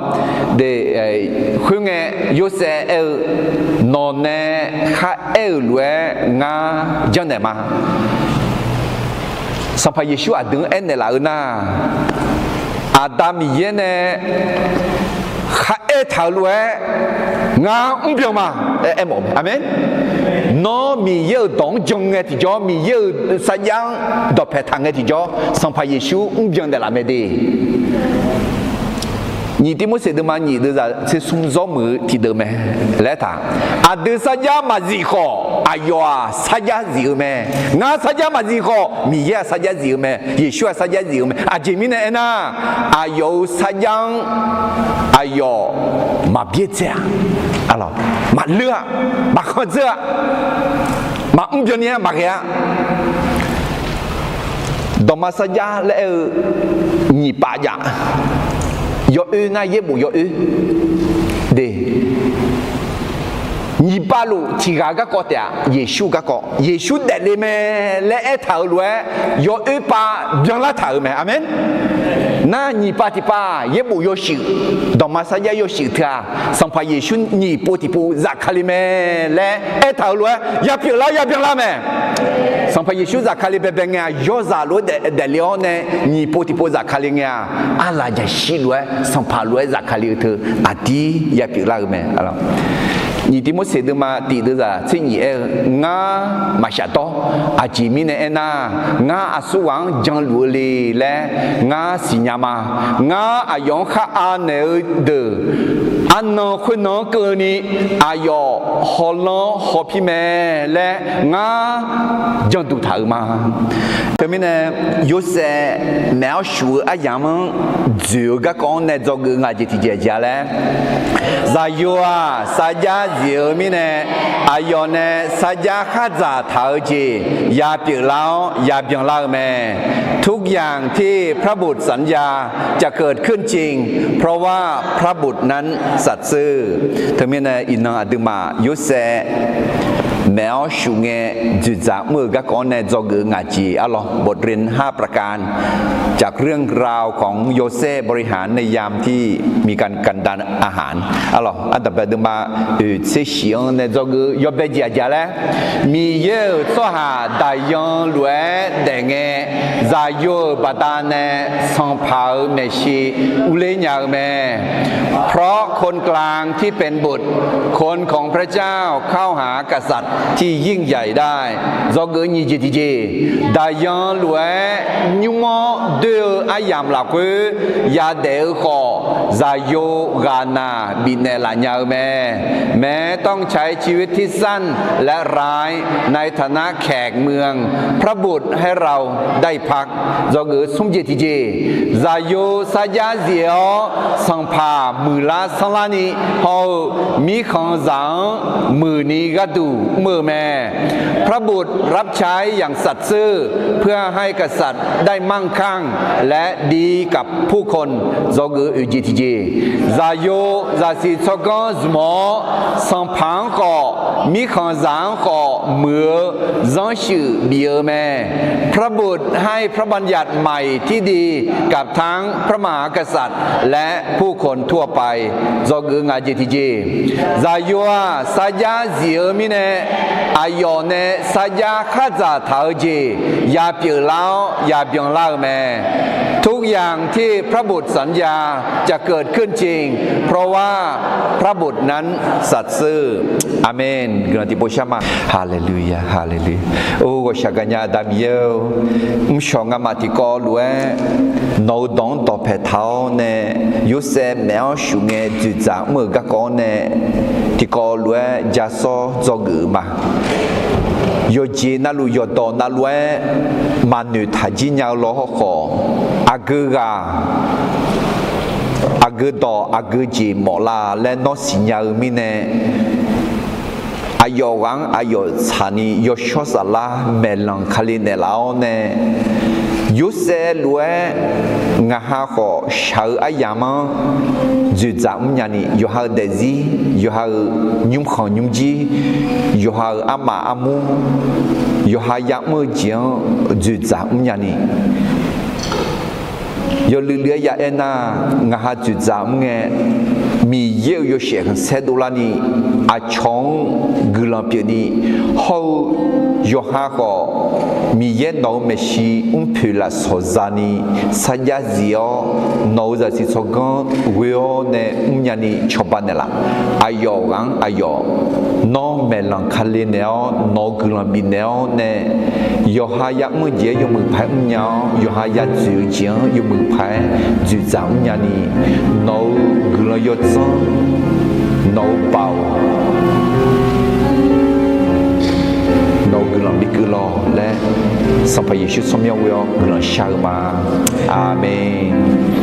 khoerngae, Yorsaev aer-eu, Nawq nae kharaer-euq lof-aer ngar janrnaeq ma. Sanqpaq Yeqsur aqdui-anr aernaeq laf-eu nar, Aqda Miqyaer nae kharaer taq-euq lof-aer ngar mrbyan ma. Aermawf-eu mae. Aqmeq. Nawr Miqyaer-euq dawq-anr jan ngae tiqjawr, Miqyaer-euq sarjax-anr dawqpae taq ngae tiqjawr, Sanqpaq Yeqsur mrbyan naeqlaf mae de. Nyiq Tivmorseq deuvma nyiq deuvzaq tser smr zawr muiq-eu tiqdeuq mae laer aertaq, aqdui sarjax maqzif khawf, aqyawf-aq sarjax zif-eu mae. Ngar sarjax maqzif khawf, Miqyaer-aq sarjax zif-eu mae. Yeqsur-aq sarjax zif-eu mae. Aqjeq mirnae aernar, aqyawf-euq sarjax-anr aqyawf maqbyaerdzae-a, maqleur-a, maqkhanq dzeur-a, maqmr byanni-a, maqghae-a. Dawqma sarjax laer aer-eu nyiq pav jav, yawoer nar yaerbof yawoer de. Nyiq pav luf tiq ghaq garkawv taef-aq, Yeqsur garkawv, Yeqsur daefle mae laer aertaq-euq lof-aer, yawoer pav byanlar taq-euq mae. Aqmeq. Nar nyiq pav tiq pav yaerbof yawshuif, dawqma sarjax yawshuif teu-aq, Sanqpaq Yeqsur nyiq pov tiqpov zafkale mae laer aertaq-euq lof-aer, yapyeuf lar-awr yabyanlar mae. Sanqpaq Yeqsur zafkale baebae ngae-aq, yawrzaq lof-aer daefle-awr nae nyiq pov tiqpov zafkale ngae-aq, arlaq jaqshir lof-aer Sanqpaq lof-aer zafkale-eu teu aqdir yapyeuf lar-eu mae. Nyiq Tivmorseq deuvma tiq deuvzaq tser nyiq aer-eu, ngar maqshaf dawr. Aqjeq mirnae aernar, ngar aqsurghaq-anr janluf-eu le laer ngar siqnya ma. Ngar aqyawf-anr khar anaeq-eu deuq, arnan khoernan-anr keuvni aqyawf hawlanr hawpir mae laer ngar janduq taq-euq ma. Teumirnae, Yorsaev maeq-awr shuf-eu aryamq-anr dzoeq-eu garkawv-anr nae dzawgeuf ngaq jeq tiqjeq-a laer, zaqyo-aq sarjax zif-eu mirnae, aqyawf nae sarjax khardzaq taq-eu jeq yapyeuf lar-awr yabyanlar-eu mae. ทุกอย่างที่พระบุตรสัญญาจะเกิดขึ้นจริง เพราะว่าพระบุตรนั้นสัตย์ซื่อ Teumirnae iqnan aqduimaf Yorsaev maeq-awr shuf ngae dzoeqdzaq mr-eu garkawv-anr nae dzawgeuf-eu ngaq jeq arlawr. บทเรียนห้าประการ จากเรื่องราวของโยเซฟบริหารในยามที่มีการกันดารอาหาร Arlawr, ardanqbae deuvma oeq tser shif-anr nae dzawgeuf-eu yawbae jeq aqjeq laer, Miqyaer-euq tsawrhaq daqyan lof-aer daefngae, zaqyo-euq baqdanae sanqpaq-euq maeqshi urler nya-eu mae. เพราะคนกลางที่เป็นบุตร คนของพระเจ้าเข้าหากษัตริย์ที่ยิ่งใหญ่ได้ Dzawgeuf nyiq jeq tiqjeq, daqyan lof-aer nymr-awr doer-eu aryamq lafkhoer yadaef-eu khawf, zaqyo ghaqnaq bifnaeq laf nya-eu mae. แม้ต้องใช้ชีวิตที่สั้นและร้ายในฐานะแขกเมือง พระบุตรให้เราได้พัก Dzawgeuf smr jeq tiqjeq, zaqyo sarjax zif-awr sanqpaq muiqlar sanrlarni haw-eu mirkhanqzaq-anr muiqni gharduq mr-eu mae. พระบุตรรับใช้อย่างสัตย์ซื่อ เพื่อให้กษัตริย์ได้มั่งคั่งและดีกับผู้คน Dzawgeuf oeq jeq tiqjeq, zaqyo zaqsiq tsawrganr zmq-awr, sanqpaq-anr khawf mirkhanqzaq-anr khawf muiq-eu zanrshuif bif-eu mae. พระบุตรให้พระบัญญัติใหม่ที่ดีกับทั้งพระมหากษัตริย์และผู้คนทั่วไป Dzawgeuf ngaq jeq tiqjeq, zaqyo-aq sarjax zif-eu mirnae, aqyawf nae sarjax khardzaq taq-eu jeq yapyeuf lar-awr yabyanlar-eu mae. ทุกอย่างที่พระบุตรสัญญาจะเกิดขึ้นจริง เพราะว่าพระบุตรนั้นสัตย์ซื่อ Aqmeq. Guiqlanq tiqpov shar ma. Haleluya, haleluya. Or, ghawqshaq gaqnya Aqda Miqyaer-or, mrshawq ngamaf tiqkawv lof-aer nawq-eu dawq-anr dawqpae taq-awr nae, Yorsaev maeq-awr shuf ngae dzoeqdzaq mr-euq garkawv-anr nae tiqkawv lof-aer jasawr dzawgeuf-eu ma. Yawqjeq navluf yawqdawq navluf-aer maqnoeq taq jir nya-eu law hawrkhawf, aqgeu ghaq, aqgeu dawq, aqgeu jeq mawf la laer nawr siqnya-eu mirnae, aqyawf ghaq-anr aqyawf tsaqni yawshawr saflar maeqlanq kali naeqlaf-awr nae, Yorsaev lof-aer ngaq ha khawf shaq-eu aryamq-anr dzoeqdzaq mrnya ni, yawqha-euq daefzir, yawqha-euq nymrkhanq nymrjir, yawqha-euq armaf armur, yawqha ya'mr-eu jeq-anr dzoeqdzaq mrnya ni, yawluiv luiv-aer ya aernar, ngaq ha dzoeqdzaq mr ngae, Miqyaer-euq yawshaef khanqsaer dovlarni, aqcawq-anr guiqlanq pyeufni, hawr-eu Yawqha khawf, Miqyaer nawq-euq maeqshi mrpoeq lafsawq za'ni sarjax zif-awr, nawq-euq zaqsiq tsawrganr ghoe-awr nae mrnya ni cawba naeqlaf. Aqyawf ghaq-anr aqyawf, nawr maeqlanq kale naeq-awr, nawq-euq guiqlanq bifnaeq-awr nae, yawqha ya'mr-eu jeq-anr yawmuiq paq-aer mrnya-awr, yawqha yadzoeq-eu jeq-anr yawmuiq paq-aer dzoeqdzaq mrnya ni, nawq-euq guiqlanq yawdzanr, nawq-euq baoq, nawq-euq guiqlanq bikeuv lawq laer, Sanqpaq Yeqsur tsawrmyanr ghoe-awr guiqlanq shar-eu ma. Aqmeq.